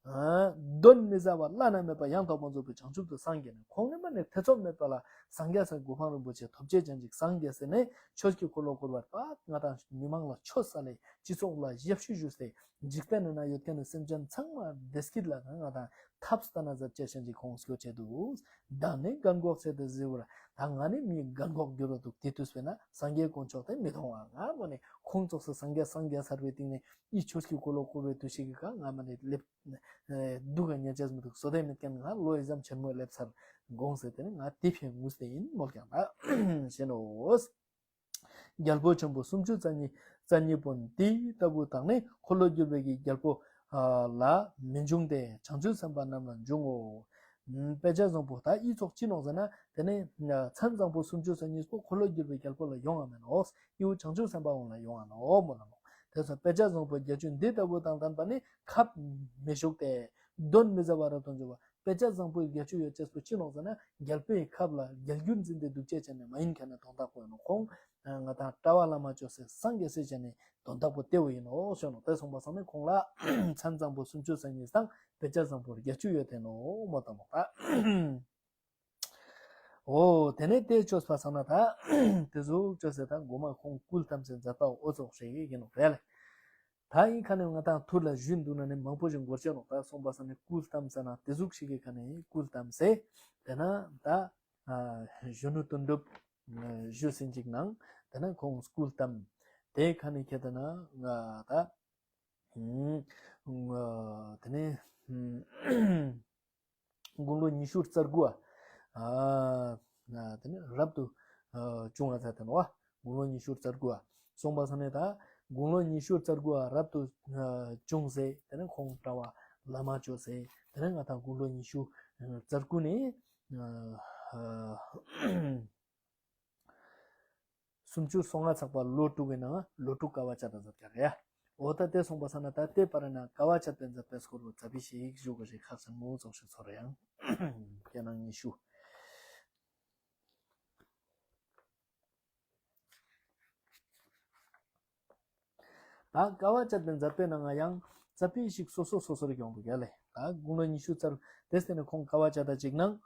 གདོན་མི་ཟ་བ་བླ་ན་མེད་པ་ཡང་དག་པར་རྫོགས་པའི་བྱང་ཆུབ་ཏུ་སངས་རྒྱས་ནས་ཁོང་ནི་མ་ནས་ཐེ་ཚོམ་མེད་པ་ལ་སངས་རྒྱས་སའི་གོ་འཕང་རིན་པོ་ཆེ་ཐོབ་བྱེད་ཅན་ཅིག་སངས་རྒྱས་ཟེར་ནས་ཆོས་ཀྱི་འཁོར་ལོ་བསྐོར་བར་པ་ང་དང་མི་མང་ལ་ཆོས་ས་ལས་སྤྱི་ཚོགས་ལ་ཞབས་ཞུ་ཞུས་ཏེ། འཇིག་རྟེན་ན་ཡོད་མཁན་ནི་སེམས་ཅན་ཚང་མ་བདེ་སྐྱིད་ལ་ང་དང་ཐབས་ལྟ་ན་ཟབ་ཅེས་ཤན་གྱི་ཁོང་སྐྱོ་བྱེད་དུ། བདག་ནི་རྒན་གོག་ཚེ་དུ་གཟིར་བར་ད་ང་ནི་མིའི་རྒན་གོག་འགྱུར་བ་འདུག་དེ་དུས་སྤེར་ན་སངས་རྒྱས་དཀོན་མཆོག་དེ་མི་མཐོང་བ་ང་མ་ནི་ཁོང་ཙོགས་སུ་སངས་རྒྱས་སངས་རྒྱས་ཚར་བའི་སྟེང་ནས་ཨི་ཆོས་ཀྱི་འཁོར་ལོ་བསྐོར་བའི་དུས་ཤིག་གི་ཁ་ང་མ་ནི་སླེབས་སྡུག་ག་ཉལ་ཅེས་མི་འདུག་བཟོ་ལྡན་མེད་མཁན་ང་ལོ་ཡི་ཙམ་ཆེན་མོ་སླེབས་ཚར་དགོངས་ཟེར་དེ་ནི་ང་དེ་ཕན་ངུས་ཏེ་ཡིན་མོལ་ཀྱང་ད་ཞེ་ནོ། རྒྱལ་པོ་ཆེན་པོ་སུམ་ཅུ་རྩ་གཉིས་རྩ་གཉིས་པོ་འདི་ལྟ་བུ་དག་ནི་འཁོར་ལོ་སྒྱུར་བའི་གི་རྒྱལ་པོ་ལ་མི་འབྱུང་སྟེ་བྱང་ཆུབ་སེམས་དཔའ་རྣམས་ལ་འབྱུང་ངོ་། དཔེ་ཆ་བཟང་པོ་ད་ཨི་ཚོགས་ཅི་ནོག་ཟེར་ན་དེ་ནི་མཚན་བཟང་པོ་སུམ་ཅུ་རྩ་གཉིས་པོ་འཁོར་ལོ་སྒྱུར་བའི་རྒྱལ་པོ་ལ་ཡོང་བ་མེད་ནོག་ཨི་བོ་བྱང་ཆུབ་སེམས་དཔའ་འོང་ལ་ཡོང་བ་ནོག་མོ་ལ་ནོག་དེ་ཚོ་དཔེ་ཆ་བཟང་པོ་བརྒྱད་ཅུ་འདི་ལྟ་བུ་དང་ལྡན་པ་ནི་ཁབ་མི་ཞུགས་ཏེ་གདོན་མི་ཟ་བ་རབ་ཏུ་འཇུག་པ། དཔེ་ཆ་བཟང་པོའི་བརྒྱད་ཅུ་ཡོད་ཅེས་པོ་ཅི་ནོག་ཟེར་ན་རྒྱལ་པོའི་ཁབ་ལ་རྒྱལ་རྒྱུད་འཛིན་ཏེ་འདུག་ཅེས་བྱས་ནས་མ་ཡིན་མཁན་ནི་དོན་དག་པོ་ཡིན་ནོ། ཁོང་ང་དང་གྲྭ་བ་བླ་མ་ཅོ་སེ་སངས་རྒྱས་སེ་བྱས་ནས་དོན་དག་པོ་དེ་བོ་ཡིན་ནོ་ཞུ་ནོ། དེ་སོང་པ་སང་ནས་ཁོང་ལ་མཚན་བཟང་པོ་སུམ་ཅུ་རྩ་གཉིས་དང་དཔེ་ཆ་བཟང་པོ་བརྒྱད་ཅུ་ཡོད་དེ་ནོ་མོ་དང་མོ་ད། འོ་དེ་ནས་དེ་ཅོས་པ་སང་ན་ད་དེ་ཟུག་ཅོས་སེ་ད་མགོ་མ་ཁོང་སྐུལ་བཏང་སེ་མཛད་པ་འོ་ཙོགས་ཞིག་ཡིན་ནོ་རེད་ལེ། ད་ཡིན་ཁ་ནས་ང་དང་ཐུར་ལ་བཞུད་འདུག་ན་ནི་མང་པོ་ཞིག་འགོར་ཆེ་ནོག་ད་སོང་པ་སང་ནས་སྐུལ་བཏང་ས་ན་དེ་ཟུག་ཞིག་གི་ཁ་ནས་སྐུལ་བཏང་སེ། དེ་ན་ད་གཞོན་ནུ་དོན་གྲུབ་བཞུད་ཟིན་ཅིག་ནང་དེ་ན་ཁོང་སྐུལ་བཏང་དེ་ཁ་ནས་ཁྱེད་དེ་ན་ང་ད་དེ་ནས། དགུང་ལོ་ཉི་ཤུ་རྩ་དགུ་བ། དེ་ནས་རབ་ཏུ་བྱུང་བ་ཚ་དེ་ནོ་བ། དགུང་ལོ་ཉི་ཤུ་རྩ་དགུ་བ། སོང་པ་སང་ནས་ད་དགུང་ལོ་ཉི་ཤུ་རྩ་དགུ་བ་རབ་ཏུ་བྱུང་སེ་དེ་ནས་ཁོང་གྲྭ་བ་བླ་མ་ཅོས་སེ་དེ་ནས་ང་དང་དགུང་ལོ་ཉི་ཤུ་རྩ་དགུ་ནས། སུམ་ཅུ་སོ་ལྔ་ཚགས་པ་ལོ་དྲུག་གི་ནང་ལོ་དྲུག་དཀའ་བ་སྤྱད་དང་མཛད་ཀྱང་རེད། འོ་ད་དེ་སོང་པ་སང་ན་ད་དེ་པར་ན་དཀའ་བ་སྤྱད་པའི་མཛད་པའི་སྐོར་ལ་ཙ་པི་ཞིག་ཞུ་དགོས་ཞེས་ཁག་ཆེན་མོ་ཙོགས་ཤིག་ཚོར་ཡང་ཁྱེད་རང་ཉི་ཤུ། ད་དཀའ་བ་སྤྱད་པའི་མཛད་པའི་ནང་ང་ཡང་ཙ་པི་ཞིག་སོ་སོ་སོ་སོར་ཡོང་འདུག་ཡ་ལེ། ད་དགུང་ལོ་ཉི་ཤུ་རྩ་དེ་སྟེང་ནས་ཁོང་དཀའ་བ་སྤྱད་ད་ཅིག་ནང་།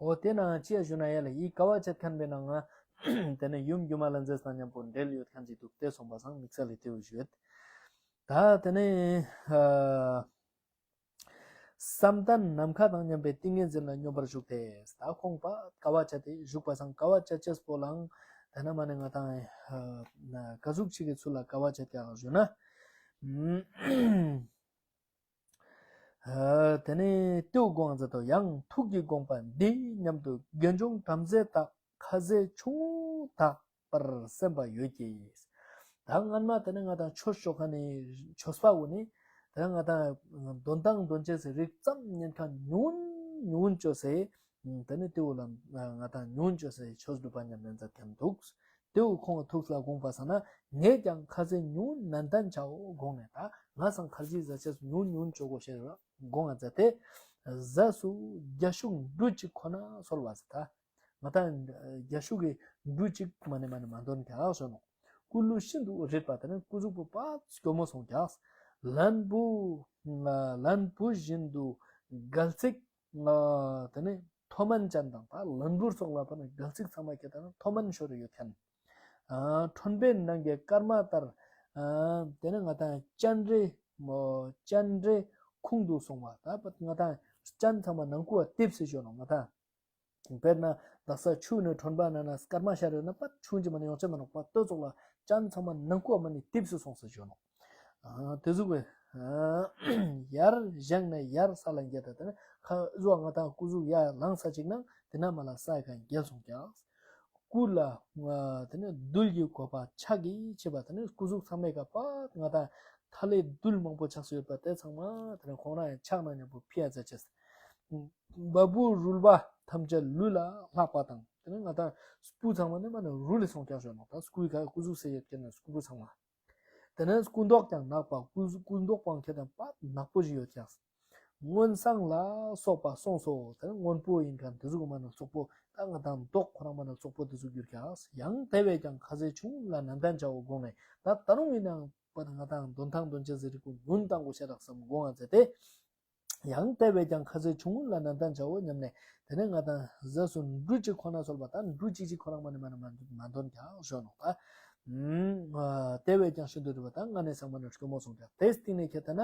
འོ་དེ་ན་ཅི་ཡ་ཞུ་ན་ཡ་ལ་ཡི་དཀའ་བ་སྤྱད་མཁན་པའི་ནང་ང་དེ་ནས་ཡུམ་སྒྱུ་མ་ལྷ་མཛེས་དང་མཉམ་པོ་འབྲེལ་ཡོད་མཁན་ཅིག་འདུག་དེ་སོང་པ་སང་དམིགས་བསལ་ལས་དེའུ་ཞུ་ཡོད། ད་དེ་ནས་ཨ། བསམ་གཏན་ནམ་མཁའ་དང་མཉམ་པའི་ཏིང་ངེ་འཛིན་ལ་སྙོམས་པར་ཞུགས་ཏེ། ད་ཁོང་པ་དཀའ་བ་སྤྱད་དེ་བཞུགས་པ་སང་། དཀའ་བ་སྤྱད་ཅེས་པོ་ལའང་ད་ནི་མ་ནི་ང་དང་ཨ། ག་ཟུག་ཅིག་གི་ཚུལ་ལ་དཀའ་བ་སྤྱད་ཀྱང་ཞུ་ན། ཨ། དེ་ནས་ལྟེའུ་དགོངས་མཛད་དོ། ཡང་ཐུགས་ཀྱི་དགོངས་པ་འདི་སྙམ་དུ་དགེ་སྦྱོང་བྲམ་ཟེ་དག་ཁ་ཟས་ཆུང་ངུ་དག་པར་གསན་པ་ཡོད་ཀྱི། ད་སྔན་མ་དེ་ནས་ང་དང་ཆོས་ཞུ་མཁན་ནི་ཆོས་པ་བོ་ནི་དེ་ནས་ང་དང་འདོན་ཐང་འདོན་ཅེས་སི་རིགས་ཙམ་ཉན་མཁན་ཉུང་ཉུང་བཅོས་སེ། དེ་ནས་ལྟེའུ་ལ་ང་དང་ཉུང་བཅོས་སེ་ཆོས་སྒྲུབ་པ་ཉམས་ལེན་མཛད་མཁན་འདུག། ལྟེའུ་ཁོང་གི་ཐུགས་ལ་དགོངས་པ་སང་ན། ངས་ཀྱང་ཁ་ཟས་ཉུང་ངུ་ནན་ཏན་བྱའོ་དགོངས་ནས། ད་ང་སང་ཁ་ཟས་ཟ་ཅེས་ཉུང་ཉུང་བཅོ་དགོས་ཤེས་ར་དགོངས་ང་མཛད་དེ། ཟས་སུ་རྒྱ་ཤུག་འབྲུ་གཅིག་ཁོ་ན་གསོལ་བ་ཟེར། ད་ང་དང་རྒྱ་ཤུག་གི་འབྲུ་གཅིག་མ་ནི་མ་ནི་མ་འདོན་ཀྱང་ཞུ་ནོ། སྐུ་ལུས་ཤིན་ཏུ་རིད་པ་དེ་ནི་སྐུ་གཟུགས་པོ་པ་སྐྱོ་མོ་སོང་ཀྱང་། ལན་བུ་ལན་བུ་བཞིན་དུ་དགལ་ཚིགས། དེ་ནི་མཐོ་དམན་ཅན་དང་ད་ལན་བུར་སོགས་ལ་ཕར་ནི་དགལ་ཚིགས་ཚང་མ་ཁྱེད་དང་མཐོ་དམན་ཤོར་ཡོད་མཁན། ཁྲོན་པའི་ནང་གི་སྐར་མ་ལྟར། དེ་ནི་ང་དང་སྤྱན་རས་སྤྱན་རས་ཁུང་དུ་སོང་བ། ད་ང་དང་སྤྱན་ཚང་མ་ནང་ཁུལ་བ་ལྟེབས་སུ་ཤོར་ནོ་ང་དང་། དཔེར་ན་དག་ས་ཆུ་ནི་ཁྲོན་པ་ནང་ན་སྐར་མ་ཤར་ཡོད་ན་པ་ཆུ་ཅི་མ་ནི་ཡོང་ཆ་མ་ནོག་པ་ལྟོས་ཙོག་ལ་སྤྱན་ཚང་མ་ནང་ཁུལ་བ་མ་ནི་ལྟེབས་སུ་སོང་ཟེར་ཞུ་ནོ། དེ་ཟུག་པའི་ཡར་བཞེངས་ནས་ཡར་ས་ལ་འགྱེལ་ཏེ་དེ་ནས་ཁ་བཟོ་ང་དང་སྐུ་གཟུགས་ཡར་ལངས་ས་ཅིག་ན་དེ་ན་མ་ལ་ས་ཡི་ཁ་འགྱེལ་སོང་ཀྱང་། སྐུ་ལ་དེ་ནས་རྡུལ་གྱི་བཀོད་པ་ཕྱག་གིས་ཕྱེ་བ་དེ་ནས་སྐུ་གཟུགས་ཚང་མའི་ཁ་པ་ང་དང་ཐ་ལེ་རྡུལ་མང་པོ་ཆགས་སུ་ཡོད་པ་དེ་ཚང་མ་དེ་ནས་ཁོང་རང་ཡང་ཕྱག་ན་མཉམ་པོ་ཕི་ཡ་མཛད་ཅེས། བ་སྤུ་རུལ་བ་ཐམས་ཅད་ལུས་ལ་ལྷག་པ་དང་། དེ་ནས་ང་དང་སྤུ་ཚང་མ་ནི་མ་ནི་རུལ་ལ་སོང་ཀྱང་ཞོན་ནོ། ད་སྐུའི་ཁ་སྐུ་གཟུགས་ཟེར་ཡོད་ཀྱི་ན་སྐུ་སྤུ་ཚང་མ། དེ་ནས་སྐུ་མདོག་ཀྱང་ནག་པ། སྐུ་སྐུ་མདོག་པང་ཁྱེད་དང་པ་ནག་པོ་ཞིག་ཡོད་ཀྱང་། སྔོན་བསངས་ལ་སོགས་པ་སོང་སོ། དེ་ནས་སྔོན་པོ་ཡིན་ཁན་དེ་ཟུག་མ་ནི་སོག་པོ་ད་ང་དང་མདོག་ཁོ་རང་མ་ནི་སོག་པོ་དེ་ཟུག་ཡོད་ཀྱང་། ཡང་དེ་བས་ཀྱང་ཁ་ཟས་ཆུང་ངུ་ལ་ནན་ཏན་བྱའོ་དགོངས་ནས། ད་ད་རུང་ཡིན་ནའང་པ་ང་དང་འདོན་ཐང་འདོན་ཅེས་ཟེར་རིགས་ཀུན་ཉུང་བཏང་དགོས་ཤ་རག་བསམ་དགོངས་ང་མཛད་དེ། ཡང་དེ་བས་ཀྱང་ཁ་ཟས་ཆུང་ངུ་ལ་ནན་ཏན་བྱའོ་སྙམ་ནས། དེ་ནས་ང་དང་ཟས་སུ་འབྲུ་གཅིག་ཁོ་ན་གསོལ་བ་དང་འབྲུ་གཅིག་གཅིག་ཁོ་རང་མ་ནི་མ་ནི་མ་མ་འདོན་ཀྱང་ཞོན་ནོ། ད་དེ་བས་ཀྱང་ཤིན་ཏུ་རིད་པ་དང་ང་ནི་ཚང་མ་ནི་སྐྱོ་མོ་སོང་ཀྱང་། དེའི་སྟེང་ནས་ཁྱེད་ལྟ་ན་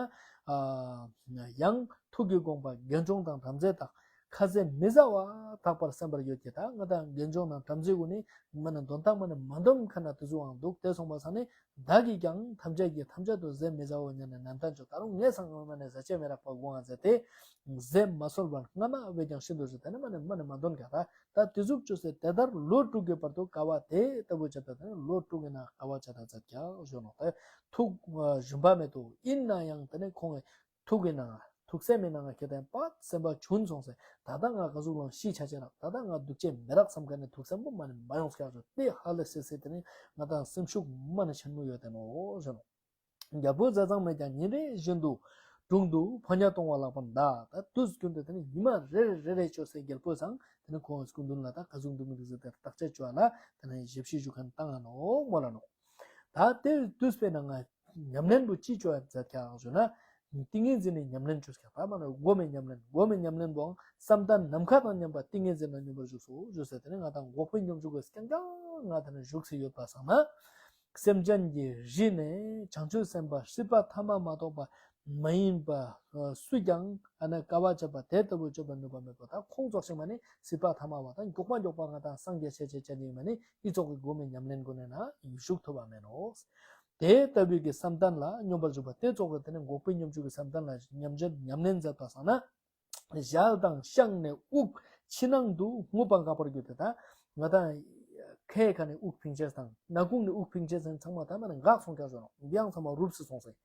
ཡང་ཐུགས་ཀྱི་དགོངས་པ་དགེ་སྦྱོང་དང་བྲམ་ཟེ་དག་ཁ་ཟས་མི་ཟ་བ་དག་པར་གསན་པར་ཡོད་ཀྱི། ད་ང་དང་དགེ་སྦྱོང་དང་བྲམ་ཟེ་ཀུན་ནི་མ་ནི་འདོན་ཐང་མ་ནི་མ་འདོན་ཁ་ན་དེ་ཚོའང་འདུག། དེ་སོང་པ་ས་ནི་བདག་གིས་ཀྱང་ཐམས་ཅད་ཀྱིས་ཐམས་ཅད་དུ་ཟས་མི་ཟའོ་སྙམ་ནས་ནན་ཏན་བྱོས། ད་རུང་ངས་སང་སྔ་མ་ནས་ཟ་ཆས་མི་རག་པ་དགོངས་ང་མཛད་དེ། ཟས་མ་གསོལ་བར་སྔ་མ་བས་ཀྱང་ཤིན་ཏུ་ཟོས། དེ་ནས་མ་ནས་མ་ནས་མ་འདོན་ཀྱང་། ད་དེ་ཟུག་བཅོས་སེ་དེ་ལྟར་ལོ་དྲུག་གི་བར་དུ་དཀའ་བ་དེ་ལྟ་བུ་བྱས་ད། དེ་ནས་ལོ་དྲུག་གི་ནང་དཀའ་བ་བྱས་ད་མཛད་ཀྱང་ཞོན་ནོ། ད་ཐུགས་ཞུམ་པ་མེད་དོ། ཡིན་ན་ཡང་དེ་ནས་ཁོང་གི་ཐུགས་ཀྱི་ནང་ཐུགས་སེམས་མི་ནང་ང་ཁྱེད་དང་པ་སེམས་པ་བྱུང་སོང་ཟེར། ད་ལྟ་ང་ག་ཟུག་ལོང་ཤི་ཆ་ཆ་རག། ད་ལྟ་ང་སྡུག་ཅེས་མི་རག་བསམ་མཁན་ནི་ཐུགས་སེམས་པོ་མ་ནི་མ་ཡོང་སྐྱག་རོ། དེ་ཧ་ལས་སེ་སེ་དེ་ནི་ང་དང་སེམས་ཤུགས་མ་ནི་ཆེན་མོ་ཡོད་དེ་ནོ་ཞུ་ནོ། རྒྱལ་པོ་ཟས་གཙང་མས་ཀྱང་ཉིན་རེ་བཞིན་དུ་དྲུང་དུ་ཕོ་ཉ་གཏོང་བ་ལག་པར་གདའ། ད་དུས་རྒྱུན་དུ་དེ་ནི་ཉི་མ་རེ་རེ་རེ་རེ་བཅོས་སེ་རྒྱལ་པོ་སང་དེ་ནི་ཁོང་སྐུ་མདུན་ལ་ད་ག་ཟུག་འདུག་མི་འདུག་ཟེར་ཏེ་བརྟག་དཔྱད་བཅོ་བ་ལ་དེ་ནི་ཞིབ་བཤེར་ཞུ་མཁན་བཏང་ང་ནོ་མོ་ལ་ནོ། ད་དེ་དུས་པའི་ནང་ང་ཉམས་ལེན་པོ་ཅི་བཅོ་ཡ་མཛད་ཀྱང་ཞུ་ན། ཏིང་ངེ་འཛིན་ནི་ཉམས་ལེན་བཅོས་ཀྱང་། ད་མ་ན་སྒོམ་མེད་ཉམས་ལེན། སྒོམ་མེད་ཉམས་ལེན་པོའང་བསམ་གཏན་ནམ་མཁའ་དང་མཉམ་པ་ཏིང་ངེ་འཛིན་ལ་སྙོམས་པར་ཞུགས་སོ་ཞུ་ཟེར། དེ་ནས་ང་དང་འགོག་པའི་སྙོམས་འཇུག་གི་སྐྱང་ཀྱང་ང་དེ་ནས་བཞུགས་སུ་ཡོད་པ་སང་ན། སེམས་ཅན་གྱི་རིས་ནས་བྱང་ཆུབ་སེམས་དཔའ་སྲིད་པ་ཐ་མ་མ་གཏོགས་པ་མ་ཡིན་པ་སུས་ཀྱང་ཨ་ན་དཀའ་བ་སྤྱད་པ་དེ་ལྟ་བུ་སྤྱོད་པར་ནུས་པ་མེད་པ། ད་ཁོང་ཚོགས་ཤིག་མ་ནི་སྲིད་པ་ཐ་མ་བ་དང་མགྱོགས་པ་མགྱོགས་པ་ང་དང་སངས་རྒྱས་ཆེ་ཆེ་ཆ་ནི་མ་ནི་ཨི་ཚོགས་ཀྱི་སྒོམ་མེད་ཉམས་ལེན་སྒོ་ནས་ན་བཞུགས་ཐུབ་པ་མེད་ནོ། དེ་ལྟ་བུའི་གི་བསམ་གཏན་ལ་སྙོམས་པར་ཞུགས་པ་དེ་ཚོགས་ཀྱི་དེ་ནས་འགོག་པའི་སྙོམས་འཇུག་གི་བསམ་གཏན་ལ་ཉམས་ལེན་ཉམས་ལེན་མཛད་པ་སང་ན། ཞལ་དང་ཤངས་ནས་དབུགས་ཕྱི་ནང་དུ་རྔུབ་པ་འགགས་པར་གྱུར་ཏེ། ད་ང་དང་ཁའི་ཁ་ནས་དབུགས་ཕིང་ཅེས་དང་སྣ་ཁུང་ནས་དབུགས་ཕིང་ཅེས་ཚང་མ་ད་མ་ནས་འགགས་སོང་ཀྱང་ཞོན་ནོ། འབི་ཡང་ཚང་མ་རུབ་སེ་སོང་སེ།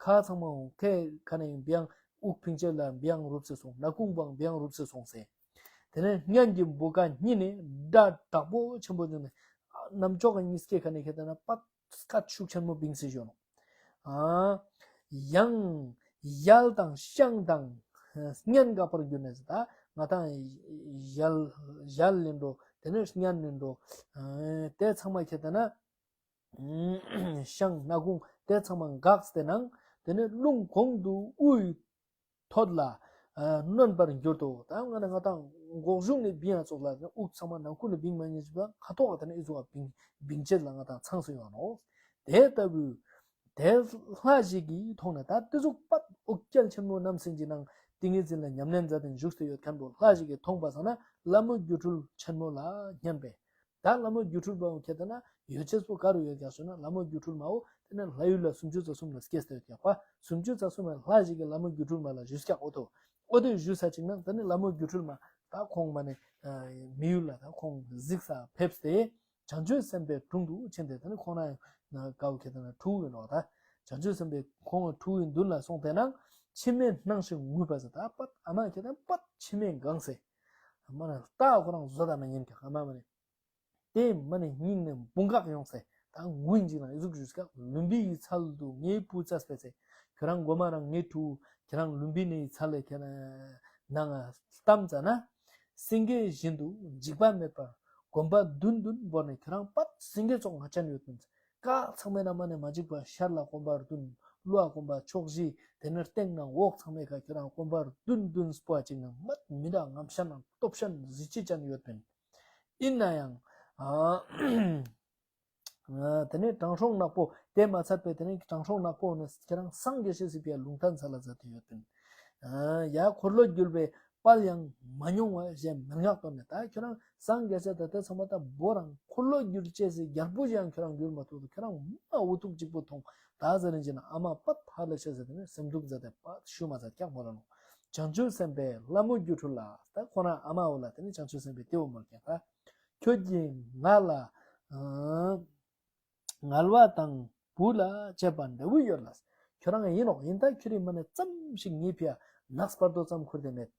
ཁ་ཚང་མ་ཁའི་ཁ་ནས་འབི་ཡང་དབུགས་ཕིང་ཅེས་ལ་འབི་ཡང་རུབ་སེ་སོང་། སྣ་ཁུང་བང་འབི་ཡང་རུབ་སེ་སོང་སེ། དེ་ནས་སྔན་གྱི་འབོ་ཀ་གཉིས་ནས་སྒྲ་དྲག་པོ་ཆེན་པོ་བྱུང་ནས་རྣམ་ཅོག་གི་གཉིས་ཀའི་ཁ་ནས་ཁྱེད་ལྟ་ན་པ། སྐད་ཤུགས་ཆེན་མོ་བིང་སེ་ཞོན་ནོ། ཨ། ཡང་ཞལ་དང་ཤངས་དང་སྙན་འགགས་པར་གྱུར་ནས་ད་ང་དང་ཞལ་ཞལ་ལེན་འགྲོ། དེ་ནས་སྙན་ལེན་འགྲོ། དེ་ཚང་མ་ཁྱེད་ལྟ་ན་ཤངས་སྣ་ཁུང་དེ་ཚང་མ་འགགས་ཏེ་ནང་དེ་ནས་རླུང་གོང་དུ་དབུའི་ཐོད་ལ་ཨ་གནོན་པར་གྱུར་ཏོ། ད་ང་ནི་ང་དང་འགོག་གཞུང་ནས་བིང་ཡ་ཚོགས་ལ་དབུགས་ཚང་མ་ནང་ཁུལ་ནས་བིང་མ་ཉེས་ཅིག་ཁ་ཐོག་དེ་ནས་ཨི་ཚོགས་བིང་བིང་ཆེད་ལ་ང་དང་ཚང་སུ་ཡོང་ནོ། དེ་ལྟ་བུའི་ དེ་ལྷ་ཞིག་གིས་མཐོང་ནས། ད་དེ་ཟུག་པད་འོ་བརྒྱལ་ཆེན་མོ་རྣམ་སྲས་ཀྱི་ནང་ཏིང་ངེ་འཛིན་ལ་ཉམས་ལེན་མཛད་དེ་བཞུགས་ཏེ་ཡོད་མཁན་པོ་ལྷ་ཞིག་གིས་མཐོང་པ་སང་ན་ལྷ་མོ་སྒྱུ་འཕྲུལ་ཆེན་མོ་ལ་སྙན་པས། ད་ལྷ་མོ་སྒྱུ་འཕྲུལ་མ་འོ་ཁྱེད་ལྟ་ན་ཡོད་ཅེས་པོ་ག་རུ་ཡོད་ཀྱག་ཞུ་ན། ལྷ་མོ་སྒྱུ་འཕྲུལ་མ་འོ་དེ་ནས་ལྷ་ཡུལ་ལ་སུམ་ཅུ་རྩ་གསུམ་ལ་སྐྱེས་ཏེ་ཡོད་ཀྱག་པ། སུམ་ཅུ་རྩ་གསུམ་ལ་ལྷ་ཞིག་གིས་ལྷ་མོ་སྒྱུ་འཕྲུལ་མ་ལ་ཞུས་ཀྱག་འོ་དོ། འོ་དེ་ཞུས་ས་ཅིག་ན་དེ་ནས་ལྷ་མོ་སྒྱུ་འཕྲུལ་མ་ད་ཁོང་མ་ནས་མི་ཡུལ་ལ་ད་ཁོང་གཟིགས་ས་ཕེབས་ཏེ། བྱང་ཆུབ་སེམས་དཔའི་དྲུང་དུ་ཕྱིན་ཏེ། དེ་ནི་ཁོང་རང་ཡང་དཀའ་བ་ཁྱེད་དང་ཁྲུ་ཡིན་ནོ་ད། བྱང་ཆུབ་སེམས་དཔའི་ཁོང་ཁྲུ་ཡི་མདུན་ལ་སོང་སྟེ་ན། མཆི་མས་སྣང་ཞིང་ངུས་པ་ཟེར། ད་པད་ཨ་མ་ཁྱེད་དང་པད་མཆི་མས་གང་སེ། མ་ན་ལྟ་ཁོ་རང་བཟོ་ད་མ་ཉན་ཀྱང་ཨ་མ་མ་ནི། དེ་མ་ནི་སྙིང་ནས་འབུ་འགག་ཡོང་སེ། ད་ངུ་ཡིན་ཅིག་ན་ཨི་ཟུག་ཞུས་ཀྱང་ལུམ་བི་ཡི་ཚལ་དུ་ངའི་བུ་བཙས་པས་ཟེ། ཁྱོད་རང་མགོ་མ་རང་ངའི་ཕྲུ་གུ་ཁྱེད་རང་ལུམ་བི་ནི་ཡི་ཚལ་ལས་ཁྱེད་ནང་ལྟམ་ཙ་ན། སེང་གེ་བཞིན་དུ་འཇིགས་པ་མེད་པར་གོམ་པ་བདུན་བདུན་བོར་ནས་ཁྱོད་རང་པད་སེང་གེ་ཙོགས་ང་ཅན་ཡོད་མིན། ཀ་ཚང་མའི་ནང་མ་ནས་མ་འཇིགས་པ་ཤར་ལ་གོམ་པ་བདུན། ཀླུ་ལ་གོམ་པ་ཕྱོགས་བཞི། དེ་ནས་སྟེང་ནང་འོག་ཚང་མའི་ཁ་ཁྱོད་རང་གོམ་པ་བདུན་བདུན་སྤོ་བ་ཅིག་ནང་མ་མི་འདྲ་ངམ་ཤ་ནང་སྟོབས་ཤན་གཟི་བརྗིད་ཅན་ཡོད་མིན། ཡིན་ན་ཡང་། ཨ། དེ་ནས་དྲང་སྲོང་ནག་པོ་དེ་མ་ཚད་པའི་དེ་ནས་དྲང་སྲོང་ནག་པོ་ནི་ཁྱེད་རང་སངས་རྒྱས་ཤེས་སྲིད་པའི་ལུང་བསྟན་ས་ལ་མཛད་དེ་ཡོད་པིན། ཡ་འཁོར་ལོ་བསྒྱུར་བའི་དཔལ་ཡང་མ་མྱོང་བ་ཞེས་མན་ངག་བཏོན་ནས། ད་ཁྱོད་རང་སངས་རྒྱས་ས་ད་ལྟ་ཚང་མ་ད་བོ་རང་འཁོར་ལོ་བསྒྱུར་ཅེས་སི་རྒྱལ་པོ་ཞིག་ཡང་ཁྱོད་རང་བསྒྱུར་མ་ཐུབ་དུ་ཁྱོད་རང་མ་འུ་ཐུག་གཅིག་པོ་མཐོང་། ད་ཟེར་རིན་ཅི་ན་ཨ་མ་པད་ཧ་ལས་ཤེས་ཟེར་དེ་ནས་སེམས་སྡུག་མཛད་དེ་པད་ཤུ་མ་མཛད་ཀྱག་མོ་ལ་ནོ། བྱང་ཆུབ་སེམས་དཔའི་ལྷ་མོ་སྒྱུ་འཕྲུལ་ལ། ད་ཁོ་རང་ཨ་མ་འོ་ལ་དེ་ནས་བྱང་ཆུབ་སེམས་དཔའི་དེ་འོ་མོ་ཀྱང་ད། ཁྱོད་ཀྱིས་ང་ལ་ངལ་བ་དང་བུ་ལ་བྱས་པ་འདྲ་བོ་ཡོད་ལ། ཁྱོད་རང་ཡིན་ནོག་ཡིན་ད་ཁྱོད་རིགས་མ་ནས་ཙམ་ཞིག་ངའི་ཕི་ཡ་ནགས་བར་དོ་ཙམ་ཁུར་ཏེ་མེད།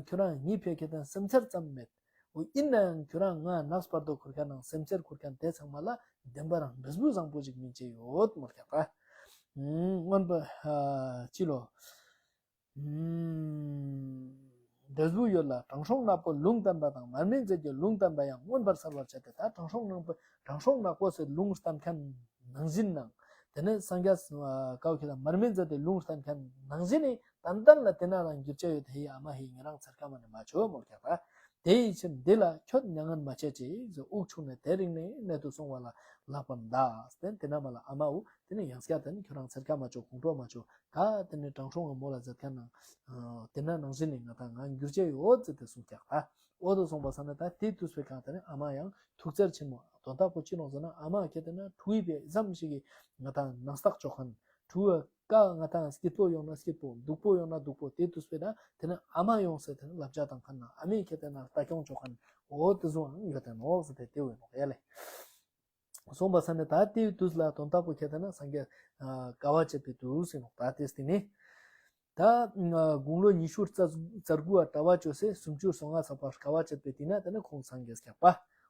ཁྱོད་རང་ངའི་ཕི་ཡ་ཁྱེད་དང་སེམས་ཚེར་ཙམ་མེད། འོ་ཡིན་ན་ཡང་ཁྱོད་རང་ང་ནགས་བར་དོ་ཁུར་མཁན་ནང་སེམས་ཚེར་ཁུར་མཁན་དེ་ཚང་མ་ལ་བདེན་པ་རང་འབྲས་བུ་བཟང་པོ་ཞིག་སྨིན་ཆེ་ཡོད་མོ་ཀྱག་ད། མངོན་པ་ཅི་ལོ། འབྲས་བུ་ཡོད་ལ། དྲང་སྲོང་ནག་པོ་ལུང་བསྟན་པ་དང་མར་མེ་མཛད་ཀྱི་ལུང་བསྟན་པ་ཡང་མངོན་པར་གསལ་བར་བྱས་ཏེ། ད་དྲང་སྲོང་ནག་པོ་དྲང་སྲོང་ནག་པོ་ཟེར་ལུང་བསྟན་མཁན་ནང་བཞིན་ནང་། དེ་ནས་སངས་རྒྱས་ཀའོ་ཁྱེད་ལ་མར་མེ་མཛད་དེ་ལུང་བསྟན་མཁན་ནང་བཞིན་ནི་ཏན་ཏན་ལ་དེ་ན་རང་འགྱུར་བྱ་ཡོད་དེ་ཡི་ཨ་མ་ཧི་ཉེ་རང་ཚེར་ཁ་མ་ནི་མ་ཆོ་མོ་ཀྱག་ད། དེ་ཡི་ཕྱིར་འདི་ལ་ཁྱོད་མྱ་ངན་མ་བྱེད་ཅིག་ཟེར་དབུགས་ཕྱུང་ནས་དེ་རིང་ནས་གནད་དུ་སོང་བ་ལ་ལྷག་པར་གདའ། དེ་དེ་ན་མ་ལ་ཨ་མའོ་དེ་ནས་ཡང་སྐྱར་དེ་ནས་ཁྱོད་རང་ཚེར་ཁ་མ་ཆོ་ཁོང་ཁྲོ་མ་ཆོ། ད་དེ་ནས་དྲང་སྲོང་ངམ་མོ་ལ་མཛད་མཁན་ནང་། དེ་ན་ནང་བཞིན་ནས་ང་དང་ང་འགྱུར་བྱས་ཡོད་ཟེར་ཏེ་གསུངས་ཀྱག་ད། འོ་དུ་སོང་པ་ས་ན་ད་དེ་དུས་པའི་ཁ་དེ་ནས་ཨ་མ་ཡང་ཐུགས་བརྩེ་ཆེན་མོ་དོན་དག་པོ་ཅི་ནོག་ཟེར་ན་ཨ་མ་ཁྱེད་དེ་ན་ཕྲུ་གུའི་བས་ཙམ་ཞིག་གིས་ང་དང་ནང་རྟགས་ཆོག་མཁན། ཕྲུ་གུ་ཀ་ང་དང་སྐྱིད་པོ་ཡོང་ན་སྐྱིད་པོ་སྡུག་པོ་ཡོང་ན་སྡུག་པོ་དེ་དུས་པའི་ད་དེ་ནས་ཨ་མ་ཡོང་ཟེར་དེ་ནས་བསླབ་བྱ་དང་མཁན་ན་ཨ་མས་ཁྱེད་དེ་ན་ལྟ་སྐྱོང་ཆོག་མཁན། འོ་དེ་བཟོ་ཡང་ཡོད་དེ་ནོག་ཟེར་ཏེ་དེ་འོས་ནོག་ཡ་ལེ། སོང་པ་ས་ནས་ད་ལྟའི་དུས་ལ་དོན་དག་པོ་ཁྱེད་ལྟ་ན་སངས་རྒྱས་དཀའ་བ་སྤྱད་པའི་དུས་ཟེར་ནོག་ད་དེ་སྟེང་ནས། ད་དགུང་ལོ་ཉི་ཤུ་རྩ་དགུ་བ་གྲྭ་བ་བཅོ་སེ་སུམ་ཅུ་སོ་ལྔ་ཚགས་པ་དཀའ་བ་སྤྱད་པའི་དུས་ན་དེ་ནས་ཁོང་སངས་རྒྱས་སྐྱག་པ།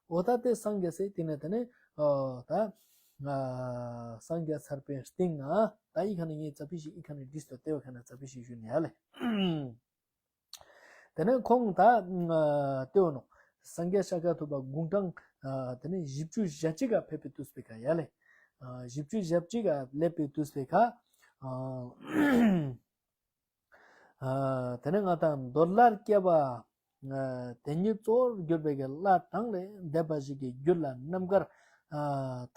འོ་ད་དེ་སངས་རྒྱས་སེ་དུས་ན་དེ་ནས་ད་སངས་རྒྱས་ཚར་པའི་སྟེང་ན་ད་ཨི་ཁ་ནས་ངས་ཙ་པི་ཞིག་ཨི་ཁ་ནས་བྲིས་ཏོ་དེ་བ་ཁ་ན་ཙ་པི་ཞིག་ཞུ་ནས་ཡ་ལེ། དེ་ནས་ཁོང་ད་ལྟེ་བ་ནོ། སངས་རྒྱས་ཤཱཀྱ་ཐུབ་པ་དགུང་གྲངས་དེ་ནས་བཞི་བཅུ་ཞེ་གཅིག་ག་ཕེབས་པའི་དུས་པའི་ཁ་ཡ་ལེ། བཞི་བཅུ་ཞེ་གཅིག་ག་སླེབས་པའི་དུས་པའི་ཁ། དེ་ནས་ང་དང་འདོད་ལྷར་སྐྱེ་བ་དེ་ཉིད་གཙོ་བོར་གྱུར་པའི་ལྷ་གྲངས་ལས་འདས་པ་ཞིག་གི་རྒྱུད་ལ་རྣམ་དཀར་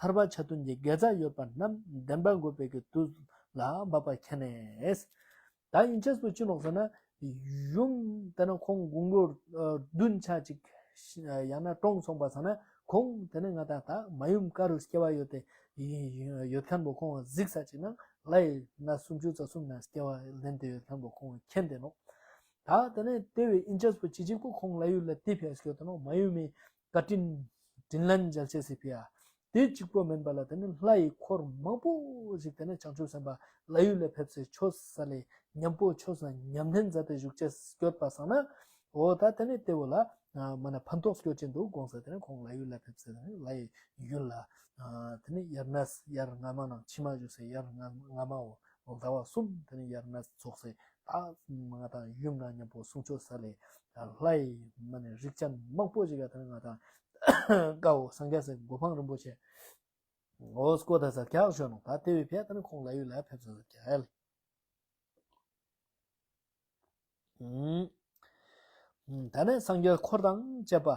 ཐར་པ་ཆ་མཐུན་གྱི་དགེ་རྩ་ཡོད་པ་རྣམས་བདེན་པ་འགོད་པའི་དུས་ལ་བབ་པ་མཁྱེན་ནས། ད་ཡིན་ཆེས་པོ་ཅི་ནོག་ཟེར་ན། ཡུམ་དེ་ནས་ཁོང་དགུང་ལོ་བདུན་ཆ་གཅིག་ཡང་ན་གྲོངས་སོང་པ་ས་ན་ཁོང་དེ་ནས་ང་དང་ད་མ་ཡུམ་ཀ་རུ་སྐྱེ་བ་ཡོད་དེ་ཡོད་མཁན་པོ་ཁོང་གཟིགས་ས་ཅིག་ན་ལྷའི་ན་སུམ་ཅུ་རྩ་གསུམ་ན་སྐྱེ་བ་ལེན་དེ་ཡོད་མཁན་པོ་ཁོང་མཁྱེན་དེ་ནོག་ད་དེ་ནས་དེ་བས་ཡིན་ཆེས་པོ་ཅི་གཅིག་པོ་ཁོང་ལྷ་ཡུལ་ལ་དེ་ཕེབས་སྐྱོད་དེ་ནོག་མ་ཡུམ་མི་བཀའ་དྲིན་དྲིན་ལན་འཇལ་ཆེས་སི་ཕི་ཡ། དེ་གཅིག་པོ་མིན་པ་ལ་དེ་ནི་ལྷ་ཡི་འཁོར་མང་པོ་ཞིག་དེ་ནི་བྱང་ཆུབ་སེམས་དཔའ་ལྷ་ཡུལ་ལ་ཕེབས་སའི་ཆོས་ས་ལས་མཉམ་པོ་ཆོས་ས་ཉམས་ལེན་མཛད་དེ་བཞུགས་ཆེས་སྐྱོད་པ་སང་ན། འོ་ད་དེ་ནི་དེ་བོ་ལ་མ་ན་ཕན་ཐོགས་སྐྱོད་ཅན་དུ་དགོངས་ས་དེ་ནི་ཁོང་ལྷ་ཡུལ་ལ་ཕེབས་སའི་དེ་ནི་ལྷ་ཡི་ཡུལ་ལ་དེ་ནི་དབྱར་གནས་དབྱར་སྔ་མ་ནང་ཕྱི་མ་བཞུགས་སའི་དབྱར་སྔ་མ་འོ་ཟླ་བ་གསུམ་དེ་ནི་དབྱར་གནས་ཚོགས་སའི། ད་ང་དང་ཡུམ་ན་མཉམ་པོ་གསུང་ཆོས་ས་ལས་ལྷའི་མ་ནས་རིགས་ཅན་མང་པོ་ཞིག་ལ་དེ་ནི་ང་དང་དཀའ་བོ་སངས་རྒྱས་སའི་གོ་འཕང་རིན་པོ་ཆེ་འོ་སྐོ་ད་ས་ཀྱག་ཞོན་ནོ། ད་དེ་བའི་ཕྱད་དེ་ནི་ཁོང་ལ་ཡུལ་ལ་ཕེབས་ས་ཀྱག་ལ། ད་ནི་སངས་རྒྱས་འཁོར་དང་བཅས་པ་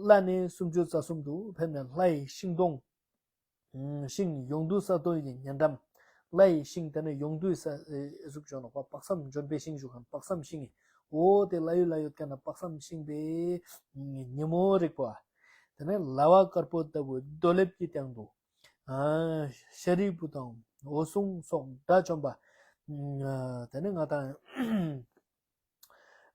ལྷ་ནི་སུམ་ཅུ་རྩ་གསུམ་དུ་ཕེབས་ནས་ལྷའི་ཤིང་སྡོང་། ཤིང་ཡོངས་འདུ་ས་སྟོན་གྱི་ཉེ་འགྲམ། ལྷ་ཡི་ཤིང་དེ་ནས་ཡོངས་འདུས་ས་ཨེ་ཟུག་བྱོན་ནོག་པ། དཔག་བསམ་ལྗོན་པའི་ཤིང་བཞུགས་མཁན་དཔག་བསམ་ཤིང་ངི། འོ་དེ་ལྷ་ཡུལ་ལ་ཡོད་མཁན་ན་དཔག་བསམ་ཤིང་པའི་ཉིན་མོ་རིག་པ། དེ་ནས་ལ་བ་དཀར་པོ་ལྟ་བུའི་རྡོ་ལེབ་ཀྱི་སྟེང་དུ། ཨ་ཤ་རིའི་བུ་དང་འོད་སྲུང་སོགས་དགྲ་བཅོམ་པ། ཨ་དེ་ནས་ང་དང་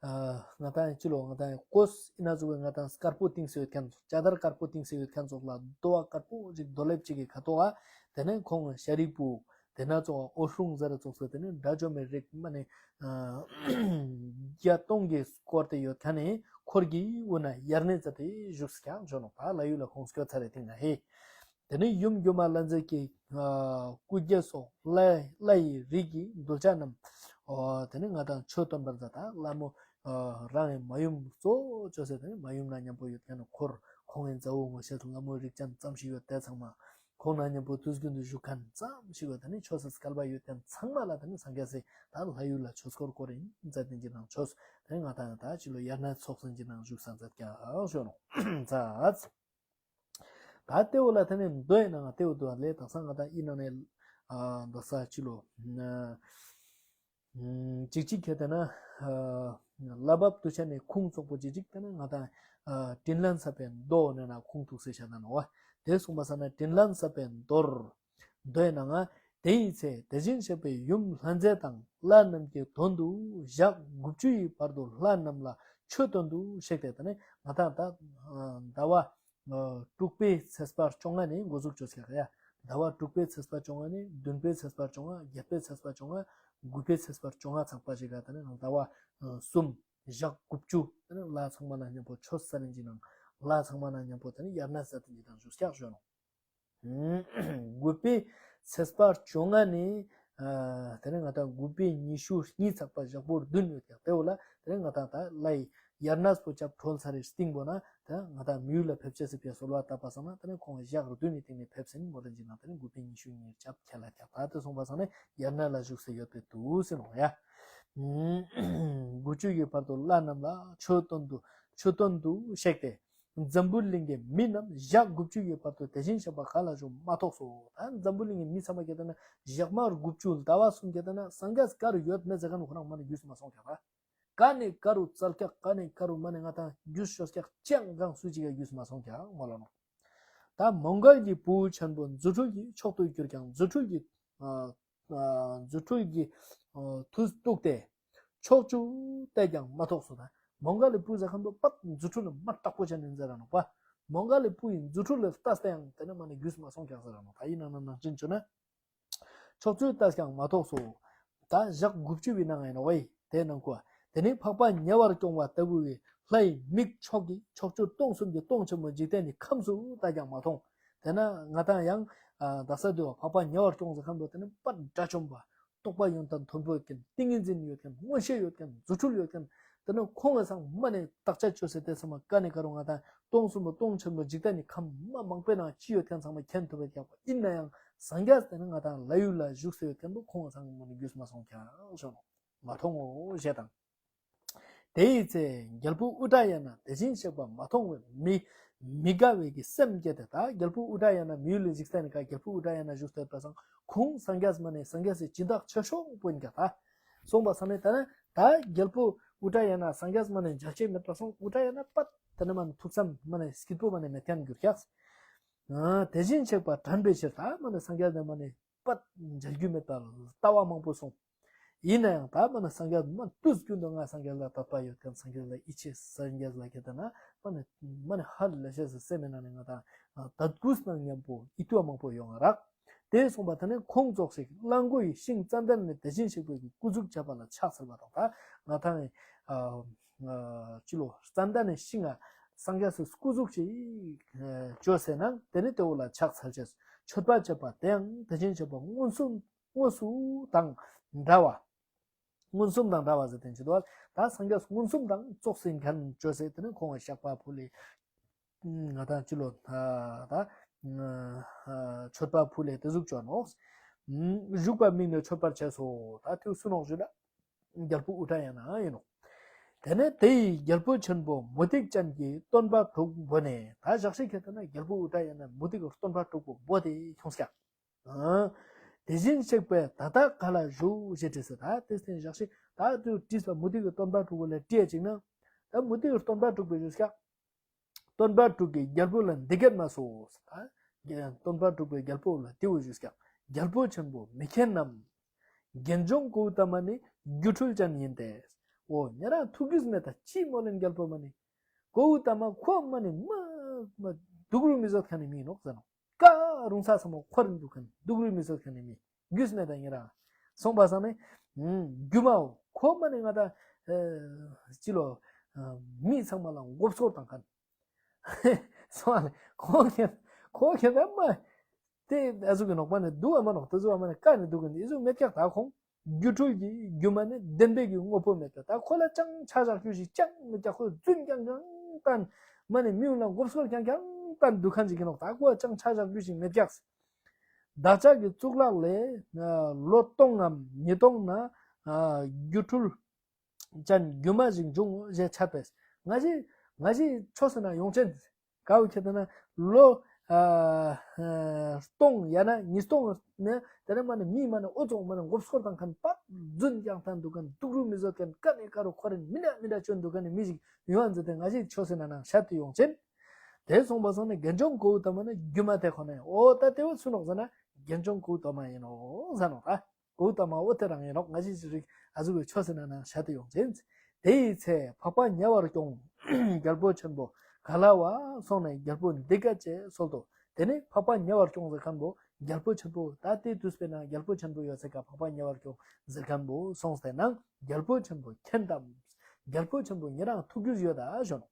ཨ་ང་དང་ཅི་ལོ་ང་དང་ཀོས་ཨི་ན་ཟུ་བའི་ང་དང་དཀར་པོ་ཏིང་སེ་ཡོད་མཁན་ཙོགས། ལྕགས་དར་དཀར་པོ་ཏིང་སེ་ཡོད་མཁན་ཙོགས་ལ་རྡོ་བ་དཀར་པོ་ཅིག་རྡོ་ལེབ་ཅིག་གི་ཁ་ཐོག་ག་དེ་ནས་ཁོང་ཤ་རིའི་བུ་དེ་ན་ཙོགས་འོད་སྲུང་ཟེར་ཙོགས་སུ་དེ་ནས་དགྲ་བཅོམ་པའི་རིགས་མ་ནས་བརྒྱ་སྟོང་གིས་བསྐོར་ཏེ་ཡོད་མཁན་ནི་འཁོར་གྱི་དབུས་ན་དབྱར་གནས་མཛད་དེ་བཞུགས་སུ་ཀྱང་བྱོན་ནོག་པ། ལྷ་ཡུལ་ལ་ཁོང་སྐྱོད་ཚར་རེ་ཐིང་ན་ཧེ། དེ་ནས་ཡུམ་སྒྱུ་མ་ལྷ་མཛེས་ཀྱི་ཨ་སྐུ་བརྒྱད་སོགས་ལྷ་ལྷ་ཡི་རིགས་ཀྱི་གདུལ་བྱ་རྣམས། ཨོ་དེ་ནས་ང་དང་ཆོས་སྟོན་པར་མཛད་དང་ལྷ་མོ་ཨ་རང་གི་མ་ཡུམ་གཙོ་བོ་བཅོས་ཟེར་དེ་ནས་མ་ཡུམ་ན་མཉམ་པོ་ཡོད་མཁན་ནི་འཁོར་ཁོང་གི་མཛའ་བོ་ངོ་ཤེས་ལྷ་མོ་རིགས་ཅན་ཙམ་ཞིག་ཡོད་དེ་ཚང་མ་ཁོང་ན་མཉམ་པོ་དུས་རྒྱུན་དུ་བཞུགས་མཁན་ཙམ་ཞིག་ཡོད་དེ་ནས་ཆོས་སི་སྐལ་པ་ཡོད་མཁན་ཚང་མ་ལ་དེ་ནས་སངས་རྒྱས་སི་ད་ལྷ་ཡུལ་ལ་ཆོས་འཁོར་བསྐོར་ཡིན་མཛད་དེ་འཇིགས་སྣང་ཆོས་དེ་ནས་ང་དང་ད་ཅི་ལོ་དབྱར་གནས་ཚོགས་སུ་འཇིགས་སྣང་བཞུགས་ས་མཛད་ཀྱང་ཞོ་ནོ་མཛད། ད་ལྟེ་བོ་ལ་དེ་ནས་མདོ་ཡི་ནང་ལྟེ་བོ་འདུག་ལས་དག་ས་ང་དང་ཨི་ནང་ནས་ཨ་དག་ས་ཅི་ལོ་ཨ་ཅིག་ཅིག་ཁྱེད་དེ་ན་ཨ་ལ་བབ་ཏུ་ཆ་ནས་ཁུངས་བཙོག་པོ་ཅིག་ཅིག་དེ་ན་ང་དང་ཨ་དྲིན་ལན་ཟབ་པའི་མདོ་ནས་ན་ཁུངས་ཐུག་སེ་བྱ་ན་ནོ་བ། དེ་གསུངས་པ་ས་ན་དྲིན་ལན་ཟབ་པའི་མདོར། མདོའི་ནང་ང་དེ་ཡི་ཚེ་དེ་བཞིན་གཤེགས་པའི་ཡུམ་ལྷ་མཛེས་དང་ལྷ་རྣམས་ཀྱི་དོན་དུ་ཞག་དགུ་བཅུ་ཡི་བར་དུ་ལྷ་རྣམས་ལ་ཆོས་སྟོན་དུ་གཤེགས་ཏེ་དེ་ནས་ང་དང་ད་ཟླ་བ་དྲུག་པའི་ཚེས་པ་བཅོ་ལྔ་ནས་འགོ་འཛུགས་བཅོས་ཀྱི་ཡ། ཟླ་བ་དྲུག་པའི་ཚེས་པ་བཅོ་ལྔ་ནས་བདུན་པའི་ཚེས་པ་བཅོ་ལྔ་བརྒྱད་པའི་ཚེས་པ་བཅོ་ལྔ་དགུ་པའི་ཚེས་པ་བཅོ་ལྔ་ཚང་པ་ཞིག་ག་དེ་ནས་ཟླ་བ་གསུམ་ཞག་དགུ་བཅུ་དེ་ནས་ལྷ་ཚང་མ་ན་མཉམ་པོ་ཆོས་ས་རིན་གྱི་ནང་ལྷ་ཚང་མ་ན་མཉམ་པོ་དེ་ནས་དབྱར་གནས་ས་དེ་ཉིད་དང་བཞུགས་སྐྱག་ཞོན་ནོ། དགུ་པའི་ཚེས་པ་བཅོ་ལྔ་ནས་ཨ་དེ་ནས་ང་དང་དགུ་པའི་ཉི་ཤུ་གཉིས་ཚགས་པ་ཞག་པོ་བདུན་ཡོད་ཀྱང་དེ་བོ་ལ་དེ་ནས་ང་དང་ད་ལྷའི་དབྱར་གནས་པོ་ཆབ་གྲོལ་ཚར་རེ་སྟིང་པོ་ན་དེ་ང་དང་མི་ཡུལ་ལ་ཕེབས་ཆེ་སྲིད་པའི་གསོལ་བ་བཏབ་པ་སང་ན་དེ་ནས་ཁོང་ཞག་བདུན་ནས་སྟིང་ནས་ཕེབས་ཟིན་མོ་དེ་འཇིགས་སྣང་དེ་ནས་དགུ་པའི་ཉི་ཤུ་གཉིས་ཆབ་ཁྱེད་ལ་ཀྱག་ད་དེ་སོང་པ་སང་ནས་དབྱར་གནས་ལ་བཞུགས་སེ་ཡོད་པའི་དུས་ཟེར་ནོ་ཡ། དགུ་བཅུ་ཡི་བར་དུ་ལྷ་རྣམས་ལ་ཆོས་སྟོན་དུ་ཆོས་སྟོན་དུ་གཤེགས་ཏེ། འཛམ་བུ་གླིང་གི་མི་རྣམས་ཞག་དགུ་བཅུ་ཡི་བར་དུ་དེ་བཞིན་གཤེགས་པ་ག་ལ་བཞུགས་མ་ཐོགས་སོ། ད་འཛམ་བུ་གླིང་གི་མི་ཚང་མ་ཁྱེད་ལྟ་ན་ཞག་མ་དགུ་བཅུ་ཟླ་བ་གསུམ་ཁྱེད་ལྟ་ན་སངས་རྒྱས་ག་རུ་ཡོད་མེད་ཟེར་མཁན་ཁོ་རང་མ་ནས་རྒྱུས་སུ་མ་སོང་ཀྱག་ར། ག་ནས་ག་རུ་བཙལ་ཀྱག་ག་ནས་ག་རུ་མ་ནས་ང་དང་རྒྱུས་ཤོར་ཀྱག་ཅང་གང་སུ་ཅིག་ག་རྒྱུས་སུ་མ་སོང་ཀྱག་མོ་ལ་ནོ། ད་མོའུ་འགལ་གྱི་བུ་ཆེན་པོ་རྫུ་འཕྲུལ་གྱི་མཆོག་ཏུ་གྱུར་ཀྱང་རྫུ་འཕྲུལ་གྱི་ཨ་ཨ་རྫུ་འཕྲུལ་གྱི་ཨ་མཐུ་གཏུགས་ཏེ། ཕྱོགས་བཅུ་བལྟས་ཀྱང་མ་ཐོགས་སོ། ད་མོའུ་འགལ་གྱི་བུ་ཟེར་མཁན་པོ་པད་རྫུ་འཕྲུལ་ལ་མ་དྲག་པོ་བྱས་ནས་མཛད་ར་ནོ་པ། མོའུ་འགལ་གྱི་བུ་ཡི་རྫུ་འཕྲུལ་ལ་ལྟ་སྟེ་ཡང་དེ་ནས་མ་ནས་རྒྱུས་སུ་མ་སོང་ཀྱག་ཟེར་ར་ནོ། ད་ཡིན་ནང་ན་ནང་བཞིན་བྱུང་ན། ཕྱོགས་བཅུ་བལྟས་ཀྱང་མ་ཐོགས་སོ། ད་ཞག་དགུ་བཅུ་བའི་ནང་ཡིན་ནོ་བའི་དེ་ནང་ཁོ། དེ་ནས་འཕགས་པ་ཉེ་བར་སྐྱོང་བ་ལྟ་བུ་བའི་ལྷའི་མིག་མཆོག་གིས་ཕྱོགས་བཅུ་སྟོང་གསུམ་གྱི་སྟོང་ཆེན་པོ་འཇིག་རྟེན་ནི་ཁམས་སུ་བལྟས་ཀྱང་མ་མཐོང་། དེ་ན་ང་དང་ཡང་ཨ་དག་ས་དུ་བ་འཕགས་པ་ཉེ་བར་སྐྱོང་ཟེར་མཁན་པོ་དེ་ནི་པད་དགྲ་བཅོམ་པ། རྟོགས་པ་ཡོན་ཏན་མཐོན་པོ་ཡོད་མཁན་ཏིང་ངེ་འཛིན་ཡོད་མཁན་མངོན་ཤེས་ཡོད་མཁན་རྫུ་འཕྲུལ་ཡོད་མཁན་དེ་ནི་ཁོང་གི་སང་མ་ནས་བརྟག་དཔྱད་བཅོས་སེ་དེ་ཚང་མ་ཀ་ནས་ཀ་རུ་ང་དང་སྟོང་གསུམ་པོ་སྟོང་ཆེན་པོ་འཇིག་རྟེན་ནི་ཁམས་མ་མང་པོའི་ནང་ཅི་ཡོད་མཁན་ཚང་མ་མཁྱེན་ཐུབ་པའི་ཀྱག་པ་ཡིན་ན་ཡང་སངས་རྒྱས་དེ་ནི་ང་དང་ལྷ་ཡུལ་ལ་བཞུགས་སེ་ཡོད་མཁན་པོ་ཁོང་གི་སང་མ་ནས་རྒྱུས་མ་སོང་ཀྱག་ཞོ་ནོ། མ་མཐོང་ངོ་ཞེས་དང་། དེ་ཡི་ཚེ་རྒྱལ་པོ་ཨུ་ཏྲ་ཡ་ན་དེ་བཞིན་གཤེགས་པ་མ་མཐོང་བའི་མི་མི་དགའ་བའི་གི་སེམས་བསྐྱེད་དེ་ད་རྒྱལ་པོ་ཨུ་ཏྲ་ཡ་ན་མི་ཡུལ་ལ་འཇིག་རྟེན་ནི་ཀ་རྒྱལ་པོ་ཨུ་ཏྲ་ཡ་ན་བཞུགས་སྟེ་པ་སང་ཁོང་སངས་རྒྱས་མ་ནས་སངས་རྒྱས་སི་སྦྱིན་བདག་ཆེ་ཤོས་པོ་ཡིན་ཀྱག་ད། སོང་པ་ས་ནས་ད་ནི་ད་རྒྱལ་པོ་ཨུ་ཏྲ་ཡ་ན་སངས་རྒྱས་མ་ནས་མཇལ་ཆེས་མེད་པ་སོང་ཨུ་ཏྲ་ཡ་ན་པད་དེ་ནི་མ་ནས་ཐུགས་བསམ་མ་ནས་སྐྱིད་པོ་མ་ནས་མེད་མཁན་གྱུར་ཀྱག་དེ་བཞིན་གཤེགས་པ་དྲན་པའི་ཕྱིར་ད་མ་ནས་སངས་རྒྱས་དེ་མ་ནས་པད་མཇལ་རྒྱུ་མེད་པ་ལྟ་བ་མང་པོ་སོང་། ཡིན་ན་ཡང་ད་མ་ནས་སངས་རྒྱས་མ་དུས་རྒྱུན་དུ་ང་སངས་རྒྱས་ལ་དད་པ་ཡོད་མཁན་སངས་རྒྱས་ལ་ཡིད་ཆེས་སངས་རྒྱས་ལ་ཁྱེད་ལྟ་ན་མ་ནས་མ་ནས་ཧ་ལས་ཤེས་སེ་སེམས་མེད་ན་ནས་ང་དང་དད་གུས་ནང་མཉམ་པོ་ཡིད་དུ་མང་པོ་ཡོང་ང་རག་དེ་སོང་པ་དེ་ནས་ཁོང་ཙོགས་ཤིག་གླང་མགོ་ཡི་ཤིང་ཙན་དན་ནས་དེ་བཞིན་གཤེགས་པའི་སྐུ་གཟུགས་བྱས་པ་ལ་ཕྱག་འཚལ་བ་དང་ད་ང་དང་ཨ་ཨ་ཅི་ལོ་ཙན་དན་ནས་ཤིང་ང་སངས་རྒྱས་སི་སྐུ་གཟུགས་ཤིག་བཅོས་སེ་ན་དེ་ནས་དེ་བོ་ལ་ཕྱག་འཚལ་ཅེས་མཆོད་པ་བྱས་པ་དེའང་དེ་བཞིན་གཤེགས་པ་མངོན་སུམ་དངོས་སུ་དང་འདྲ་བ། མངོན་སུམ་དང་འདྲ་བ་ཟེར་དེ་ཅི་དོ། ད་སངས་རྒྱས་མངོན་སུམ་དང་ཙོགས་སེ་མཁན་བཅོས་སེ་དེ་ནི་ཁོང་གི་བཤགས་པ་ཕུལ་ལེ། ང་དང་ཅི་ལོ་ད་ད་མཆོད་པ་ཕུལ་ལེ་དེ་ཟུག་བཅོས་ནོག་བཞུགས་པ་དམིགས་ནས་མཆོད་པར་བྱས་སོ། ད་ཐུགས་སུ་ནོག་ཞུ་ད་རྒྱལ་པོ་ཨུ་ཏྲ་ཡ་ན་ཡིན་ནོག་དེ་ནས་དེ་ཡི་རྒྱལ་པོ་ཆེན་པོ་མུ་ཏིག་ཅན་གྱི་སྟོན་པ་དྲུག་འབོད་ནས་ད་ཞག་ཤིག་ཁྱེད་ལྟ་ན་རྒྱལ་པོ་ཨུ་ཏྲ་ཡ་ན་མུ་ཏིག་གི་སྟོན་པ་དྲུག་པོ་འབོད་དེ་ཁྱོངས་ཀྱག་ཨ། དེ་བཞིན་གཤེགས་པས་ད་ལྟ་ག་ལ་བཞུགས་ཞེས་དྲིས་སོ། ད་དེ་སྟེང་བཞག་ཤིག་ད་དུ་དྲིས་པ་མུ་སྟེགས་ཀྱི་སྟོན་པ་དྲུག་པོ་ལ་དྲིས་ཅིག་ན། ད་མུ་སྟེགས་ཀྱི་སྟོན་པ་དྲུག་པོས་ཞུས་ཀྱང་། སྟོན་པ་དྲུག་གིས་རྒྱལ་པོ་ལ་འདི་སྐད་སྨྲས་སོ། ད་སྟོན་པ་དྲུག་པོས་རྒྱལ་པོ་ལ་དེ་འུ་ཞུས་ཀྱང་། རྒྱལ་པོ་ཆེན་པོ་མི་མཁྱེན་ནམ། དགེ་སྦྱོང་གཽ་ཏ་མ་ནི་སྒྱུ་འཕྲུལ་ཅན་ཡིན་ཏེ། འོ་ཉེ་རང་ཐུགས་རྒྱུས་མེད་ད་ཅི་མོ་ལེན་རྒྱལ་པོ་མ་ནི། གཽ་ཏ་མ་ཁོ་མ་ནི་མ་མ་སྡུག་རུས་མི་བཟོད་མཁན་ནི་མི་ནོག་ཟེར་ནོ། ཀ་རུང་ས་ས་མོ་ཁོ་རིན་འདུག་མཁན་སྡུག་རུས་མི་བཟོད་མཁན་ནི་མི། རྒྱུས་མེད་ད་ཉེ་རང་། སོང་པ་སང་ནི། ཨུམ། སྒྱུ་མའོ་ཁོ་མ་ནི་ང་ད། ཨ། ཅི་ལོ། ཨ། མི་ཚང་མ་ལ་མགོ་སྐོར་བཏང་མཁན། སོང་ཨ་ལེ། ཁོ་ཁྱེད། ཁོ་ཁྱེད་ད་མ། དེ་ཨ་ཟུག་གི་ནོག་པ་ནི་འདུག་ཨ་མ་ནོག་དེ་ཟུག་ཨ་མ་ནི་ཀ་ནི་འདུག་གི་ཨི་ཟུག་མེད་ཀྱག་ད་ཁོང་། སྒྱུ་འཕྲུལ་གྱི་སྒྱུ་མ་ནི་བདེན་པའི་གི་དངོས་པོ་མེད་ཀྱག་ད་ཁོ་ལ་ཅང་ཆ་བཞག་རྒྱུ་ཞིག་ཅང་མེད་ཀྱག་ཁོ་རྫུན་རྐྱང་རྐྱང་བཏང་། མ་ནི་མི་ཡོང་ལ་མགོ་སྐོར་རྐྱང་རྐྱང་བཏང་འདུག་མཁན་ཞིག་གི་ནོག་ད་ཁོ་ལ་ཅང་ཆ་བཞག་རྒྱུ་ཞིག་མེད་ཀྱག་བདག་ཅག་གི་གཙུག་ལག་ལས། ཨ། ལོ་སྟོང་ངམ་ཉིས་སྟོང་ན། ཨ། སྒྱུ་འཕྲུལ་ཅན་སྒྱུ་མ་ཞིག་འབྱུང་ངོ་ཞེས་འཆད་པས། ང་ཞིག་ང་ཞིག་ཆོས་ཟེར་ན་ཡོང་ཆེན། གའུ་ཁྱེད་ན་ལོ། ཨ། ཨ། སྟོང་ཡང་ན་ཉིས་སྟོང་ནས་དེ་ནས་མ་ནས་མི་མ་ནས་ཨོ་ཙོག་མ་ནས་མགོ་སྐོར་བཏང་མཁན་པ་རྫུན་རྐྱང་བཏང་འདུག་མཁན་སྡུག་རུས་མི་བཟོད་མཁན་ཀ་ནས་ཀ་རུ་ཁོ་རིན་མི་འདྲ་མི་འདྲ་བཅོན་འདུག་མཁན་ནི་མི་ཞིག་ཡོང་ཨ་འཛི་དེ་ང་ཞིག་ཆོས་ཟེར་ན་ནང་ཤར་དུ་ཡོང་ཆེན། དེ་སོང་པ་སང་ནས་དགེ་སྦྱོང་གཽ་ཏ་མ་ནི་སྒྱུ་མ་དེ་ཁོ་ནས་ཨོ་ད་དེ་བོ་ཚུ་ནོག་ཟེར་ན་དགེ་སྦྱོང་གཽ་ཏ་མ་ཡིན་ནོ་ཟེར་ནོག་ད། གཽ་ཏ་མ་འོ་དེ་རང་ཡིན་ནོག་ང་ཞིག་ཅི་རིག་ཨ་ཟུག་གི་ཆོས་ཟེར་ན་ནང་ཤར་དུ་ཡོང་ཆེན། དེ་ཡི་ཚེ་འཕགས་པ་ཉེ་བར་སྐྱོང་། རྒྱལ་པོ་ཆེན་པོ་ག་ལ་བ་སོང་ནས་རྒྱལ་པོ་འདི་སྐད་ཅེས་གསོལ་ཏོ། དེ་ནས་འཕགས་པ་ཉེ་བར་སྐྱོང་ཟེར་མཁན་པོ་རྒྱལ་པོ་ཆེན་པོ་ད་དེ་དུས་པའི་ནང་རྒྱལ་པོ་ཆེན་པོ་ཡོད་ཚད་ཀ་འཕགས་པ་ཉེ་བར་སྐྱོང་ཟེར་མཁན་པོ་སོང་སྟེ་ན་རྒྱལ་པོ་ཆེན་པོ་མཁྱེན་ཏམ། རྒྱལ་པོ་ཆེན་པོ་ཉེ་རང་ཐུགས་རྒྱུས་ཡོད་ད་ཞོན།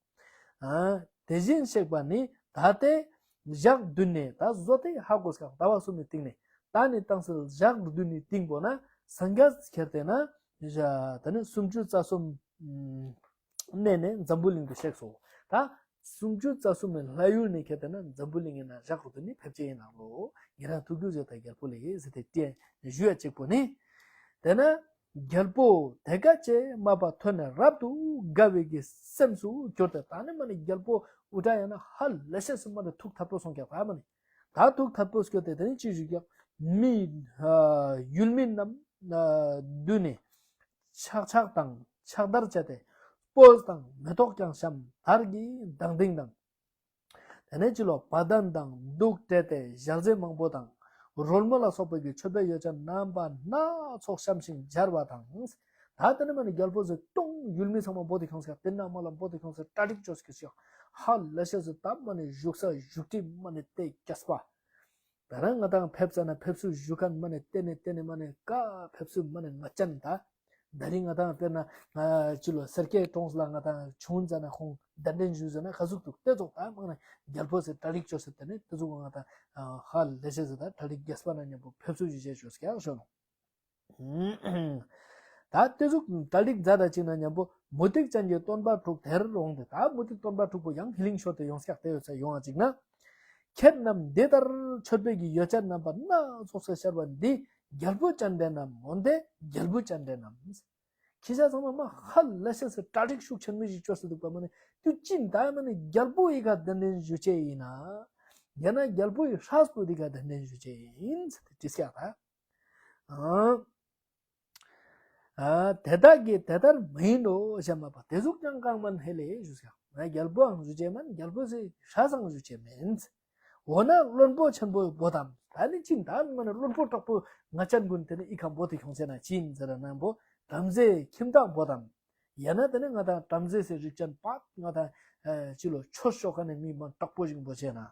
ཨ། དེ་བཞིན་གཤེགས་པ་ནི་ད་ལྟའི་ཞག་བདུན་ནས་ད་བཟོ་དེ་ཧ་གོ་སྐབས་ཟླ་བ་གསུམ་ནས་སྟེང་ནས་ད་ནི་བཏང་སྲིད་ཞག་བདུན་ནས་སྟེང་པོ་ན་སངས་རྒྱས་ཁྱེར་ཏེ་ན་ད་ནི་སུམ་ཅུ་རྩ་གསུམ་གནས་ནས་འཛམ་བུ་གླིང་དུ་གཤེགས་སོ། ད་སུམ་ཅུ་རྩ་གསུམ་ནས་ལྷ་ཡུལ་ནས་ཁྱེར་ཏེ་ན་འཛམ་བུ་གླིང་ཡིན་ན་ཞག་བདུན་ནས་ཕེབས་ཀྱི་ཡིན་ནང་ལོ། ཉེ་རང་ཐུགས་རྒྱུས་ཡོད་ད་རྒྱལ་པོ་ལས་ཟེར་ཏེ་དྲན་ཞུ་ཡ་གཅིག་པོ་ནི། དེ་ན། རྒྱལ་པོ་དེ་སྐད་ཅེས་སྨྲས་པ་ཐོས་ནས་རབ་ཏུ་དགའ་བའི་གི་སེམས་སུ་གྱུར་ཏེ་ད་ནི་མ་ནི་རྒྱལ་པོ་འུ་དྲ་ཡང་ན་ཧ་ལས་ཤེས་སུ་མ་ནི་ཐུགས་ཐད་པོ་སོང་ཀྱག་ད་མ་ནི། ད་ཐུགས་ཐད་པོ་སྐྱོ་སྟེ་དེ་ནི་ཅི་ཞུ་ཀྱག་མི། ཡུལ་མི་རྣམས་བསྡུས་ནས་ཕྱག་ཕྱག་དང་ཕྱག་བདར་བྱས་ཏེ་སྤོས་དང་མེ་ཏོག་ཀྱང་བཤམས་དར་གྱི་མདངས་ལྡན་དང་། དེ་ནས་ཅི་ལོ་བ་དན་དང་གདུགས་སྤྲས་ཏེ་ཞལ་ཟས་མང་པོ་དང་། རོལ་མོ་ལ་སོགས་པའི་གི་མཆོད་པའི་ཡོ་བྱད་རྣམ་པ་སྣ་ཚོགས་བཤམས་ཤིང་སྦྱར་བ་དང་། ད་དེ་ནས་མ་ནི་རྒྱལ་པོ་ཟེར་སྟོང་ཡུལ་མི་ཚང་མ་འབོད་དེ་ཁྱོངས་ཀྱག་དེ་ན་མ་ལ་འབོད་དེ་ཁྱོངས་ཀྱག་གྲ་སྒྲིག་བཅོས་ཀྱི་ཤོག་ཧ་ལས་ཤེས་ཟེར་ད་མ་ནི་བཞུགས་ས་བཞུགས་ཁྲི་མ་ནི་སྟེ་རྒྱས་པ། ད་རང་ང་དང་ཕེབས་ས་ན་ཕེབས་བསུ་ཞུ་མཁན་མ་ནི་བལྟས་ནས་བལྟས་ནས་མ་ནི་ཀ་ཕེབས་བསུ་མ་ནི་ང་ཅན་ད། ད་རིང་ང་དང་དཔེར་ན་ང་ཅི་ལོ་སེར་སྐྱའི་གྲོངས་ལ་ང་དང་བྱུང་ཙ་ན་ཁོང་གདན་འདྲེན་ཞུས་ཟེར་ན་ག་ཟུག་འདུག་དེ་ཚོགས་ད་མང་ན་རྒྱལ་པོ་ཟེར་གྲ་སྒྲིག་བཅོས་ཟེར་དེ་ནི་དེ་ཚོགས་ང་དང་ཧ་ལས་ཤེས་ཟེར་ད་གྲ་སྒྲིག་རྒྱས་པ་ན་མཉམ་པོ་ཕེབས་བསུ་ཞུ་བྱས་ཞུས་ཀྱང་ཞོ་ནོ། ད་དེ་ཚོགས་གྲ་སྒྲིག་མཛད་ད་ཅིག་ན་མཉམ་པོ་མུ་སྟེགས་ཅན་གྱི་སྟོན་པ་དྲུག་དེར་འོང་སྟེ་ད་མུ་སྟེགས་སྟོན་པ་དྲུག་པོ་ཡང་ཧི་ལིང་ཤོར་ཏེ་ཡོང་སྐྱག་དེ་ཡོད་ས་ཡོང་བ་ཅིག་ན། ཁྱེད་རྣམས་འདི་ལྟར་མཆོད་པའི་གི་ཡོ་བྱད་རྣམ་པ་སྣ་ཚོགས་སུ་ཤར་བ་འདི་རྒྱལ་པོ་ཅན་འདྲེན་ནམ་འོན་ཏེ་རྒྱལ་པོ་ཅན་འདྲེན་ནམ། ཁྱེད་ཅག་ཚང་མ་མ་ཧ་ལས་ཤེས་སུ་གྲ་སྒྲིག་ཤུགས་ཆེན་མོ་ཞིག་བཅོས་སུ་འདུག་པ་མ་ནི་དུ་ཅི་འདའ་མ་ནི་རྒྱལ་པོ་ཡི་ག་གདན་འདྲེན་ཞུ་ཆེ་ཡིན་ན། ཡང་ན་རྒྱལ་པོ་ཡི་ཧྲས་པོ་འདི་ག་གདན་འདྲེན་ཞུ་ཆེ་ཡིན་ཟེར་ཏེ་དྲིས་ཀྱག་ད། ཨ། ཨ། དེ་དག་གིས་དེ་ལྟར་མ་ཡིན་ནོ་ཞེས་སྨྲས་པ་དེ་ཟུག་ཀྱང་གང་མན་ཧེ་ལས་ཞུས་ཀྱང་ང་རྒྱལ་པོའང་ཞུ་ཆེ་མན་རྒྱལ་པོ་ཟེར་ཧྲས་སང་ཞུ་ཆེ་མིན། འོ་ན་བློན་པོ་ཆེན་པོ་བོ་དམ། ད་ནི་ཅི་འདའ་མ་ནི་བློན་པོ་དྲག་པོ་ང་ཅན་ཀུན་དེ་ནི་ཨི་ཁ་འབོད་དེ་ཁྱོང་ཆེ་ན་ཅི་ཡིན་ཟེར་ན་འབོ་བྲམ་ཟེ་ཁྱིམ་བདག་བོ་དམ། ཡང་ན་དེ་ནི་ང་དང་བྲམ་ཟེ་ཟེར་རིགས་ཅན་པ་ང་དང་ཅི་ལོ་ཆོས་ཤོག་ཁ་ནས་མི་མ་དྲག་པོ་ཞིག་འབོ་ཆེ་ན།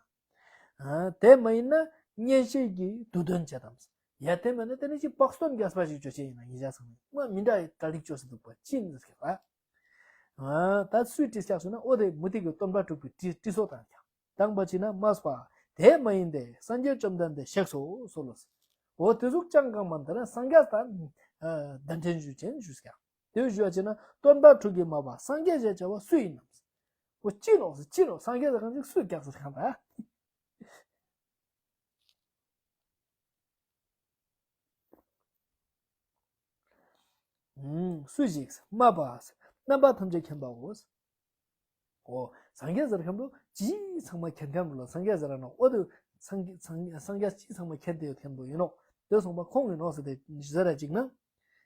དེ་མ་ཡིན་ན་གཉེན་བཤེས་ཀྱིས་དུ་དོན་བྱེད་དམ། ཡ་དེ་མ་ནི་དེ་ནི་ཅི་དཔག་སྟོན་རྒྱས་པ་ཞིག་བཅོ་ཆེ་ཡིན་ན་ངེད་ཅག་ཚང་མ་མི་འདྲ་ཡི་གྲ་སྒྲིག་བཅོས་སུ་འདུག་པ་ཅི་ཡིན་ཟེར་ཁ་བ། ད་སུས་དྲིས་ཀྱག་ཟེར་ན་ཨོ་དེ་མུ་སྟེགས་ཀྱི་སྟོན་པ་དྲུག་པོས་དྲིས་དྲིས་སོ་དང་ཀྱག་དང་པ་ཅི་ན་སྨྲས་པ། དེ་མ་ཡིན་ཏེ་སངས་རྒྱས་བཅོམ་ལྡན་འདས་གཤེགས་སོ་སོ་ལོ། འོ་དེ་ཟུག་ཅང་གང་མ་འདི་ན་སངས་རྒྱས་དང་གདན་འདྲེན་ཞུ་ཆེན་ཞུས་ཀྱག་དེ་ཞུ་བ་ཅི་ན་སྟོན་པ་དྲུག་གིས་སྨྲས་པ་སངས་རྒྱས་ཞེས་བྱ་བ་སུ་ཡིན་ནམ། འོ་ཅི་ནོག་ཟེར་ཅི་ནོག་སངས་རྒྱས་ཟེར་གང་ཅིག་སུས་ཀྱག་ཟེར་གང་ད། སུ་ཞིག་སྨྲས་པ། རྣམ་པ་ཐམས་ཅད་མཁྱེན་པའོ། འོ། སངས་རྒྱས་ཟེར་མཁན་པོ་ཅི་ཚང་མ་མཁྱེན་མཁན་པོ་ལ་སངས་རྒྱས་ཟེར་ར་ནོ། འོ་དུ་སངས་རྒྱས་སངས་རྒྱས་སངས་རྒྱས་ཅི་ཚང་མ་མཁྱེན་ཏེ་ཡོད་མཁན་པོ་ཡིན་ནོ། དེ་སོང་པ་ཁོང་གི་ནོག་ཟེར་ཏེ་ཟེར་ར་ཅིག་ན།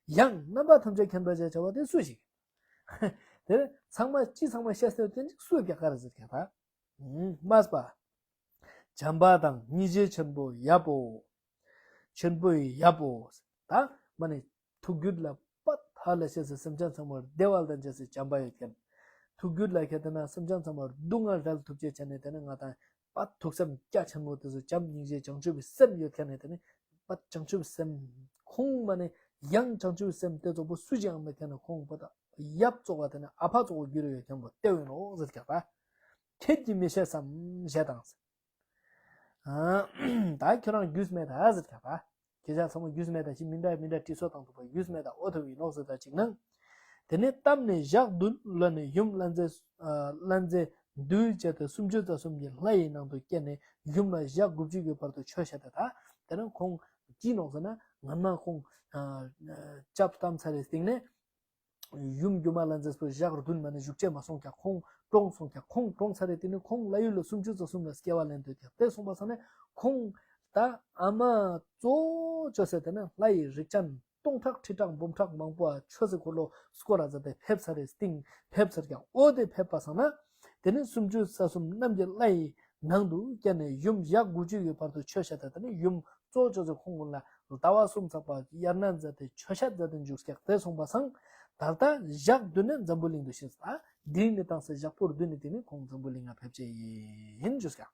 ཡང་རྣམ་པ་ཐམས་ཅད་མཁྱེན་པར་བྱ་བྱ་བ་དེ་སུ་ཞིག་དེ་ཚང་མ་སྤྱི་ཚང་མ་ཤེས་སོ་དེ་ཅིག་སུ་རྒྱ་གར་ཟེར་ཀྱང་ད། སྨྲས་པ། བྱམས་པ་དང་སྙིང་རྗེ་ཆེན་པོ་ཡབ་བོ། ཆེན་པོ་ཡབ་བོ། ད་མ་ནི་ཐུགས་རྒྱུད་ལ་པད་ཧ་ལ་ཤེས་སེ་སེམས་ཅན་ཚང་མར་བདེ་བ་དང་བཅས་སེ་བྱམས་པ་ཡོད་མཁན། ཐུགས་རྒྱུད་ལ་ཁྱེད་དེ་ན་སེམས་ཅན་ཚང་མར་སྡུག་བསྔལ་བྲལ་ཐུབ་ཅེས་བྱས་ནས་དེ་ནི་ང་དང་པད་ཐུགས་སེམས་རྒྱ་ཆེན་མོ་དེ་ཚོ་བྱམས་སྙིང་རྗེ་བྱང་ཆུབ་པའི་སེམས་ཡོད་མཁན་ནས་དེ་ནི་པད་བྱང་ཆུབ་སེམས། ཁོང་མ་ནི་ཡང་བྱང་ཆུབ་སེམས་དེ་ཚོགས་པོ་སུ་ཅི་ཡང་མེད་མཁན་ནས་ཁོང་པད་ཡབ་ཚོགས་པ་དེ་ནི་ཨ་ཕ་ཚོགས་པོ་རྒྱུད་ལ་ཡོད་མཁན་པོ་དེ་ཡིན་ནོ་ཟེར་ཀྱང་ད། ཁྱེད་ཀྱིས་མི་ཤེས་སམ་ཞེས་དང་། ད་ཁྱོད་རང་རྒྱུས་མེད་ད་ཟེར་ཀྱང་ད། ཁྱེད་ཅག་ཚང་མ་རྒྱུས་མེད་ད་ཞིག་མི་འདྲ་མི་འདྲ་དྲི་སོ་དང་ཐུག་པ་རྒྱུས་མེད་ད་ཨོ་ཐུབ་ཡིན་ནོ་ཟེར་ད་ཅིག་ན། དེ་ནས་གཏམ་ནི་ཞག་བདུན་ལ་ནི་ཡུམ་ལྷ་མཛེས་ལྷ་མཛེས་འདུལ་བྱས་ཏེ་སུམ་ཅུ་རྩ་གསུམ་གྱི་ལྷ་ཡི་ནང་དུ་སྐྱེས་ནས་ཡུམ་ལ་ཞག་དགུ་བཅུ་གི་བར་དུ་ཆོས་བཤད་དེ་ད། དེ་ནས་ཁོང་ཅི་ནོག་ཟེར་ན་ངན་མ་ཁོང་ལྕགས་གཏམ་ཚར་རེ་སྟེང་ནས། ཡུམ་སྒྱུ་མ་ལྷ་མཛེས་པོ་ཞག་བདུན་མ་ནས་བཞུགས་བྱས་མ་སོང་ཀྱང་ཁོང་གྲོངས་སོང་ཀྱང་ཁོང་གྲོངས་ཚར་རེ་དེ་ནི་ཁོང་ལྷ་ཡུལ་ལ་སུམ་ཅུ་རྩ་གསུམ་ལ་སྐྱེ་བ་ལེན་འདོད་ཀྱང་དེ་སོང་པ་སང་ནས་ཁོང་ད་ཨ་མ་གཙོ་བོ་ཅོ་ཟེར་དེ་ནི་ལྷ་ཡི་རིགས་ཅན་སྟོང་ཕྲག་ཁྲི་ཕྲག་འབུམ་ཕྲག་མང་པོ་ཨ་ཆོས་སི་འཁོར་ལོ་སྐོར་ར་མཛད་དེ་ཕེབས་ཚར་རེ་སྟེང་ཕེབས་ཚར་ཀྱང་ཨོ་དེ་ཕེབས་པ་སང་ན་དེ་ནི་སུམ་ཅུ་རྩ་གསུམ་རྣམས་ཀྱི་ལྷ་ཡི་ནང་དུ་སྐྱེས་ནས་ཡུམ་ཞག་དགུ་བཅུ་ཡོད་བར་དུ་ཆོས་བཤད་དེ་དེ་ནི་ཡུམ་གཙོ་བོ་ཅོ་ཟེར་ཁོང་ཀུན་ལ། ཟླ་བ་གསུམ་ཚགས་པ་དབྱར་གནས་མཛད་དེ་ཆོས་བཤད་མཛད་དེ་འཇུག་སྐྱག་དེ་སོང་པ་སང་། ད་ལྟ་ཞག་བདུན་ནས་འཛམ་བུ་གླིང་དུ་ཕྱིན་ས། དེ་ནི་བཏང་སའི་ཞག་པོ་བདུན་ནི་དེ་ནི་ཁོང་འཛམ་བུ་གླིང་ང་ཕེབས་ཆེད་ཡིན་འཇུག་སྐྱག་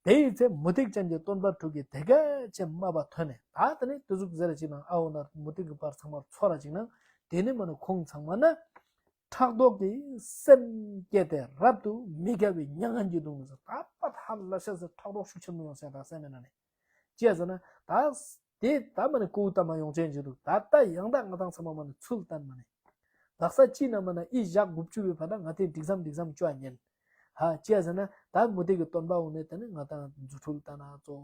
དེ་ཡི་ཚེ་མུ་སྟེགས་ཅན་གྱི་སྟོན་པ་དྲུག་གིས་དེ་སྐད་ཅེས་སྨྲས་པ་ཐོས་ནས་ད་དེ་ནི་དེ་ཟུག་ཟེར་ཅིག་ན་ཨ་འོ་ན་མུ་སྟེགས་ཀྱི་པར་ཚང་མར་ཚོར་ར་ཅིག་ན་དེ་ནི་མ་ནི་ཁོང་ཚང་མ་ན། ཕྲག་དོག་གི་སེམས་སྐྱེས་ཏེ་རབ་ཏུ་མི་དགའ་བའི་མྱ་ངན་གྱིས་གདུང་ནས་ད་པ་ཧ་ལ་ཤ་ཟེར་ཕྲག་དོག་ཤུགས་ཆེན་མོ་ཡོང་ཟེར་ད་སེམས་ནང་ནས། ཅི་ཟེར་ན་ད་དེ་ད་མ་ནི་ཀོའུ་ཏ་མ་ཡོང་ཅན་ཅི་འདུག་ད་ལྟ་ཡང་དག་ང་དང་ཚང་མ་མ་ནི་ཚུལ་བསྟན་མ་ནི། དག་ས་ཅི་ན་མ་ན་ཨི་ཞག་དགུ་བཅུ་བའི་བར་ན་ང་དེ་འགྲིག་སམ་འགྲིག་སམ་བཅོ་ཉན། ཧ་ཅི་ཟེར་ན་ད་མུ་སྟེགས་ཀྱི་སྟོན་པ་འོང་ནས་དེ་ནི་ང་དང་རྫུ་འཕྲུལ་ལྟ་ན་ཙོ།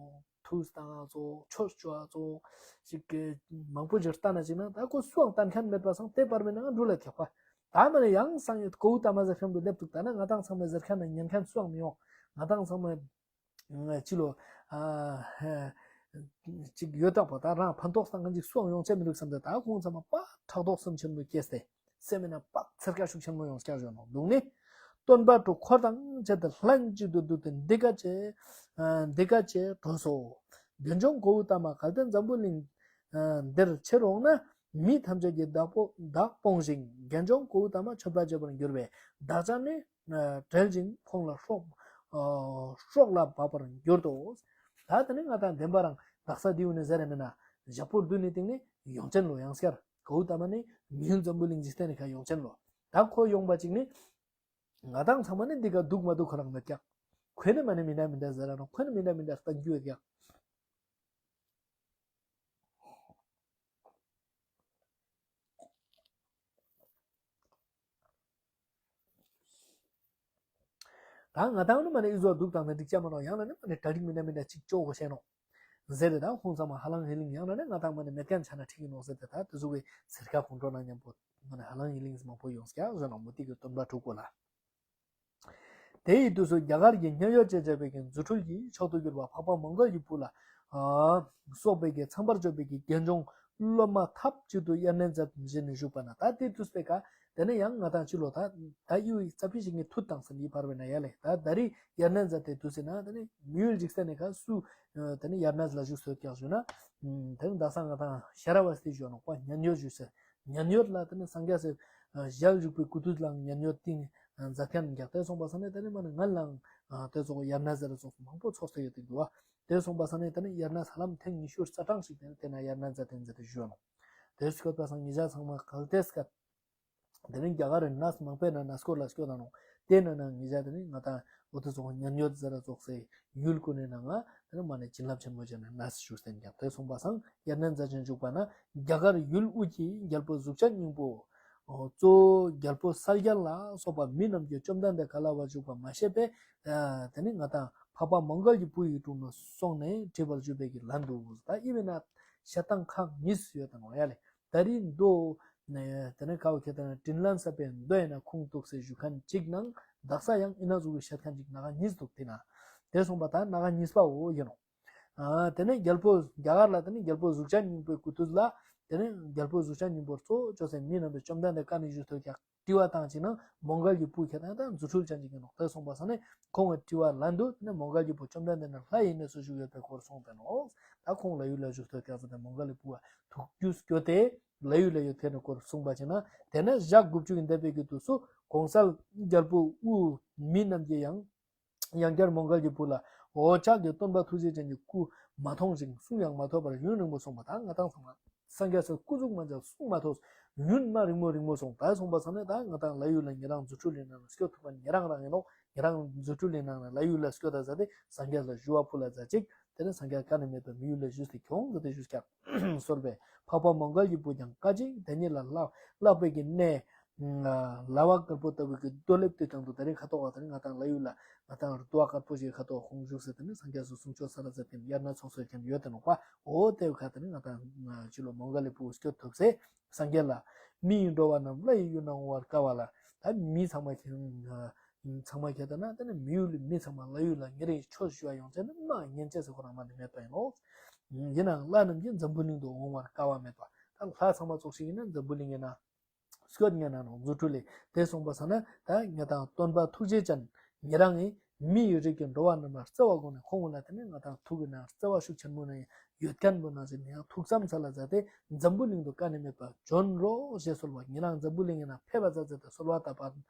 ཐུགས་བཏང་ང་ཙོ། ཆོས་བཅོ་ཙོ། ཞིག་གི་མང་པོ་ཞིག་ལྟ་ན་ཅིག་ན་ད་ཁོ་སུའང་བསྟན་མཁན་མེད་པ་སང་དེ་བར་མེད་ན་འགྲུལ་ལ་ཐེག་པ། ད་མ་ནི་ཡང་སང་ཡོད་ཀོའུ་ཏ་མ་ཟེར་མཁན་དུ་སླེབས་འདུག་ད་ན་ང་དང་ཚང་མས་ཟེར་མཁན་ན་ཉན་མཁན་སུའང་མི་ཡོང་། ང་དང་ཚང་མས་ཅི་ལོ། ཅིག་ཡོད་དག་པ་ད་རང་ཕན་ཐོགས་སང་ང་ཅིག་སུའང་ཡོང་ཆེད་མི་འདུག་བསམ་སྟེ་ད་ཁོང་ཚང་མ་པ་ཕྲག་དོག་སེམས་ཆེན་མོ་སྐྱེས་ཏེ། སེམས་ན་པག་ཚེར་ཁ་ཤུགས་ཆེན་མོ་ཡོང་སྐྱག་བཞོན་ནོ་འདུག་ནི། སྟོན་པ་དྲུག་འཁོར་དང་བཅས་ཏེ་ལྷན་ཅིག་ཏུ་འདུས་ཏེ་འདི་སྐད་ཅེས། འདི་སྐད་ཅེས་གྲོས་སོ། དགེ་སྦྱོང་ཀོའུ་ཏ་མ་གལ་ཏེ་འཛམ་བུ་གླིང་། འདིར་ཁྱེར་འོང་ན། མི་ཐམས་ཅད་ཀྱི་བདག་པོ་བདག་སྤོང་ཞིང་དགེ་སྦྱོང་ཀོའུ་ཏ་མ་མཆོད་པ་བརྗོད་པར་འགྱུར་བས་བདག་ཅག་ནི། བྲེལ་ཅིང་ཁོང་ལ་སྲོག་སྲོག་ལ་བབ་པར་འགྱུར་ཏོ། ད་དེ་ནི་ང་དང་བདེན་པ་རང་དག་ས་དེའུ་ནི་ཟེར་ར་མེད་ན། ཞག་པོ་བདུན་ནི་སྟེང་ནི་ཡོང་ཅན་ལོ་ཡང་སྐྱར་ཀོའུ་ཏ་མ་ནི་མི་ཡུལ་འཛམ་བུ་གླིང་འཇིག་རྟེན་ནི་ཁ་ཡོང་ཅན་ལོ། ད་ཁོ་ཡོང་པ་ཅིག་ནི། ང་དང་ཚང་མ་ནི་འདི་ག་འདུག་མ་འདུག་ཁོ་རང་མེད་ཀྱག་ཁོས་ནི་མ་ནི་མི་འདྲ་མི་འདྲ་ཟེར་ར་རོ་ཁོས་ནི་མི་འདྲ་མི་འདྲ་ལྟ་རྒྱུ་ཡོད་ཀྱག་ད་ང་དང་ནི་མ་ནི་ཨི་ཟོ་འདུག་དང་ནི་འགྲིག་ཅག་མ་ནོ་ཡང་ན་ནི་མ་ནི་གྲ་སྒྲིག་མི་འདྲ་མི་འདྲ་ཅིག་ཅོག་གོ་ཤེས་ནོ། ཟེར་རེ་ད་ཁོང་ཚང་མ་ཧ་ལང་ཧི་ལིང་ཡང་ན་ནི་ང་དང་མ་ནི་མེད་མཁན་ཆ་ན་ཁྲིག་གི་ནོ་ཟེར་ཏེ་ད་དེ་ཚོ་གི་ཟེར་ཁ་ཁོང་ཁྲོ་ན་མཉམ་པོ་མ་ནི་ཧ་ལང་ཧི་ལིང་མང་པོ་ཡོང་སྐྱ་ཟོ་ན་མུ་ཏིག་གི་སྟོན་པ་དྲུག་གོ་ལ། དེ་ཡི་དུས་སུ་རྒྱ་གར་གྱི་མཉན་ཡོད་ཅེས་བྱ་བའི་གི་རྫུ་འཕྲུལ་གྱིས་མཆོག་ཏུ་གྱུར་པ་འཕགས་པ་མོའུ་འགལ་གྱི་བུ་ལ། སོགས་པའི་གི་ཚངས་པར་སྤྱོད་པའི་གི་དགེ་སྦྱོང་སློབ་མ་ཐབས་ཅིག་ཏུ་དབྱར་གནས་མཛད་བཞིན་བཞུགས་པ་ན་ད་དེ་དུས་པའི་ཀ་དེ་ནས་ཡང་ང་དང་ཅི་ལོ་ད་ད་ཡུ་ཡི་རྩ་ཕི་ཞིག་ནི་ཐུད་དང་སེམས་ཡི་བར་བའི་ན་ཡ་ལེ་ད་ད་རི་དབྱར་གནས་མཛད་དེ་དུས་སེ་ན་དེ་ནས་མི་ཡུལ་འཇིག་རྟེན་ནས་ཁ་སུ་དེ་ནས་དབྱར་གནས་ལ་བཞུགས་སོད་ཀྱང་ཞུ་ན་དེ་ནས་ད་ས་ང་དང་ཤ་ར་བ་སྟི་ཞུ་ནོག་པ་མཉན་ཡོད་ཞུ་སེ། མཉན་ཡོད་ལ་དེ་ནི་སངས་རྒྱས་སི་ཞལ་བཞུགས་པའི་སྐུ་དུས་ལའང་མཉན་ཡོད་ཏིང་མཛད་མཁན་རྒྱག་དེ་སོང་པ་ས་ནས་དེ་ནི་མ་ནི་ང་ལའང་དེ་ཚོ་དབྱར་གནས་ཟེར་ཚོགས་མང་པོ་ཚོགས་ཏེ་ཡོད་དེ་འདུག་བ། དེ་སོང་པ་ས་ནས་དེ་ནི་དབྱར་གནས་ཧ་ལམ་ཐེངས་ཉི་ཤུ་རྩ་གྲངས་ཤིག་དེ་ནི་དེ་ན་དབྱར་གནས་མཛད་དེ་མཛད་དེ་བཞུགས་ནོ། དེ་སྐོར་པ་སང་ཉི་ཤ་ཚང་མ་གལ་ཏེ་སྐད། དེ་རིང་རྒྱ་གར་རི་གནས་མང་པོའི་ནང་གནས་སྐོར་ལ་སྐྱོད་ད་ནོ། དེ་ནང་ན་ངེད་ཅག་དེ་རིང་ང་དང་འོ་དེ་ཚོ་མཉན་ཡོད་ཟེར་ར་ཚོགས་སའི་ཡུལ་ཀུན་ནས་ནང་ང་དེ་རིང་མ་ནས་བྱིན་རླབས་ཆེན་མོ་བྱས་ནས་གནས་བཞུགས་སྟེ་ཀྱང་དེ་སོང་པ་སང་དབྱར་གནས་མཛད་ཅིང་བཞུགས་པ་ན་རྒྱ་གར་ཡུལ་དབུས་ཀྱི་རྒྱལ་པོ་གཟུགས་ཅན་སྙིང་པོ། གཙོ་བོ་རྒྱལ་པོ་གསལ་རྒྱལ་ལ་སོགས་པ་མི་རྣམས་ཀྱིས་བཅོམ་ལྡན་འདས་ག་ལ་བ་བཞུགས་པ་མ་ཤེས་པས། དེ་ནི་ང་དང་འཕགས་པ་མོའུ་འགལ་གྱི་བུ་ཡི་དྲུང་ན་སོང་ནས་དྲིས་པར་བྱུང་བའི་གི་ལན་འདུག་ད་ཨི་མེ་ན་ཤ་སྟངས་ཁག་གཉིས་ཡོད་དང་ཡ་ལེ། ད་རིང་མདོ། དེ་ནས་ཁ་བ་ཁྱེད་དང་དྲིན་ལན་ཟབ་པའི་མདོ་ཡིན་ན་ཁུངས་གཏུགས་སེ་ཞུ་མཁན་གཅིག་ནང་དག་ས་ཡང་ཨི་ན་ཟུག་གི་བཤད་མཁན་གཅིག་ན་ག་གཉིས་འདུག་དེ་ན། དེ་སོང་པ་ད་ན་ག་གཉིས་པའོ་ཡིན་ནོ། ཨ་དེ་ནས་རྒྱལ་པོ་རྒྱ་གར་ལ་དེ་ནས་རྒྱལ་པོ་གཟུགས་ཅན་སྙིང་པོའི་སྐུ་དུས་ལ། དེ་ནས་རྒྱལ་པོ་གཟུགས་ཅན་སྙིང་པོར་གཙོ་བོ་བཅོས་སའི་མི་རྣམས་པའི་བཅོམ་ལྡན་འདས་བཀའ་ནས་ཞུས་ཐོས་ཀྱང་དྲི་བ་བཏང་བྱས་ན་མོའུ་འགལ་གྱི་བུ་ཁྱེད་དང་ད་རྫུ་འཕྲུལ་ཅན་ཅིག་ཡིན་ནོ་ད་གསུངས་པ་སང་ནས་ཁོང་གི་དྲི་བ་ལན་དུ་དེ་ནས་མོའུ་འགལ་གྱི་བུ་བཅོམ་ལྡན་འདས་ནི་ལྷ་ཡི་གནས་སུ་བཞུགས་ཡོད་པའི་སྐོར་གསུངས་ཏེ་ནོ། ད་ཁོང་ལྷ་ཡུལ་ལ་བཞུགས་ཐོས་ཀྱང་ཟེར་ཏེ་མོའུ་འགལ་གྱི་བུ་བ་ཐུགས་རྒྱུས་སྐྱོ་སྟེ། ལྷ་ཡུལ་ལ་ཡོད་ཐེར་ནས་སྐོར་གསུངས་པ་བྱས་ན། དེ་ནས་ཞག་དགུ་བཅུ་ཡི་འདས་པའི་གི་དུས་སུ་གོང་གསལ་རྒྱལ་པོ་དབུས་མི་རྣམས་ཀྱིས་ཡང་། ཡང་བསྐྱར་མོའུ་འགལ་གྱི་བུ་ལ། འོ་ཅག་གི་སྟོན་པ་ཐུགས་རྗེ་ཅན་གྱི་སྐུ་མ་མཐོང་ཞིང་གསུང་ཡང་མ་ཐོས་པར་ཡུན་རིང་པོ་སོང་བ་དང་ང་དང་ཚང་མ་སངས་རྒྱས་སུ་སྐུ་གཟུགས་མ་མཇལ་གསུང་མ་ཐོས། ཡུན་མ་རིང་མོ་རིང་མོ་སོང་ད་སོང་པ་སང་ནས་ད་ང་དང་ལྷ་ཡུལ་ལ་ཉེ་རང་རྫུ་འཕྲུལ་ལས་ནང་ལ་སྐྱོ་ཐུབ་པ་ཉེ་རང་རང་ཡིན་ནོ། ཉེ་རང་རྫུ་འཕྲུལ་ལས་ནང་ལ་ལྷ་ཡུལ་ལ་སྐྱོ་ད་ཟ་དེ་སངས་རྒྱས་ལ་ཞུ་བ་ཕུལ་ལ་ཟ་ཅིག་དེ་ནས་སངས་རྒྱས་བཀའ་ནས་མེད་པའི་མི་ཡུལ་ལ་བཞུད་དེ་ཁྱོང་ཟེར་ཏེ་བཞུད་ཀྱང་གསོལ་བས་འཕགས་པ་མོའུ་འགལ་གྱི་བུ་ཀྱང་བཀའ་བརྒྱུད་དེ་ཉིད་ལ་བསླབ་བསླབ་པའི་གི་གནས། ལ་བ་དཀར་པོ་ལྟ་བུའི་གི་རྡོ་ལེབ་དེ་དང་དུ་ད་རིང་ཁ་ཐོག་ག་ད་རིང་ང་དང་ལ་ཡུལ་ལ་ང་དང་རྡོ་བ་དཀར་པོ་ཞིག་ཁ་ཐོག་ཁོང་བཞུགས་ཟེར་དེ་ནི་སངས་རྒྱས་སུ་གསུང་ཆོས་ས་ལ་ཟེར་དེ་དབྱར་གནས་ཚོགས་སོ་མཁན་ཡོད་དེ་ནོག་པ། འོ་དེ་ཁ་ད་རིང་ང་དང་ཕྱི་ལོ་མོའུ་འགལ་གྱི་བུ་སྐྱོ་ཐུབ་ཚེ་སངས་རྒྱས་ལ་མི་ཡི་འགྲོ་བ་རྣམས་ལྷ་ཡི་ཡུལ་ན་འོང་བར་དཀའ་བ་ལ་ད་མི་ཚང་མ་ཁྱེད་ཚང་མ་ཁྱེད་ད་ན་དེ་ནི་མི་ཡུལ་མི་ཚང་མ་ལ་ཡུལ་ལ་ཉེ་རིང་ཆོས་ཞུ་བ་ཡོང་ཚེ་ནི་མ་ཉན་ཅེས་ཟེར་ཁོ་རང་མ་ནི་མེད་པ་ཡིན་ནོ། ཡིན་ནའང་ལྷ་རྣམས་ཀྱིས་འཛམ་བུ་གླིང་དུ་འོང་བར་དཀའ་བ་མེད་པ་ད་ལྷ་ཚང་མ་ཚོགས་ཤིག་ཡིན་ན་འཛམ་བུ་གླིང་ཡིན་ན། སྐྱོད་ཉན་ན་ནོ་རྫུ་འཕྲུལ་ལས་དེ་གསུངས་པ་སང་ན་ད་ང་དང་སྟོན་པ་ཐུགས་རྗེ་ཅན་ཉེ་རང་ངས་མི་ཡི་རིགས་ཀྱི་འགྲོ་བ་རྣམས་ལ་བརྩེ་བ་སྒོ་ནས་ཁོང་ལ་དེ་ནས་ང་དང་ཐུགས་ཀྱི་ནང་བརྩེ་བ་ཤུགས་ཆེན་པོ་ནས་ཡོད་མཁན་པོ་ནང་བཞིན་ཡང་ཐུགས་བསམ་ས་ལ་མཛད་དེ་འཛམ་བུ་གླིང་དུ་བཀའ་ནས་མེད་པ་བྱོན་རོགས་ཞེས་གསོལ་བ་ཉེ་རང་འཛམ་བུ་གླིང་ཡིན་ན་ཕེབས་པ་མཛད་མཛད་དེ་གསོལ་བ་བཏབ་པ་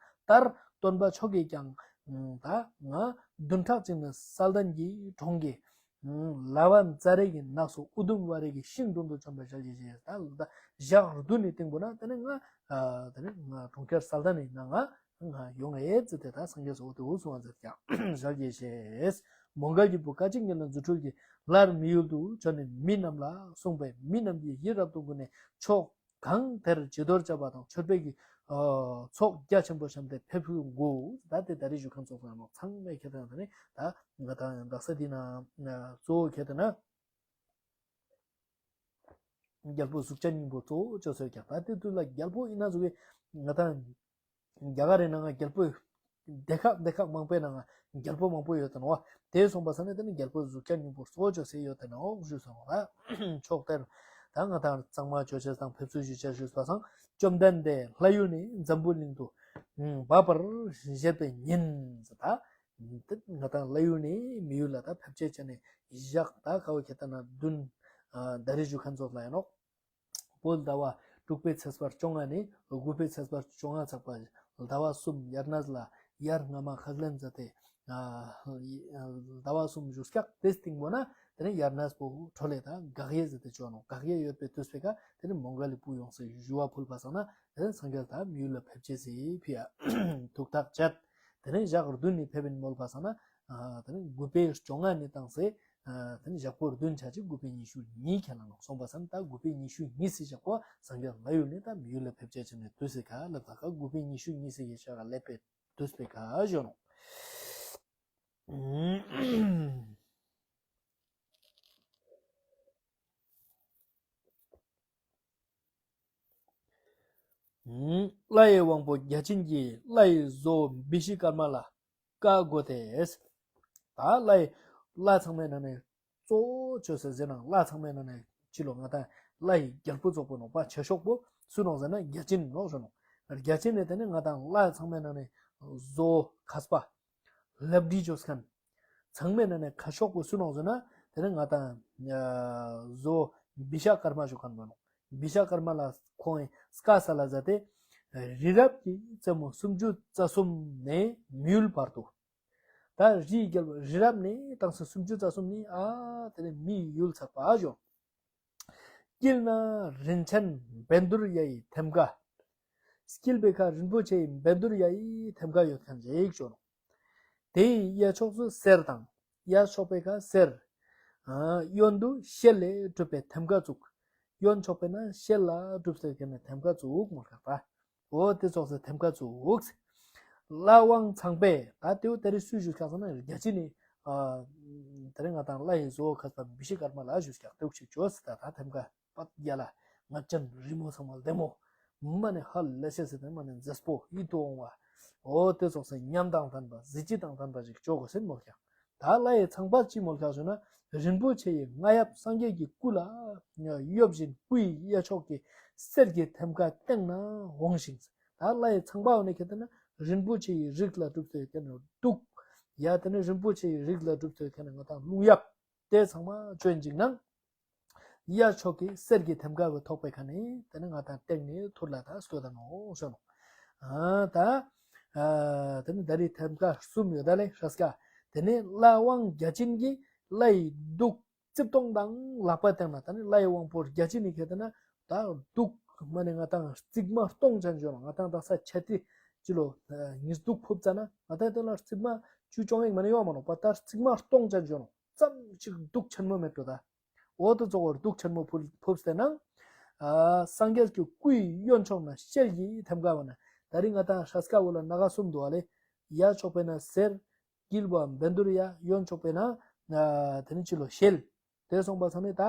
ལྟར་སྟོན་པ་མཆོག་གིས་ཀྱང་ད་ང་བདུན་ཕྲག་གཅིག་ནས་ས་ལྡན་གྱི་གྲོང་གི་ལ་བ་ཛ་རེ་གི་ནགས་སུ་ཨུ་དུམ་ཝ་རེ་གི་ཤིང་དྲུང་དུ་བྱོན་པར་ཞལ་གྱིས་བཞེས། ད་ལ་ད་ཞག་བདུན་ནི་སྟེང་པོ་ན་དེ་ནས་ང་དེ་ནས་ང་གྲོང་ཁྱེར་ས་ལྡན་ནི་ན་ང་ང་ཡོང་ངེས་ཟེར་ཏེ་ད་སངས་རྒྱས་སུ་འོ་དེ་འུ་གསུང་བ་མཛད་ཀྱང་ཞལ་གྱིས་བཞེས། མོའུ་འགལ་གྱི་བུ་བཀའ་བརྒྱུད་ཉིད་ལ་རྫུ་འཕྲུལ་གྱི་སླར་མི་ཡུལ་དུ་བྱོན་ནས་མི་རྣམས་ལ་གསུངས་པས་མི་རྣམས་ཀྱིས་ཡིད་རབ་ཏུ་མགུ་ནས་ཕྱོགས་གང་དེར་བྱི་དོར་བྱ་བ་དང་མཆོད་པའི་གི་ཨ་ཚོགས་རྒྱ་ཆེན་པོ་བཤམས་ཏེ་ཕེབས་ཤུལ་འགུགས། ད་དེ་ད་རེས་ཞུ་མཁན་ཚོགས་ཁང་ནང་ཚང་མས་ཁྱེད་དང་དེ་ནས་ད་ང་དང་ཡང་དག་ས་འདི་ན་གཙོ་བོ་ཁྱེད་དེ་ན་རྒྱལ་པོ་གཟུགས་ཅན་སྙིང་པོ་གཙོ་བོ་བཅོས་སོ་ཀྱང་ད་དེ་དུས་ལ་རྒྱལ་པོ་ཡིན་ན་ཟུག་གི་ང་དང་རྒྱ་གར་རི་ནང་ང་རྒྱལ་པོ་སྡེ་ཁག་སྡེ་ཁག་མང་པོའི་ནང་ང་རྒྱལ་པོ་མང་པོ་ཡོད་དེ་ནོ། དེ་སོང་པ་ས་ནས་དེ་ནི་རྒྱལ་པོ་གཟུགས་ཅན་སྙིང་པོ་གཙོ་བོ་བཅོས་སེ་ཡོད་དེ་ནོ་ཞུས་སོང་ལ། ཕྱོགས་དེར་ད་ང་དང་གཙང་མ་བཅོ་ཆས་དང་ཕེབས་བསུ་ཞུ་ཆས་ཞུས་པ་སང་བཅོམ་ལྡན་འདས་ལྷ་ཡུལ་ནས་འཛམ་བུ་གླིང་དུ་བབས་པར་བཞེད་པའི་ཉིན་ཟེར་ད། ང་དང་ལྷ་ཡུལ་ནས་མི་ཡུལ་ལ་ད་ཕེབས་ཆེད་བྱས་ནས་ཞག་ད་ཁ་བོ་ཁྱེད་ད་ན་བདུན་ད་རེས་ཞུ་མཁན་ཚོགས་ལ་ཡིན་ནོ། བོད་ཟླ་བ་དྲུག་པའི་ཚེས་པ་བཅོ་ལྔ་ནས་དགུ་པའི་ཚེས་པ་བཅོ་ལྔ་ཚགས་པ་ཟླ་བ་གསུམ་དབྱར་གནས་ལ་དབྱར་སྔ་མ་ཁ་ལན་མཛད་དེ་ཟླ་བ་གསུམ་བཞུགས་སྐྱག་དེ་སྟེང་པོ་ན་དེ་ནས་དབྱར་གནས་པོ་འཕྲོ་ལས་ད་དགག་དབྱེ་ཟེར་ཏེ་བཅོ་ནོ། དགག་དབྱེ་ཡོད་པའི་དུས་པའི་ཀ་དེ་ནས་མོའུ་འགལ་གྱི་བུ་ཡོངས་སུ་ཞུ་བ་ཕུལ་པ་སང་ན་དེ་ནས་སངས་རྒྱས་ད་མི་ཡུལ་ལ་ཕེབས་ཆེད་སི་ཕི་ཡ་ཐུགས་ཐག་བཅད། དེ་ནས་ཞག་བདུན་ནས་ཕེབས་པའི་མོལ་པ་སང་ན། དེ་ནས་དགུ་པའི་བཅོ་ལྔ་ནས་བཏང་སྟེ། དེ་ནས་ཞག་པོ་བདུན་ཆ་གཅིག་དགུ་པའི་ཉི་ཤུ་གཉིས་ཁྱེད་ལ་ནོ་སོང་པ་སང་ད་དགུ་པའི་ཉི་ཤུ་གཉིས་སི་ཞག་པོ་སངས་རྒྱས་ལྷ་ཡུལ་ནས་ད་མི་ཡུལ་ལ་ཕེབས་ཆེད་བྱས་ནས་དུས་སི་ཁ་ལབ་ད་ཁ་དགུ་པའི་ཉི་ཤུ་གཉིས་སི་ཡི་ཞག་ལེབ་པའི་དུས་པའི་ཁ་ཞོ་ནོ། ལྷ་ཡི་དབང་པོ་བརྒྱ་བྱིན་གྱིས་ལྷ་ཡི་བཟོ་བི་ཤི་ཀརྨ་ལ་བཀའ་བསྒོ་སྟེ། ད་ལྷ་ཡི་ལྷ་ཚང་མའི་ནང་ནས་གཙོ་བོ་བཅོས་ཟེར་ཟེར་ན་ལྷ་ཚང་མའི་ནང་ནས་ཕྱི་ལོ་ང་དང་ལྷ་ཡི་རྒྱལ་པོ་ཙོགས་པོ་ནོ་པ་ཆེ་ཤོག་པོ་སུ་ནོ་ཟེར་ན་བརྒྱ་བྱིན་ནོ་ཞོ་ནོ། བརྒྱ་བྱིན་ནས་དེ་ནས་ང་དང་ལྷ་ཚང་མའི་ནང་ནས་བཟོ་མཁས་པ། ལབ་འདི་བཅོས་མཁན། ཚང་མའི་ནང་ནས་ཁ་ཤོག་པོ་སུ་ནོ་ཟེར་ན། དེ་ནས་ང་དང་བཟོ་བི་ཤ་ཀརྨ་བཅོས་མཁན་པོ་ནོ། བི་ཤ་ཀརྨ་ལ་ཁོང་སྐ་ས་ལ་ཟ་སྟེ། རི་རབ་ཀྱི་རྩེ་མོ་སུམ་ཅུ་རྩ་གསུམ་ནས་མི་ཡུལ་བར་དུ། ད་རིའི་རྒྱལ་པོ་རི་རབ་ནས་བཏང་སྟེ་སུམ་ཅུ་རྩ་གསུམ་ནས་ཨ་དེ་ནས་མི་ཡུལ་ཚགས་པ་ཞོ། དཀྱིལ་ན་རིན་ཆེན་བཻ་ཌཱུརྱ་ཡི་ཐེམ་ཀ། དཀྱིལ་པའི་ཁ་རིན་པོ་ཆེ་ཡི་བཻ་ཌཱུརྱ་ཡི་ཐེམ་ཀ་ཡོད་མཁན་ཅིག་ཞོ་ནོ། དེ་ཡི་གཡས་ཕྱོགས་སུ་གསེར་དང་། གཡས་ཕྱོགས་པའི་ཁ་གསེར། གཡོན་དུ་ཤེལ་ལས་གྲུབ་པའི་ཐེམ་ཀ་བཙུགས། གཡོན་ཕྱོགས་པའི་ན་ཤེལ་ལ་གྲུབ་སྟེ་ཁེ་ནས་ཐེམ་ཀ་བཙུགས་མོལ་ཁག་པ། འོ་དེ་ཙོགས་སེ་ཐེམ་ཀ་བཙུགས། ལྷ་དབང་ཚངས་པས་ད་དེའུ་དེ་རིང་སུས་ཞུས་ཁག་སོང་ན་རྒྱ་ཆེ་ནི། དེ་རིང་ང་དང་ལྷ་ཡི་བཟོ་བོ་ཁ་ས་བི་ཤི་ཀརྨ་ལ་ཞུས་ཁག་དེའུ་ཞིག་བཅོས་སི་ད་ད་ཐེམ་ཀ་པད་རྒྱ་ལ་ང་ཅན་རི་མོ་ཚང་མ་ལྡེ་མོ། མ་ནི་ཧ་ལས་ཤེས་སི་དེ་མ་ནི་མཛེས་པོ་ཡིད་དུ་འོང་བ། འོ་དེ་ཙོགས་སེ་ཉམས་དང་ལྡན་པ་གཟི་བརྗིད་དང་ལྡན་པ་ཞིག་བཅོ་དགོས་སེ་མོལ་ཁག་ད་ལྷ་ཡི་ཚངས་པ་ཅི་མོལ་ཁག་ཞུ་ན། རིན་པོ་ཆེ་ཡི་རྔ་ཡབ་སངས་རྒྱས་ཀྱི་སྐུ་ལ་གཡོབ་བཞིན་སྐུ་ཡི་གཡས་ཕྱོགས་ཀྱི་གསེར་གྱི་ཐེམ་ཀ་སྟེང་ན་འོང་ཞིང་། ད་ལྷ་ཡི་ཚངས་པ་འོ་ནི་ཁྱེད་ལྟ་ན་རིན་པོ་ཆེ་ཡི་རིགས་ལ་གྲུབ་ཚོད་ཁྱེད་ན་གདུགས། ཡ་དེ་ནི་རིན་པོ་ཆེ་ཡི་རིགས་ལ་གྲུབ་ཚོད་ཁྱེད་ན་ང་དང་རླུང་ཡབ། དེ་ཚང་མ་བྱོན་ཅིག་ན། གཡས་ཕྱོགས་ཀྱི་གསེར་གྱི་ཐེམ་ཀ་བའི་ཐོག་པའི་ཁ་ནས་དེ་ནི་ང་དང་སྟེང་ནས་ཐུར་ལ་ད་སྐྱོད་དང་ནོ་ཤོ་ནོ། ཨ་ད་ཨ་དེ་ནི་ད་རི་ཐེམ་ཀ་གསུམ་ཡོད་ད་ལེ་ཧྲ་སྐ། དེ་ནི་ལྷ་དབང་བརྒྱ་བྱིན་གྱིས་ལྷ་ཡི་གདུགས་རྩིབས་སྟོང་དང་ལག་པ་བསྟན་ན། ད་ནི་ལྷ་ཡི་དབང་པོ་བརྒྱ་བྱིན་ནི་ཁྱེད་ལྟ་ན་ད་གདུགས་མ་ནི་ང་དང་རྩིབས་མ་སྟོང་ཅན་ཅོ་ནོ། ང་དང་ད་ས་ཆ་ཏི་ཅི་ལོ་ཉིས་གདུགས་ཕུབ་ཙ་ན་ང་དང་དེ་ལ་རྩིབས་མ་བཅུ་བཅོ་ལྔ་མ་ནི་ཡོང་མ་ནོ་པ། ད་རྩིབས་མ་སྟོང་ཅན་ཅོ་ནོ། ཙམ་ཅིག་གདུགས་ཆེན་མོ་མེད་འགྲོ་ད། འོ་དེ་ཚོ་གོ་གདུགས་ཆེན་མོ་ཕུལ་ཕུབ་སྟེ་ན། ཨ་སངས་རྒྱས་ཀྱི་སྐུའི་གཡོན་ཕྱོགས་ན་ཤེལ་གྱི་ཐེམ་ཀ་བ་ན། ད་རིང་ང་དང་ཧྲ་སྐ་བོ་ལ་ན་ག་གསུམ་འདུག་བ་ལེ། གཡས་ཕྱོགས་པས་ན་གསེར། དཀྱིལ་བ་བཻ་ཌཱུརྱ། གཡོན་ཕྱོགས་པས་ན་ཨ་དེ་ནི་ཅི་ལོ་ཤེལ། དེ་སོང་པ་ཚང་ནི་ད་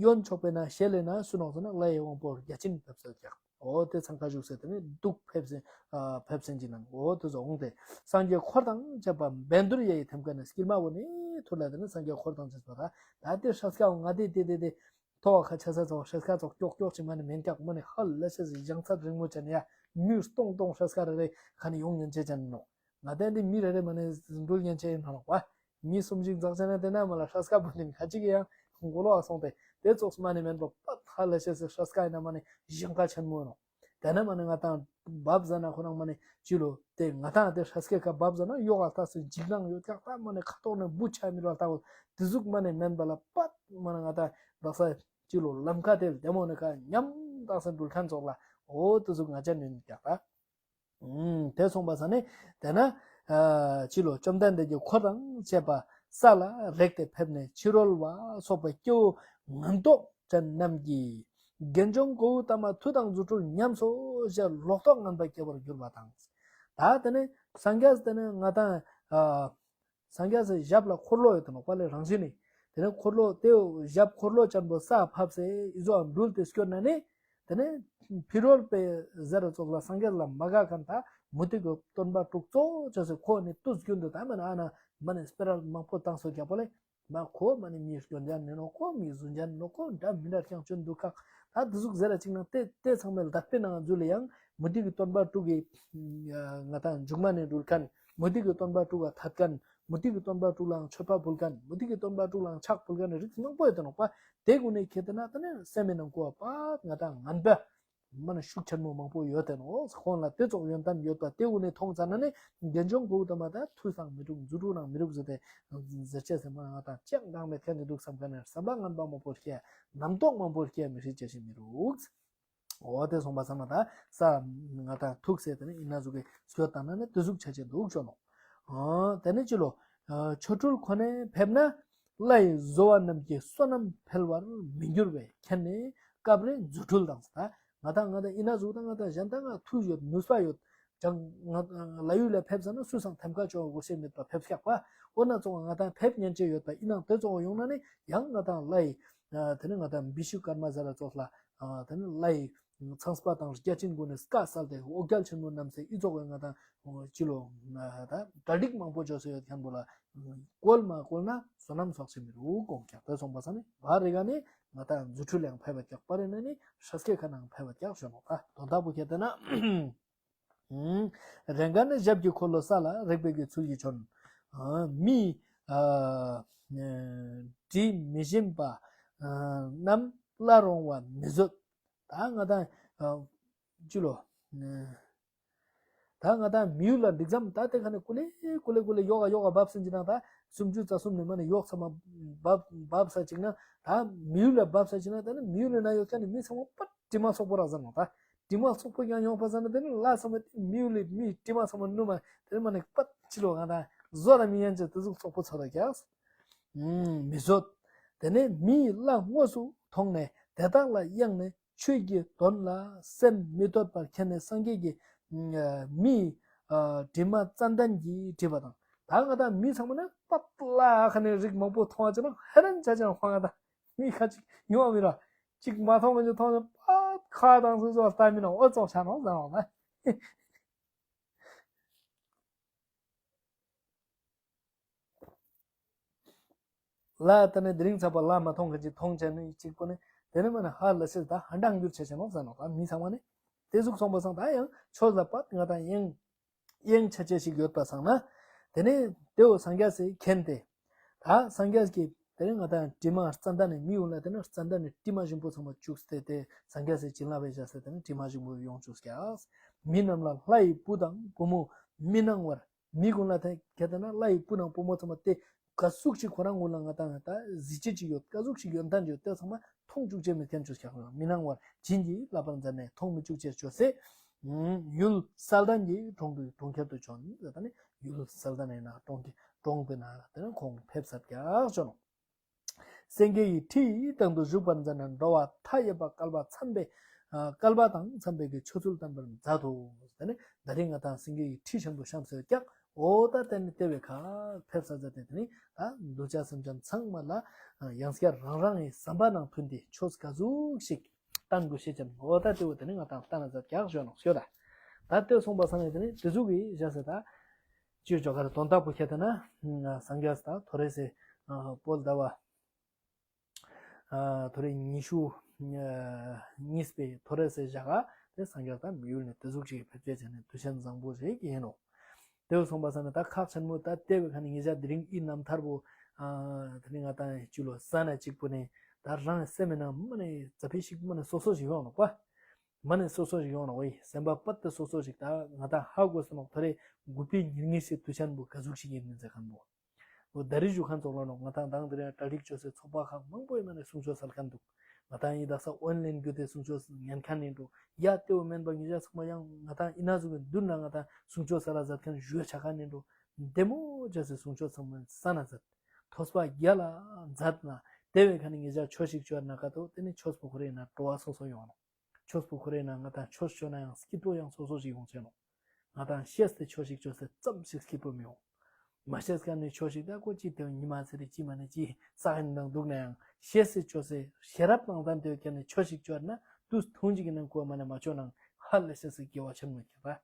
གཡོན་ཕྱོགས་པས་ན་ཤེལ་ལས་ན་སུ་ནོག་ཟེར་ན་ལྷ་ཡི་དབང་པོ་བརྒྱ་བྱིན་ཕེབས་སོ་ཀྱག། འོ་དེ་ཚང་ཁ་བཞུགས་ཟེར་དེ་ནི་གདུགས་ཕེབས་སེ་ཨ་ཕེབས་སེ་ཅི་ནང་འོ་དེ་ཚོ་འོང་སྟེ་སངས་རྒྱས་འཁོར་དང་བཅས་པ་བཻ་ཌཱུརྱ་ཡི་ཐེམ་ཀ་ནས་དཀྱིལ་མ་བོ་ནི་ཐུར་ལ་དེ་ནི་སངས་རྒྱས་འཁོར་དང་བཅས་པ་ད་ད་དེ་ཧྲ་སྐ་འོང་ང་དེ་དེ་དེ་དེ་ཐོག་ཁ་ཆ་ས་ཚོགས་ཧྲ་སྐ་ཚོགས་ཀྱོག་ཀྱོག་ཅིག་མ་ནི་མེན་ཀྱག་མ་ནི་ཧ་ལ་ཤ་ཟི་ཞང་ཚ་རིང་མོ་ཅན་ཡ་མྱུར་སྟོང་སྟོང་ཧྲ་སྐ་རེ་རེ་ཁ་ནི་ཡོང་ཉན་ཅེ་ཅན་ནོ། ང་དེ་འདི་མི་རེ་རེ་མ་ནི་འགྲུལ་ཉན་ཅེ་ཡིན་ཧ་ལོག་པ། མི་གསུམ་ཞིག་འཛག་ཆ་ན་དེ་ན་མ་ལ་ཧྲ་སྐ་བུ་དེ་ནི་ཁ་ཅིག་ཡང་མགོ་ལོག་སོང་སྟེ་དེ་ཙོགས་མ་ནི་མེན་པ་པ་ཧ་ལ་ཤེ་སེ་ཧྲ་སྐ་ཡིན་ན་མ་ནི་ཞིང་ཁ་ཆེན་མོ་ནོ། དེ་ན་མ་ནི་ང་དང་བབ་ཟ་ན་ཁོ་རང་མ་ནི་ཅི་ལོ་དེ་ང་དང་དེ་ཧྲ་སྐ་ཁ་བབ་ཟ་ན་ཡོག་ཨ་ལྟ་སེ་འཇིགས་སྣང་ཡོད་ཀྱག་ད་མ་ནི་ཁ་ཐོག་ནས་བུ་ཆ་མི་ར་ལྟ་བུ་དེ་ཟུག་མ་ནི་མེན་པ་ལ་པ་མ་ནི་ང་དང་བདག་ས་ཅི་ལོ་ལམ་ཁ་དེ་བདེ་མོ་ནི་ཁ་ཉམས་བདག་ས་འགྲུལ་མཁན་ཙོགས་ལ་འོ་དེ་ཟུག་ང་ཅག་ནི་ཀྱག་ད། ཨུམ། དེ་སོང་པ་ས་ནི་དེ་ན་ཨ་ཅི་ལོ་བཅོམ་ལྡན་འདས་ཀྱི་འཁོར་དང་བཅས་པ་ས་ལ་རེག་སྟེ་ཕེབས་ནས་ཕྱི་རོལ་བ་སོགས་པའི་སྐྱེ་བོ་ངན་རྟོག་ཅན་རྣམས་ཀྱིས་དགེ་སྦྱོང་གཽ་ཏ་མ་མཐུ་དང་རྫུ་འཕྲུལ་ཉམས་སོ་ཞེས་ལོག་རྟོག་ངན་པ་སྐྱེ་བར་གྱུར་པ་དང་། ད་དེ་ནི་སངས་རྒྱས་དེ་ནི་ང་དང་ཨ། སངས་རྒྱས་སི་ཞབས་ལ་འཁོར་ལོ་ཡོད་དེ་ནོག་པ་ལེ་རང་བཞིན་ནི། དེ་ནས་འཁོར་ལོ་དེ་ཞབས་འཁོར་ལོ་ཅན་པོ་ས་ཕབ་སེ་ཨི་ཟོ་འགྲུལ་ཏེ་སྐྱོད་ན་ནི། དེ་ནས་ཕི་རོལ་པའི་ཟེར་ར་ཙོགས་ལ་སངས་རྒྱས་ལ་མ་དགའ་མཁན་ད་མུ་སྟེགས་ཀྱི་སྟོན་པ་དྲུག་གཙོ་བོ་བྱས་སེ་ཁོ་ནི་དུས་རྒྱུན་དུ་ད་མ་ནི་ཨ་ན་མ་ནི་སྤེ་ར་མང་པོ་བཏང་སོ་རྒྱག་པོ་ལེ། མ་ཁོ་མ་ནི་མི་སྐྱོན་ཅན་ནི་ནོ་ཁོ་མི་བཟུང་ཅན་ནི་ནོ་ཁོ་འདྲ་མི་འདྲ་རྐྱང་སྐྱོན་འདུག་ཁག་ད་དེ་ཟུག་ཟེར་ར་ཅིག་ན་དེ་དེ་ཚང་མའི་ལ་ད་དཔེ་ནང་འཛུལ་ལེ་ཡང་མུ་སྟེགས་ཀྱི་སྟོན་པ་དྲུག་གི་ང་དང་མཇུག་མ་ནས་འགྲུལ་མཁན། མུ་སྟེགས་ཀྱི་སྟོན་པ་དྲུག་ལ་ཐད་མཁན། མུ་སྟེགས་ཀྱི་སྟོན་པ་དྲུག་ལའང་མཆོད་པ་ཕུལ་མཁན། མུ་སྟེགས་ཀྱི་སྟོན་པ་དྲུག་ལའང་ཕྱག་ཕུལ་མཁན་རིགས་མང་པོ་ཡོད་དེ་ནོག་པ། དེ་ཀུན་ནས་ཁྱེད་དེ་ན་དེ་ནས་སེམས་མི་ནང་ཀོ་བ་ང་དང་ངན་པ་མ་ན་ཤུགས་ཆེན་མོ་མང་པོ་ཡོད་དེ་ནོག་ཁོང་ལ་དེ་ཙོགས་ཡོན་ཏན་ཡོད་པ་དེ་ཀུན་ནས་མཐོང་ཙ་ན་ནི་དགེ་སྦྱོང་གཽ་ཏ་མ་ད་མཐུ་སང་མི་འགྲུབ་རྫུ་འཕྲུལ་ནང་མི་འགྲུབ་ཟེར་ཏེ་ཟེར་ཆེ་སེ་མ་ང་དང་ཅང་གང་མེད་མཁན་ནི་འདུག་བསམ་མཁན་ནི་བསམ་པ་ངན་པ་མང་པོ་སྐྱེ་རྣམ་རྟོག་མང་པོ་སྐྱེ་མི་ཧྲི་ཅེས་ཤིག་མི་རུག་འོ་དེ་སོང་པ་ཚང་མ་ད་ས་ང་དང་ཐུག་སེ་དེ་ནི་ཡིན་ན་ཟུག་གི་སྐྱོད་བཏང་ན་ནི་དེ་ཟུག་ཆ་ཆེ་འདུག་ཅོ་ནོ། ཨོ་དེ་ནི་ཅི་ལོ། ཆོ་འཕྲུལ་ཁོ་ནས་ཕེབས་ན་ལྷ་ཡི་བཟོ་བ་རྣམས་ཀྱི་བསོད་ནམས་འཕེལ་བར་མི་འགྱུར་བས་མཁྱེན་ནས་སྐབས་རེ་རྫུ་འཕྲུལ་དང་ད་ང་དང་ང་དང་ཡིན་ན་ཟུག་དང་ང་དང་གཞན་དང་ང་ཐུག་ཡོད་ནུས་པ་ཡོད། ཅང་ང་ལ་ཡུལ་ལ་ཕེབས་ས་ན་སུས་སང་ཐེམ་ཀ་ཅོ་དགོས་ཤེས་མེད་པ་ཕེབས་ཤག་པ། འོ་ན་ཙོགས་ང་དང་ཕེབས་ཉན་ཅེས་ཡོད་པ་ཡིན་ནང་དེ་ཙོགས་ཡོང་ན་ནི་ཡང་ང་དང་ལྷ་ཡི་དེ་ནི་ང་དང་བི་ཤུ་ཀར་མ་ཟེར་ར་ཙོགས་ལ་དེ་ནི་ལྷ་ཡི་ཚངས་པ་དང་བརྒྱ་བྱིན་ཀུན་ནས་བཀའ་སྩལ་ཏེ་འོ་བརྒྱལ་ཆེན་མོ་རྣམས་སེ་ཨི་ཙོགས་ཡོད་ང་དང་ཅི་ལོ་ད་གྲ་སྒྲིག་མང་པོ་བྱོས་སེ་ཡོད་མཁན་པོ་ལ་བཀོལ་མ་བཀོལ་ན་བསོད་ནམས་གསོག་ཆེ་མི་རུ་དགོངས་ཀྱང་དེ་སོང་པ་ས་ནི་བ་རི་ག་ནི་ང་དང་རྫུ་འཕྲུལ་ཡང་ཕེབས་པ་ཀྱག་པ་རེ་ན་ནི་ཧྲ་སྐད་ཁ་ནང་ཕེབས་པ་ཀྱག་ཞོ་ནོ་ད་དོན་དག་པོ་ཁྱེད་དེ་ན། རེ་འགའ་ནི་ཞབས་ཀྱི་འཁོར་ལོ་ས་ལ་རེག་པའི་གི་ཚུལ་གྱིས་བྱོན། མི་དྲི་མི་ཞིམ་པ་རྣམས་སླར་འོང་བ་མི་བཟོད། ད་ང་དང་ཅི་ལོ། ད་ང་དང་མི་ཡུལ་ལ་འགྲིག་ཙམ་ད་དེ་ཁ་ནས་ཀུ་ལེ་ཀུ་ལེ་ཀུ་ལེ་ཡོག་ག་ཡོག་ག་བབས་ཟིན་གྱི་ན་ད་སུམ་ཅུ་རྩ་གསུམ་ནས་མ་ནས་ཡོག་ཚང་མ་བབས་བབས་ས་ཅིག་ན་ད་མི་ཡུལ་ལ་བབས་ས་ཅིག་ན་ད་ནི་མི་ཡུལ་ལ་ན་ཡོད་ཁ་ནས་མི་ཚང་མ་པ་དྲི་མ་སོག་པོ་རག་ཟ་ནོ་ད། དྲི་མ་སོག་པོ་ཡང་ཡོང་པ་ཟ་ན་དེ་ནི་ལ་ས་མ་དེ་མི་ཡུལ་ལས་མི་དྲི་མ་ས་མ་ནུ་མ་དེ་ནི་མ་ནི་པ་ཅི་ལོ་ང་ད་བཟོ་ར་མི་ཡན་ཅི་དེ་ཟུག་སོག་པོ་ཚོ་ར་ཀྱག་མི་བཟོད། དེ་ནས་མི་ཡི་ལྷ་དངོས་སུ་མཐོང་ནས་དེ་དག་ལ་གཡེངས་ནས་ཆོས་ཀྱི་དོན་ལ་སེམས་མི་གཏོད་པར་མཁྱེན་ནས་སངས་རྒྱས་ཀྱིས་མི་ཡི་དྲི་མ་ཙན་དན་གྱིས་བསྒྲིབས་པ་དང་། ད་ང་ད་མི་ཚང་མ་ནི་པ་ལ་ཁ་ནས་རིགས་མང་པོ་མཐོང་བ་ཅི་ན་ཧེ་རན་ཆ་ཅན་ཧོ་ང་ད་མི་ཁ་ཅིག་ཡོང་བ་མི་ར་ཅིག་མ་མཐོང་མི་ཅིག་མཐོང་ན་པ་ཁ་དང་སོ་སོ་ལྟ་མི་ན་འོ་ཙོག་ཆ་ནོ་ཟ་ནོ་ན། ལ་ད་ནི་དེ་རིང་ཚ་པ་ལ་མ་མཐོང་མཁན་ཅིག་མཐོང་བྱས་ནས་གཅིག་པོ་ནི་དེ་ནི་མ་ནི་ཧ་ལ་ཤེས་ད་ཧ་འདང་འགྱུར་བྱས་བྱས་ནོག་ཟེར་ནོག་ད་མི་ཚང་མ་ནི་དེ་ཟུག་སོང་པ་སང་ད་ཡང་ཆོས་ལ་པ་ང་དང་ཡེང་ཡེང་ཆ་ཆ་ཞིག་ཡོད་པ་སང་ན། དེ་ནི་དེའོ་སངས་རྒྱས་སི་མཁྱེན་ཏེ། ད་སངས་རྒྱས་ཀྱིས་དེ་ནི་ང་དང་དྲི་མ་རྩ་མདའ་ནས་མི་ཡོང་ལ་དེ་ནི་རྩ་མདའ་ནས་དྲི་མ་ཞིམ་པོ་ཚང་མ་བཅུག་སྟེ་དེ་སངས་རྒྱས་སི་བྱིན་རླབས་བྱས་ཟེར་དེ་ནི་དྲི་མ་ཞིམ་པོ་ཡོང་བཅུག་ཀྱག་མི་རྣམས་ལ་ལྷ་ཡི་བུ་དང་བུ་མོ་མི་སྣང་བར། མི་ཀུན་ལ་དེ་གལ་ཏེ་ན་ལྷ་ཡི་བུ་དང་བུ་མོ་ཚང་མ་དེ་ག་ཟུག་ཞིག་ཁོ་རང་ཀུན་ལ་ང་དང་ད་གཟི་བརྗིད་ཅིག་ཡོད་ག་ཟུག་ཞིག་ཡོན་ཏན་ཡོད་དེ་ཚང་མ་མཐོང་བཅུག་བྱས་མི་མཁན་བཅུག་ཀྱག་མི་སྣང་བར་བྱིན་གྱིས་བརླབ་པར་མཛད་ནས་མཐོང་མི་བཅུག་ཅེས་བཅོས་སེ། ཡུལ་གསལ་ལྡན་གྱི་གྲོང་དུ་གྲོང་ཁྱེར་དུ་བྱོན་ཟེར་ད་ནི་ཡུལ་གསལ་ལྡན་ཡིན་ན་གྲོང་གི་གྲོང་དེ་ན་དེ་ནི་ཁོང་ཕེབས་ཟེར་ཀྱག་བྱོན་ནོ། སེང་གེ་ཡི་ཁྲི་ཡི་སྟེང་དུ་བཞུགས་པར་མཛད་ནས་འགྲོ་བ་མཐའ་ཡས་པ་བསྐལ་པ་འཚམས་པའི་ཨ་བསྐལ་པ་དང་འཚམས་པའི་གི་ཆོས་ཚུལ་བསྟན་པར་མཛད་དོ། དེ་ནི་ད་རིང་ང་དང་སེང་གེ་ཡི་ཁྲི་ཆེན་པོ་བཤམས་ཟེར་ཀྱག་འོ་ད་དེ་ནི་དེ་བས་ཁ་ཕེབས་ས་མཛད་དེ་དེ་ནི་ད་གདུལ་བྱ་སེམས་ཅན་ཚང་མ་ལ་ཡང་སྐྱར་རང་རང་གི་བསམ་པ་ནང་མཐུན་ཏེ་ཆོས་ག་ཟུག་ཞིག་བསྟན་དགོས་ཤེས་ཅན་འོ་ད་དེ་བས་དེ་ནི་ང་དང་བསྟན་ན་མཛད་ཀྱག་ཞོ་ནོ་ཞོ་ད། ད་དེ་སོང་པ་སང་ནི་དེ་ནི་དེ་ཟུག་གི་བཞག་ཟེར་ད། ཅིའི་ཇོ་གར་དོན་དག་པོ་ཁྱེད་ལྟ་ན་སངས་རྒྱས་ད་ཐོ་རེ་སེ་བོད་ཟླ་བ་ཐོ་རེ་ཉི་ཤུ་གཉིས་པའི་ཐོ་རེ་སེ་བཞག་ག་དེ་སངས་རྒྱས་ད་མི་ཡུལ་ནས་དེ་ཟུག་ཅིག་ཕེབས་སྐྱེལ་བྱས་ནས་དུས་ཆེན་བཟང་པོ་ཞིག་ཡིན་ནོ། དེ་སོང་པ་སང་ནི་ད་ཁག་ཆེན་མོ་ད་དེ་བས་ཁ་ནི་ངེད་ཅག་དེ་རིང་ཨི་རྣམ་ཐར་པོ་དེ་རིང་ང་དང་ཅི་ལོ་ས་ན་གཅིག་པོ་ནས་ད་རང་སེམས་ནང་མ་ནས་ཛ་ཕི་ཞིག་མ་ནས་སོ་སོ་ཞིག་ཡོང་ནོ་པ། མ་ནས་སོ་སོ་ཞིག་ཡོང་ནོ་ཝེ་སེམས་པ་པད་དེ་སོ་སོ་ཞིག་ད་ང་དང་ཧ་གོ་སོ་ནོ་ཐོ་རེ་དགུ་པའི་ཉེར་གཉིས་སེ་དུས་ཆེན་པོ་ག་ཟུག་ཞིག་ཡིན་མིན་ཟེར་མཁན་པོ། འོ་ད་རི་ཞུ་མཁན་ཚོགས་ལ་ནོ་ང་དང་དང་དེ་རིང་གྲ་སྒྲིག་བཅོས་སེ་ཚོགས་པ་ཁག་མང་པོ་ཡིན་མ་ནས་གསུང་ཆོས་སལ་མཁན་འདུག་ང་དང་ཡིན་དག་ས་ཨོན་ལན་བརྒྱུད་དེ་གསུང་ཆོས་ཉན་མཁན་ཡིན་འགྲོ། ཡ་དེའོ་མེན་པ་ངེད་ཅག་ཚང་མ་ཡང་ང་དང་ཡིན་ན་ཟུག་གི་མདུན་ན་ང་དང་གསུང་ཆོས་སལ་ལ་མཛད་མཁན་ཞུ་ཆ་མཁན་ཡིན་འགྲོ། བདེ་མོ་བྱས་སེ་གསུང་ཆོས་ཚང་མ་ས་ན་མཛད། ཐོས་པ་རྒྱ་ལ་མཛད་ན་དེ་བས་ཁ་ནི་ངེད་ཅག་ཆོས་ཤིག་བཅོས་ན་ཀ་ཏོ་དེ་ནི་ཆོས་པོ་ཁོ་རེ་ན་སྤྲོ་བ་སོ་སོ་ཡོང་ནོ། ཆོས་པོ་ཁོ་རེ་ན་ང་དང་ཆོས་བཅོས་ན་ཡང་སྐྱིད་པོ་ཡང་སོ་སོ་ཞིག་ཡོང་ཆེ་ནོ། ང་དང་ཤེས་ཏེ་ཆོས་ཤིག་བཅོས་སེ་ཙམ་ཞིག་སྐྱིད་པོ་མི་ཡོང་། མ་ཤེས་མཁན་ནི་ཆོས་ཤིག་ད་ཀོ་ཅི་དེ་ཉི་མ་ཚེ་རེ་ཅི་མ་ནི་ཅི་ས་ཡིན་དང་འདུག་ན་ཡང་ཤེས་སེ་བཅོས་སེ་ཤེས་རབ་དང་ལྡན་དེ་ཀྱ་ནི་ཆོས་ཤིག་བཅོས་ན་དུས་ཐུང་ཅིག་གི་ནང་ཁོ་མ་ནི་མ་བཅོས་ན་ཧ་ལས་སེ་སེ་དགེ་བ་ཆེན་མོ་ཁྱེད་པ།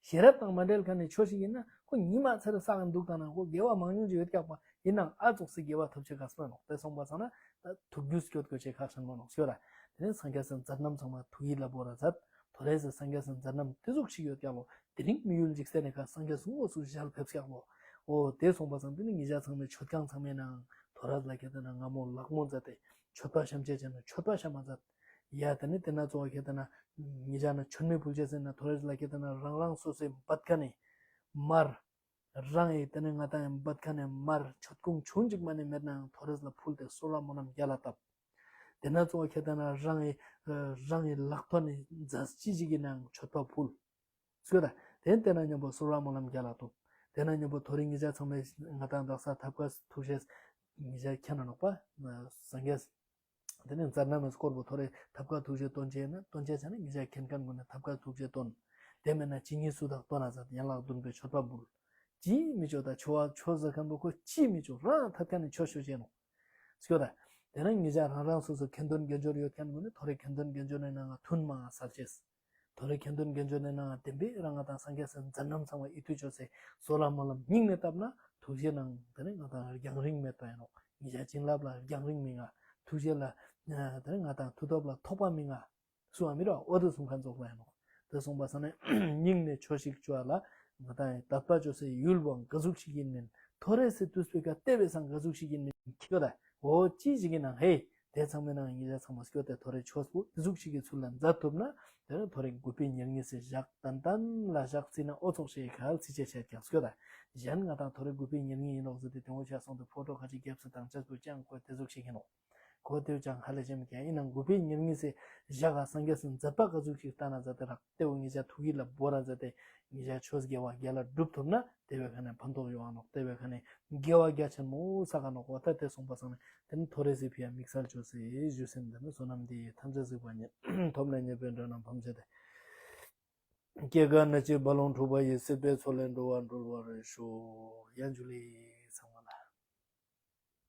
ཤེས་རབ་དང་མ་འབྲེལ་མཁན་ནི་ཆོས་ཤིག་ཡིན་ན་ཁོ་ཉི་མ་ཚེ་རེ་ས་ཡིན་འདུག་དང་ན་ཁོ་དགེ་བ་མང་ཉུང་ཅིག་ཡོད་ཀྱག་པ་ཡིན་ནའང་ཨ་ཙོག་སེ་དགེ་བ་ཐོབ་ཆེ་ག་སྨ་ནོག་དེ་སོང་པ་སང་ན་ད་ཐུགས་རྒྱུས་སྐྱོད་དགོས་ཆེ་ཁག་ཆེན་མོ་ནོག་ཤོད་ར། དེ་ནས་སངས་རྒྱས་སི་མཛད་རྣམ་ཚང་མ་ཐུགས་ཡིད་ལ་བོར་ར་མཛད། ཐོ་རེ་སི་སངས་རྒྱས་སི་མཛད་རྣམ་དེ་ཟུག་ཞིག་ཡོད་ཀྱག་ལོ། དེ་རིང་མི་ཡུལ་འཇིག་རྟེན་ནས་ཁ་སངས་རྒྱས་སུ་དངོས་སུ་ཞལ་ཕེབས་ཀྱག་ལོ། འོ་དེ་སོང་པ་སང་དེ་ནི་ངེད་ཅག་ཚང་མའི་མཆོད་ཁང་ཚང་མའི་ནང་ཐོ་རེ་ལ་ཁྱེད་དེ་ན་སྔ་མོ་ལག་མོ་མཛད་དེ་མཆོད་པ་བཤམས་བྱས་བྱས་ན་མཆོད་པ་བཤམས་མ་མཛད། ཡ་དེ་ནི་དེ་ན་གཙོ་བོ་ཁྱེད་དེ་ན་ངེད་ཅག་ན་མཆོད་མེ་ཕུལ་བྱས་ཟེར་ན་ཐོ་རེ་ལ་ཁྱེད་དེ་ན་རང་རང་སོ་སོའི་འབད་ཁ་ནས་མར། རང་ཡི་དེ་ནས་ང་དང་ཡང་འབད་ཁ་ནས་མར་མཆོད་ཀོང་ཆུང་ཅིག་མ་ནས་མེད་ནའང་ཐོ་རེ་ལ་ཕུལ་ཏེ་གསོལ་བ་སྨོན་ལམ་རྒྱ་ལ་བཏབ། དེ་ན་གཙོ་བོ་ཁྱེད་དེ་ན་རང་ཡི་རང་ཡི་ལག་ཐོག་ནས་རྫས་ཅི་ཞིག་གི་ནང་མཆོད་པ་ཕུལ། སྐྱོ་ད། དེ་དེ་ན་མཉམ་པོ་གསོལ་བ་སྨོན་ལམ་རྒྱ་ལ་བཏབ། དེ་ན་མཉམ་པོ་ཐོ་རེ་ངེད་ཅག་ཚང་མས་ང་དང་དག་ས་ཐབ་ཀ་ཐུགས་རྗེ་ངེད་ཅག་མཁྱེན་ན་ནོག་པ། སངས་རྒྱས། དེ་ནས་མཛད་རྣམ་སྐོར་པོ་ཐོ་རེ་ཐབ་ཀ་ཐུགས་རྗེ་སྟོན་བྱས་ན་སྟོན་བྱས་ཚར་ན་ངེད་ཅག་མཁྱེན་མཁན་ཀུན་ནས་ཐབ་ཀ་ཐུགས་རྗེ་སྟོན། དེ་མེད་ན་ཇི་སྙེད་སུ་དག་སྟོན་ན་མཛད་ཡན་ལག་བདུན་པའི་མཆོད་པ་འབུལ། ཅིས་མི་ཆོག་ད་ཆོ་བ་ཆོས་ཟེར་མཁན་པོ་ཁོ་ཅིས་མི་ཆོག་རང་ཐབས་མཁན་ནས་ཆོས་ཞུ་བྱས་ནོ། སྐྱོ་ད། དེ་ན་ངེད་ཅག་རང་རང་སོ་སོ་མཁན་དོན་དགེ་སྦྱོར་ཡོད་མཁན་ཀུན་ནས་ཐོ་རེ་མཁན་དོན་དགེ་སྦྱོར་ནས་ནང་ང་ཐུན་མང་སལ་ཅེས། ཐོ་རེ་མཁན་དོན་དགེ་སྦྱོར་ནས་ནང་ང་བདེན་པའི་རང་ང་དང་སངས་རྒྱས་སི་མཛད་རྣམ་ཚང་མ་ཨི་ཐུ་ཆོས་སེ་གསོལ་བ་སྨོན་ལམ་སྙིང་ནས་བཏབ་ན་ཐུགས་རྗེ་ནང་དེ་ནས་ང་དང་རྒྱང་རིང་མེད་པ་ཡིན་ནོ། ངེད་ཅག་བྱིན་རླབས་ལ་རྒྱང་རིང་མི་མངའ། ཐུགས་རྗེ་ལ་དེ་ནས་ང་དང་མཐུ་སྟོབས་ལ་ཐོགས་པ་མི་མངའ། སུའང་མི་རོ་ཨོ་དེ་གསུང་མཁན་ཚོགས་པ་ཡིན་ནོ། དེ་གསུངས་པ་སང་ནས་སྙིང་ནས་ཆོས་ཤིག་བཅོ་ལ་ང་དང་ཡི་དད་པ་བཅོས་སེ་ཡུལ་བོ་ག་ཟུག་ཞིག་ཡིན་མིན་ཐོ་རེ་སི་དུས་པའི་ཀ་ལྟེ་བའི་སང་ག་ཟུག་ཞིག་ཡིན་མིན་ཁྱོད་ད་འོ་ཅི་ཞིག་ཡིན་ནང་ཧེ། དེ་ཚང་མའི་ནང་ངེད་ཅག་ཚང་མ་སྐྱོ་དེ་ཐོ་རེ་ཆོས་པོ་དེ་ཟུག་ཞིག་གི་ཚུལ་ལ་མཛད་ཐུབ་ན་དེ་ནས་ཐོ་རེ་དགུ་པའི་ཉེར་གཉིས་སི་ཞག་ཏན་ཏན་ལ་ཞག་རྩིས་ན་ཨོ་ཚོགས་ཤིག་གལ་སྲིད་ཆེ་ཆེ་ཀྱང་སྐྱོ་ད། གཞན་ང་དང་ཐོ་རེ་དགུ་པའི་ཉེར་གཉིས་ཡིན་ནོག་ཟེར་ཏེ་དེ་འོ་ཆ་སོང་དུ་ཕོ་ཊོ་ཁ་ཅིག་རྒྱབ་སེ་དང་ཅེས་པོ་ཅང་ཁོ་དེ་ཟུག་ཞིག་ཡིན་ནོ། གོ་དེ་ཅང་ཧ་ལས་ཅན་མི་ཀྱང་ཡིན་ནང་དགུ་པའི་ཉེར་གཉིས་སི་ཞག་ག་སངས་རྒྱས་སི་མཛད་པ་ག་ཟུག་ཞིག་ལྟ་ན་མཛད་དེ་རག་དེ་འོ་ངེད་ཅག་ཐུགས་ཡིད་ལ་བོར་ར་མཛད་དེ་ངེད་ཅག་ཆོས་དགེ་བ་རྒྱ་ལ་སྒྲུབ་ཐུབ་ན་དེ་བས་ཁ་ནས་ཕན་ཐོགས་ཡོང་ང་ནོག་དེ་བས་ཁ་ནས་དགེ་བ་རྒྱ་ཆེན་མོ་བསགས་ག་ནོག་འོ་ད་དེ་གསུངས་པ་སང་ནས་དེ་ནི་ཐོ་རེ་སི་ཕི་ཡ་དམིགས་བསལ་བཅོས་སེ་ཞུ་སེམས་དེ་ནི་བསོད་ནམས་འདི་ཡིས་ཐམས་ཅད་གཟིགས་པ་ཉིད། ཐོབ་ནས་ཉེས་པའི་དགྲ་རྣམས་ཕམ་བྱས་ཏེ། སྐྱེ་རྒ་ན་འཆིའི་རྦ་ཀློང་འཁྲུགས་པ་ཡི། སྲིད་པའི་མཚོ་ལས་འགྲོ་བ་སྒྲོལ་བར་ཤོག་ཡ་འཇུ་ལེ།